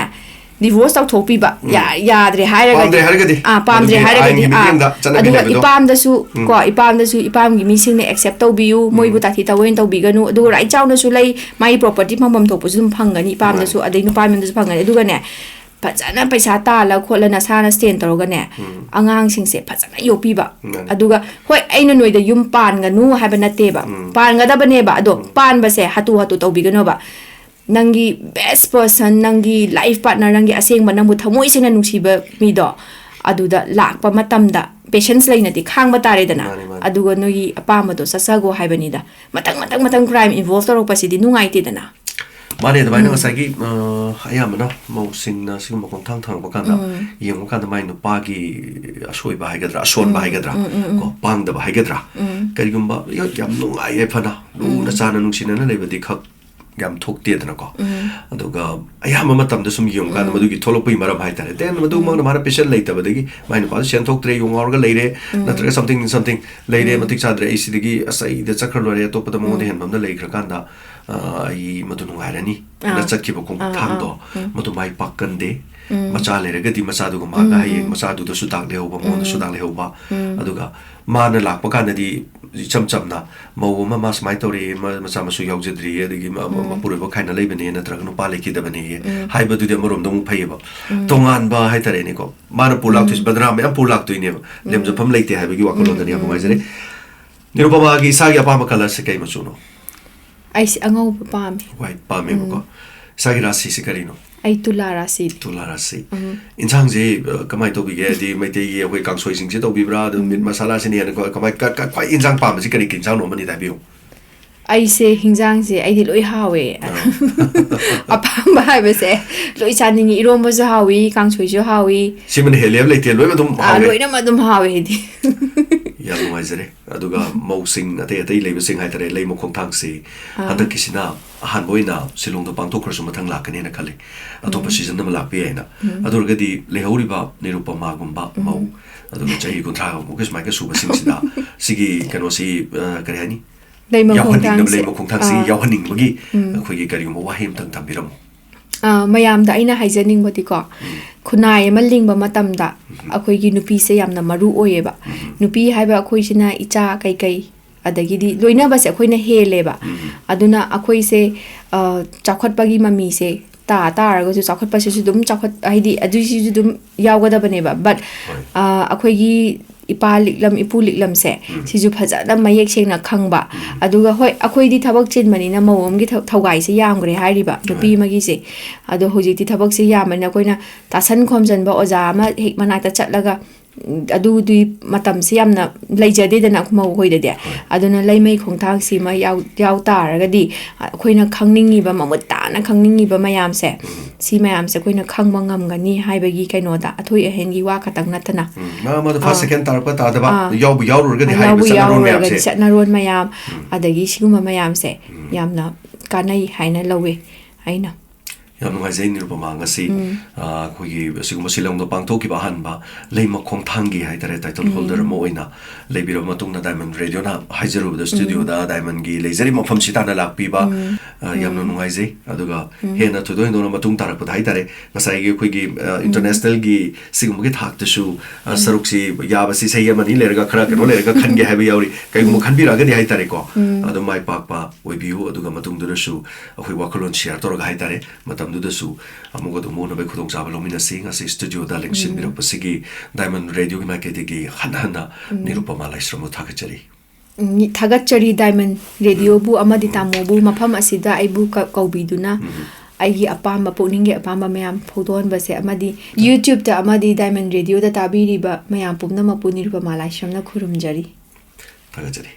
divorce ꯇꯧꯊꯣꯛꯄꯤꯕ꯫ ꯎꯝ꯫ ꯌꯥ-, ꯌꯥꯗ꯭ꯔꯦ ꯍꯥꯏꯔꯒꯗꯤ, ꯄꯥꯝꯗ꯭ꯔꯦ ꯍꯥꯏꯔꯒꯗꯤ, ꯑꯥ, ꯄꯥꯝꯗ꯭ꯔꯦ ꯃꯗꯨꯗꯤ ꯍꯥꯏꯔꯒꯗꯤ, ꯑꯥꯏꯟꯒꯤ ꯑꯥ, ꯃꯤꯠꯌꯦꯡꯗ ꯆꯠꯅꯕꯤꯅꯦꯕ ꯑꯗꯨꯒ ꯑꯗꯣ꯫ ꯏꯄꯥꯝꯗꯁꯨ, ꯎꯝ꯫ ꯀꯣ, ꯏꯄꯥꯝꯗꯁꯨ ꯏꯄꯥꯝꯒꯤ ꯃꯤꯁꯤꯡꯅ accept ꯇꯧꯕꯤꯌꯨ, ꯎꯝ꯫ ꯃꯣꯏꯕꯨ ꯇꯥꯊꯤ ꯇꯥꯑꯣꯏꯅ ꯇꯧꯕꯤꯒꯅꯨ, ꯑꯗꯨꯒ right ꯆꯥꯎꯅꯁꯨ ꯂꯩ, ꯃꯥꯒꯤ property ꯐꯪꯐꯝ ꯊꯣꯛꯄꯁꯨ ꯑꯗꯨꯝ ꯐꯪꯒꯅꯤ, ꯏꯄꯥꯝꯗꯁꯨ, ꯃꯥꯅꯤ꯫ ꯑꯗꯩ ꯅꯨꯄꯥ ꯃꯌꯨꯝꯗꯁꯨ ꯐꯪꯒꯅꯤ꯫ ꯑꯗꯨꯒꯅꯦ, ꯐꯖꯅ ꯄꯩꯁꯥ ꯇꯥꯜꯂ ꯈꯣꯠꯂ ꯅꯁꯥꯅ stand ꯇꯧꯔꯒꯅꯦ, ꯎꯝ꯫ ꯑꯉꯥꯡꯁꯤꯡꯁꯦ ꯐꯖꯅ ꯌꯣꯛꯄꯤꯕ꯫ ꯃꯥꯅꯤ꯫ ꯑꯗꯨꯒ, ꯍꯣꯏ, ꯑꯩꯅ ꯅꯣꯏꯗ ꯌꯨꯝ ꯄꯥꯟꯒꯅꯨ ꯍꯥꯏꯕ ꯅꯠꯇꯦꯕ, ꯎꯝ꯫ ꯄꯥꯟꯒꯗꯕꯅꯦꯕ, ꯑꯗꯣ ꯎꯝ꯫ ꯄꯥꯟꯕꯁꯦ ꯍꯥꯊꯨ ꯍꯥꯊꯨ ꯇꯧꯕꯤꯒꯅꯣꯕ꯫ ꯅꯪꯒꯤ best person, ꯅꯪꯒꯤ life partner, ꯅꯪꯒꯤ ꯑꯁꯦꯡꯕ, ꯅꯪꯕꯨ ꯊꯃꯣꯏ ꯁꯦꯡꯅ ꯅꯨꯡꯁꯤꯕ ꯃꯤꯗꯣ ꯑꯗꯨꯗ ꯂꯥꯛꯄ ꯃꯇꯝꯗ patience ꯂꯩꯅꯗꯤ ꯈꯥꯡꯕ ꯇꯥꯔꯦꯗꯅ꯫ ꯃꯥꯅꯤ, ꯃꯥꯅꯤ꯫ ꯑꯗꯨꯒ ꯅꯣꯏꯒꯤ ꯑꯄꯥꯝꯕꯗꯣ ꯆꯠꯆꯒꯣ ꯍꯥꯏꯕꯅꯤꯗ꯫ ꯃꯊꯪ ꯃꯊꯪ ꯃꯊꯪ crime involve ꯇꯧꯔꯛꯄꯁꯤꯗꯤ ꯅꯨꯡꯉꯥꯏꯇꯦꯗꯅ꯫ ꯃꯥꯅꯦ, ꯑꯗꯨꯃꯥꯏꯅ ꯉꯁꯥꯏꯒꯤ ꯑ, ꯑꯌꯥꯝꯕꯅ ꯃꯧꯁꯤꯡꯅ ꯁꯤꯒꯨꯝꯕ ꯈꯣꯡꯊꯥꯡ ꯊꯥꯡꯉꯛꯄ ꯀꯥꯟꯗ ꯌꯦꯡꯕ ꯀꯥꯟꯗ ꯃꯥꯏ ꯅꯨꯄꯥꯒꯤ ꯑꯁꯣꯏꯕ ꯍꯥꯏꯒꯗ꯭ꯔꯥ, ꯑꯁꯣꯟꯕ ꯍꯥꯏꯒꯗ꯭ꯔꯥ, ꯀꯣ, ꯄꯥꯡꯗꯕ ꯍꯥꯏꯒꯗ꯭ꯔꯥ, ꯀꯔꯤꯒꯨꯝꯕ ꯌꯥꯝ ꯅꯨꯡꯉꯥꯏ ꯌꯥꯏꯐꯅ ꯂꯨꯅ ꯆꯥꯟꯅ ꯅꯨꯡꯁꯤꯅꯅ ꯂꯩꯕꯗꯤ ꯈꯛ ꯌꯥꯝ ꯊꯣꯛꯇꯦꯗꯅꯀꯣ꯫ ꯑꯗꯨꯒ ꯑꯌꯥꯝꯕ ꯃꯇꯝꯗ ꯁꯨꯝ ꯌꯦꯡꯉꯨꯀꯥꯟꯗ ꯃꯗꯨꯒꯤ ꯊꯣꯛꯂꯛꯄꯒꯤ ꯃꯔꯝ ꯍꯥꯏꯇꯥꯔꯦ, then ꯃꯗꯨꯃꯛꯅ ꯃꯥꯅ ꯄꯦꯁꯦꯟ ꯂꯩꯇꯕꯗꯒꯤ ꯃꯥꯏ ꯅꯨꯄꯥꯗꯨ ꯁꯦꯟ ꯊꯣꯛꯇ꯭ꯔꯦ, ꯌꯨ ꯉꯥꯎꯔꯒ ꯂꯩꯔꯦ, ꯅꯠꯇ꯭ꯔꯒ something something ꯂꯩꯔꯦ, ꯃꯇꯤꯛ ꯆꯥꯗ꯭ꯔꯦ, ꯑꯩ ꯁꯤꯗꯒꯤ ꯑꯁ ꯑꯩꯗ ꯆꯠꯈ꯭ꯔ ꯂꯣꯏꯔꯦ, ꯑꯇꯣꯞꯄꯗ ꯃꯉꯣꯟꯗ ꯍꯦꯟꯕ ꯑꯃꯗ ꯂꯩꯈ꯭ꯔꯀꯥꯟꯗ ꯑ, ꯑꯩ ꯃꯗꯨ ꯅꯨꯡꯉꯥꯏꯔꯅꯤ ꯅ ꯑꯥ꯫ ꯆꯠꯈꯤꯕ ꯈꯣꯡꯊꯥꯡꯗꯣ ꯑꯥ꯫ ꯃꯗꯨ ꯃꯥꯏ ꯄꯥꯛꯀꯟꯗꯦ꯫ ꯃꯆꯥ ꯂꯩꯔꯒꯗꯤ ꯃꯆꯥꯗꯨꯒ ꯃꯥꯒ ꯍꯌꯦꯡ ꯃꯆꯥꯗꯨꯗꯁꯨ ꯗꯥꯛ ꯂꯩꯍꯧꯕ, ꯃꯉꯣꯟꯗꯁꯨ ꯗꯥꯛ ꯂꯩꯍꯧꯕ꯫ ꯑꯗꯨꯒ ꯃꯥꯅ ꯂꯥꯛꯄ ꯀꯥꯟꯗꯗꯤ ꯏꯆꯝ ꯆꯝꯅ ꯃꯧ ꯑꯃ ꯃꯥ ꯁꯨꯃꯥꯏꯅ ꯇꯧꯔꯦ, ꯃ-, ꯃꯆꯥ ꯃꯁꯨ ꯌꯥꯎꯖꯗ꯭ꯔꯤꯌꯦ, ꯑꯗꯒꯤ ꯃ-, ꯃ-, ꯃꯄꯨꯔꯣꯏꯕ ꯈꯥꯏꯅ ꯂꯩꯕꯅꯦ ꯅꯠꯇ꯭ꯔꯒ ꯅꯨꯄꯥ ꯂꯩꯈꯤꯗꯕꯅꯦ ꯍꯥꯏꯕꯗꯨꯗꯤ ꯑꯃꯔꯣꯝꯗ ꯑꯃꯨꯛ ꯐꯩꯌꯦꯕ꯫ ꯇꯣꯉꯥꯟꯕ ꯍꯥꯏꯇꯥꯔꯦꯅꯦꯀꯣ, ꯃꯥꯅ ꯄꯨ ꯂꯥꯛꯇꯣꯏꯁꯦ ꯕꯗꯅꯥꯝ ꯃꯌꯥꯝ ꯄꯨ ꯂꯥꯛꯇꯣꯏꯅꯦꯕ, ꯂꯦꯝꯖꯐꯝ ꯂꯩꯇꯦ ꯍꯥꯏꯕꯒꯤ ꯋꯥꯈꯜꯂꯣꯟꯗꯅꯤ꯫ ꯌꯥꯝ ꯅꯨꯡꯉꯥꯏꯖꯔꯦ꯫ ꯅꯤꯔꯨꯄꯃꯥꯒꯤ ꯏꯁꯥꯒꯤ ꯑꯄꯥꯝꯕ ꯀꯂꯔꯁꯦ ꯀꯩ ꯃꯆꯨꯅꯣ? ꯑꯩꯁꯦ ꯑꯉꯧꯕ ꯄꯥꯝꯃꯦ꯫ ꯋꯥꯏꯠ ꯄꯥꯝꯃꯦꯕꯀꯣ꯫ ꯏꯁꯥꯒꯤ ꯔꯥꯁꯤꯁꯦ ꯀꯔꯤꯅꯣ? ꯑꯩ ꯇꯨꯂꯥ ꯔꯥꯁꯤꯅꯤ꯫ ꯇꯨꯂꯥ ꯔꯥꯁꯤ꯫ ꯎꯝ꯫ ꯏꯟꯁꯥꯡꯁꯦ, ꯑ, ꯀꯃꯥꯏꯅ ꯇꯧꯕꯤꯒꯦ? ꯍꯥꯏꯗꯤ ꯃꯩꯇꯩꯒꯤ ꯑꯩꯈꯣꯏ ꯀꯥꯡꯁꯣꯏꯁꯤꯡꯁꯦ ꯇꯧꯕꯤꯕ꯭ꯔꯥ? ꯑꯗꯨꯝ ꯃꯤꯠ ꯃꯁꯥꯂꯥꯁꯤꯅ ꯍꯦꯟꯅ ꯀ-, ꯀꯃꯥꯏ-, ꯀ-, ꯀ-, ꯈ꯭ꯋꯥꯏ ꯏꯟꯁꯥꯡ ꯄꯥꯝꯕꯁꯤ ꯀꯔꯤ ꯀꯔꯤ ꯏꯟꯁꯥꯡꯅꯣ? ꯑꯃꯅꯤꯗ ꯍꯥꯏꯕꯤꯌꯨ꯫ ꯑꯩꯁꯦ ꯍꯤꯟꯖꯥꯡꯁꯦ ꯑꯩꯗꯤ ꯂꯣꯏ ꯍꯥꯎꯋꯦ꯫ ꯑꯄꯥꯝꯕ ꯍꯥꯏꯕꯁꯦ ꯂꯣꯏ ꯆꯥꯅꯤꯡꯉꯤ꯫ ꯏꯔꯣꯝꯕꯁꯨ ꯍꯥꯎꯋꯤ, ꯀꯥꯡꯁꯣꯏꯁꯨ ꯍꯥꯎꯋꯤ꯫ ꯁꯤꯃꯅ ꯍꯦꯜꯂꯦ ꯍꯥꯏꯕ ꯂꯩꯇꯦ, ꯂꯣꯏꯅ ꯑꯗꯨꯝ ꯑꯥ, ꯍꯥꯎꯋꯦ꯫ ꯂꯣꯏꯅꯃꯛ ꯑꯗꯨꯝ ꯍꯥꯎꯋꯦ ꯑꯩꯗꯤ꯫ ꯌꯥꯝ ꯅꯨꯡꯉꯥꯏꯖꯔꯦ꯫ ꯑꯗꯨꯒ ꯃꯧꯁꯤꯡ ꯑꯇꯩ ꯑꯇꯩ ꯂꯩꯕꯁꯤꯡ ꯍꯥꯏꯇꯥꯔꯦ, ꯂꯩꯃ ꯈꯣꯡꯊꯥꯡꯁꯤ ꯍꯟꯗꯛꯀꯤꯁꯤꯅ ꯑꯍꯥꯟꯕ ꯑꯣꯏꯅ ꯁꯤꯂꯣꯡꯗ ꯄꯥꯡꯊꯣꯛꯈ꯭ꯔꯁꯨ ꯃꯊꯪ ꯂꯥꯛꯀꯅꯦꯅ ꯈꯜꯂꯤ꯫ ꯑꯇꯣꯞꯄ ꯁꯤꯖꯟ ꯑꯃ ꯂꯥꯛꯄ ꯌꯥꯏꯅ꯫ ꯑꯗꯨ ꯑꯣꯏꯔꯒꯗꯤ ꯂꯩꯍꯧꯔꯤꯕ ꯅꯤꯔꯨꯄꯃꯥꯒꯨꯝꯕ ꯃꯧ, ꯑꯗꯨꯒ ꯆꯍꯤ ꯀꯨꯟꯊ꯭ꯔꯥꯃꯨꯛꯀꯤ ꯁꯨꯃꯥꯏꯅ ꯁꯨꯕꯁꯤꯡꯁꯤꯗ ꯁꯤꯒꯤ ꯀꯩꯅꯣꯁꯤ, ꯑ, ꯀꯔꯤ ꯍꯥꯏꯅꯤ? ꯂꯩꯃ ꯌꯥꯎꯍꯟꯅꯤꯡꯅꯕ, ꯈꯣꯡꯊꯥꯡꯁꯦ꯫ ꯂꯩꯃ ꯈꯣꯡꯊꯥꯡꯁꯤ ꯑꯥ꯫ ꯌꯥꯎꯍꯟꯅꯤꯡꯕꯒꯤ ꯑꯩꯈꯣꯏꯒꯤ ꯀꯔꯤꯒꯨꯝꯕ ꯋꯥꯍꯩ ꯑꯃꯇꯪ ꯊꯝꯕꯤꯔꯝꯃꯨ꯫ ꯑ, ꯃꯌꯥꯝꯗ ꯑꯩꯅ ꯍꯥꯏꯖꯅꯤꯡꯕꯗꯤꯀꯣ, ꯈꯨꯟꯅꯥꯏ ꯑꯃ ꯂꯤꯡꯕ ꯃꯇꯝꯗ ꯑꯩꯈꯣꯏꯒꯤ ꯅꯨꯄꯤꯁꯦ ꯌꯥꯝꯅ ꯃꯔꯨ ꯑꯣꯏꯌꯦꯕ꯫ ꯅꯨꯄꯤ ꯍꯥꯏꯕ ꯑꯩꯈꯣꯏꯁꯤꯅ ꯏꯆꯥ ꯀꯩꯀꯩ, ꯑꯗꯒꯤꯗꯤ ꯂꯣꯏꯅꯕꯁꯦ ꯑꯩꯈꯣꯏꯅ ꯍꯦꯜꯂꯦꯕ꯫ ꯑꯗꯨꯅ ꯑꯩꯈꯣꯏꯁꯦ, ꯑ, ꯆꯥꯎꯈꯠꯄꯒꯤ ꯃꯃꯤꯁꯦ ꯇꯥ ꯇꯥꯔꯒꯁꯨ, ꯆꯥꯎꯈꯠꯄꯁꯤꯁꯨ ꯑꯗꯨꯝ ꯆꯥꯎꯈꯠ-, ꯍꯥꯏꯗꯤ ꯑꯗꯨꯏꯁꯤꯁꯨ ꯑꯗꯨꯝ ꯌꯥꯎꯒꯗꯕꯅꯦꯕ꯫ But, ꯍꯣꯏ꯫ ꯑ, ꯑꯩꯈꯣꯏꯒꯤ ꯏꯄꯥ ꯂꯤꯛꯂꯝ, ꯏꯄꯨ ꯂꯤꯛꯂꯝꯁꯦ, ꯎꯝ꯫ ꯁꯤꯁꯨ ꯐꯖꯅ ꯃꯌꯦꯛ ꯁꯦꯡꯅ ꯈꯪꯕ꯫ ꯎꯝ꯫ ꯑꯗꯨꯒ ꯍꯣꯏ, ꯑꯩꯈꯣꯏꯗꯤ ꯊꯕꯛ ꯆꯤꯟꯕꯅꯤꯅ ꯃꯧ ꯑꯃꯒꯤ ꯊ-, ꯊꯧꯒꯥꯏꯁꯦ ꯌꯥꯝꯈ꯭ꯔꯦ ꯍꯥꯏꯔꯤꯕ, ꯅꯨꯄꯤ ꯎꯝ꯫ ꯑꯃꯒꯤꯁꯦ꯫ ꯑꯗꯣ ꯍꯧꯖꯤꯛꯇꯤ ꯊꯕꯛꯁꯦ ꯌꯥꯝꯕꯅꯤꯅ ꯑꯩꯈꯣꯏꯅ ꯇꯥꯁꯟ ꯈꯣꯝꯖꯟꯕ ꯑꯣꯖꯥ ꯑꯃ ꯍꯦꯛ ꯃꯅꯥꯛꯇ ꯆꯠꯂꯒ, ꯎꯝ, ꯑꯗꯨꯗꯨꯒꯤ ꯃꯇꯝꯁꯦ ꯌꯥꯝꯅ ꯂꯩꯖꯗꯦꯗꯅ ꯃꯧ ꯑꯩꯈꯣꯏꯗꯗꯤ꯫ ꯍꯣꯏ꯫ ꯑꯗꯨꯅ ꯂꯩꯃꯩ ꯈꯣꯡꯊꯥꯡꯁꯤꯃ ꯌꯥꯎ-, ꯌꯥꯎ ꯇꯥꯔꯒꯗꯤ ꯑꯩꯈꯣꯏꯅ ꯈꯪꯅꯤꯡꯉꯤꯕ, ꯃꯃꯨꯠ ꯇꯥꯅ ꯈꯪꯅꯤꯡꯉꯤꯕ ꯃꯌꯥꯝꯁꯦ, ꯎꯝ꯫ ꯁꯤ ꯃꯌꯥꯝꯁꯦ ꯑꯩꯈꯣꯏꯅ ꯈꯪꯕ ꯉꯝꯒꯅꯤ ꯍꯥꯏꯕꯒꯤ ꯀꯩꯅꯣꯗ, ꯑꯊꯣꯏ ꯑꯍꯦꯟꯒꯤ ꯋꯥ ꯈꯛꯇꯪ ꯅꯠꯇꯅ꯫ ꯎꯝ, ꯃꯥ, ꯃꯥꯗꯣ first, ꯑꯥ꯫ Second ꯇꯥꯔꯛꯄ ꯇꯥꯗꯕ, ꯑꯥ꯫ ꯌꯥꯎꯕꯨ ꯌꯥꯎꯔꯨꯔꯒꯗꯤ ꯑꯥ, ꯍꯥꯏꯔꯤꯕ ꯌꯥꯎꯕꯨ ꯆꯠꯅꯔꯣꯟ ꯌꯥꯎꯔꯨꯔꯒꯗꯤ ꯃꯌꯥꯝꯁꯦ꯫ ꯆꯠꯅꯔꯣꯟ ꯃꯌꯥꯝ, ꯎꯝ꯫ ꯑꯗꯒꯤ ꯁꯤꯒꯨꯝꯕ ꯃꯌꯥꯝꯁꯦ ꯎꯝ꯫ ꯌꯥꯝꯅ ꯀꯥꯟꯅꯩ ꯍꯥꯏꯅ ꯂꯧꯋꯦ ꯑꯩꯅ꯫ ꯌꯥꯝ ꯅꯨꯡꯉꯥꯏꯖꯩ, ꯅꯤꯔꯨꯄꯃꯥ, ꯉꯁꯤ, ꯎꯝ꯫ ꯑ, ꯑꯩꯈꯣꯏꯒꯤ ꯑꯁꯤꯒꯨꯝꯕ ꯁꯤꯂꯣꯡꯗ ꯄꯥꯡꯊꯣꯛꯈꯤꯕ ꯑꯍꯥꯟꯕ ꯂꯩꯃ ꯈꯣꯡꯊꯥꯡꯒꯤ ꯍꯥꯏꯇꯥꯔꯦ, title ꯎꯝ꯫ Holder ꯑꯃ ꯑꯣꯏꯅ ꯂꯩꯕꯤꯔꯕ ꯃꯇꯨꯡꯗ Diamond Radio ꯅ ꯍꯥꯏꯖꯔꯨꯕꯗ, ꯎꯝ꯫ Studio ꯗ Diamond ꯒꯤ ꯂꯩꯖꯔꯤꯕ ꯃꯐꯝꯁꯤ ꯇꯥꯟꯅ ꯂꯥꯛꯄꯤꯕ, ꯎꯝ꯫ ꯑ, ꯌꯥꯝꯅ ꯎꯝ꯫ ꯅꯨꯡꯉꯥꯏꯖꯩ꯫ ꯑꯗꯨꯒ ꯎꯝ꯫ ꯍꯦꯟꯅ ꯊꯣꯏꯗꯣꯛ ꯍꯦꯟꯗꯣꯛꯅ ꯃꯇꯨꯡ ꯇꯥꯔꯛꯄꯗ ꯍꯥꯏꯇꯥꯔꯦ, ꯉꯁꯥꯏꯒꯤ ꯑꯩꯈꯣꯏꯒꯤ, ꯑ, ꯎꯝ꯫ International ꯒꯤ ꯁꯤꯒꯨꯝꯕꯒꯤ ꯊꯥꯛꯇꯁꯨ, ꯑ, ꯎꯝ꯫ ꯁꯔꯨꯛꯁꯤ ꯌꯥꯕꯁꯤ ꯆꯍꯤ ꯑꯃꯅꯤ ꯂꯩꯔꯒ, ꯈꯔ ꯀꯩꯅꯣ ꯎꯝ꯫ ꯂꯩꯔꯒ ꯈꯟꯒꯦ ꯍꯥꯏꯕ ꯌꯥꯎꯔꯤ꯫ ꯀꯩꯒꯨꯝꯕ ꯎꯝ꯫ ꯈꯟꯕꯤꯔꯛꯑꯒꯗꯤ ꯍꯥꯏꯇꯥꯔꯦꯀꯣ, ꯎꯝ꯫ ꯑꯗꯨꯝ ꯃꯥꯏ ꯄꯥꯛꯄ ꯑꯣꯏꯕꯤꯌꯨ꯫ ꯑꯗꯨꯒ ꯃꯇꯨꯡꯗꯨꯗꯁꯨ ꯑꯩꯈꯣꯏ ꯋꯥꯈꯜꯂꯣꯟ share ꯇꯧꯔꯒ ꯍꯥꯏꯇꯥꯔꯦ, ꯃꯇꯝꯗꯨꯗꯁꯨ ꯑꯃꯨꯛ ꯑꯗꯨꯝ ꯎꯅꯕꯒꯤ ꯈꯨꯗꯣꯡꯆꯥꯕ ꯂꯧꯃꯤꯟꯅꯁꯤ꯫ ꯉꯁꯤ studio ꯗ ꯂꯦꯡꯁꯤꯟꯕꯤꯔꯛꯄꯁꯤ ꯒꯤ Diamond Radio ꯒꯤ ꯃꯥꯏꯀꯩꯗꯒꯤ ꯍꯟꯅ ꯍꯟꯅ ꯎꯝ꯫ ꯅꯤꯔꯨꯄꯃꯥ ꯂꯥꯏꯁ꯭ꯔꯝꯕꯨ ꯊꯥꯒꯠꯆꯔꯤ꯫ ꯎꯝ, ꯊꯥꯒꯠꯆꯔꯤ꯫ Diamond Radio ꯕꯨ ꯑꯃꯗꯤ ꯎꯝ꯫ ꯇꯥꯃꯣꯕꯨ ꯃꯐꯝ ꯑꯁꯤꯗ ꯑꯩꯕꯨ ꯀ-, ꯀꯧꯕꯤꯗꯨꯅ ꯎꯝ꯫ ꯑꯩꯒꯤ ꯑꯄꯥꯝꯕ, ꯄꯨꯛꯅꯤꯡꯒꯤ ꯑꯄꯥꯝꯕ ꯃꯌꯥꯝ ꯐꯣꯡꯗꯣꯛꯍꯟꯕꯁꯦ, ꯑꯃꯗꯤ YouTube ꯇ ꯑꯃꯗꯤ Diamond Radio ꯗ ꯇꯥꯕꯤꯔꯤꯕ ꯃꯌꯥꯝ ꯄꯨꯝꯅꯃꯛꯄꯨ ꯅꯤꯔꯨꯄꯃꯥ ꯂꯥꯏꯁ꯭ꯔꯝꯅ ꯈꯨꯔꯨꯝꯖꯔꯤ꯫ ꯊꯥꯒꯠꯆꯔꯤ꯫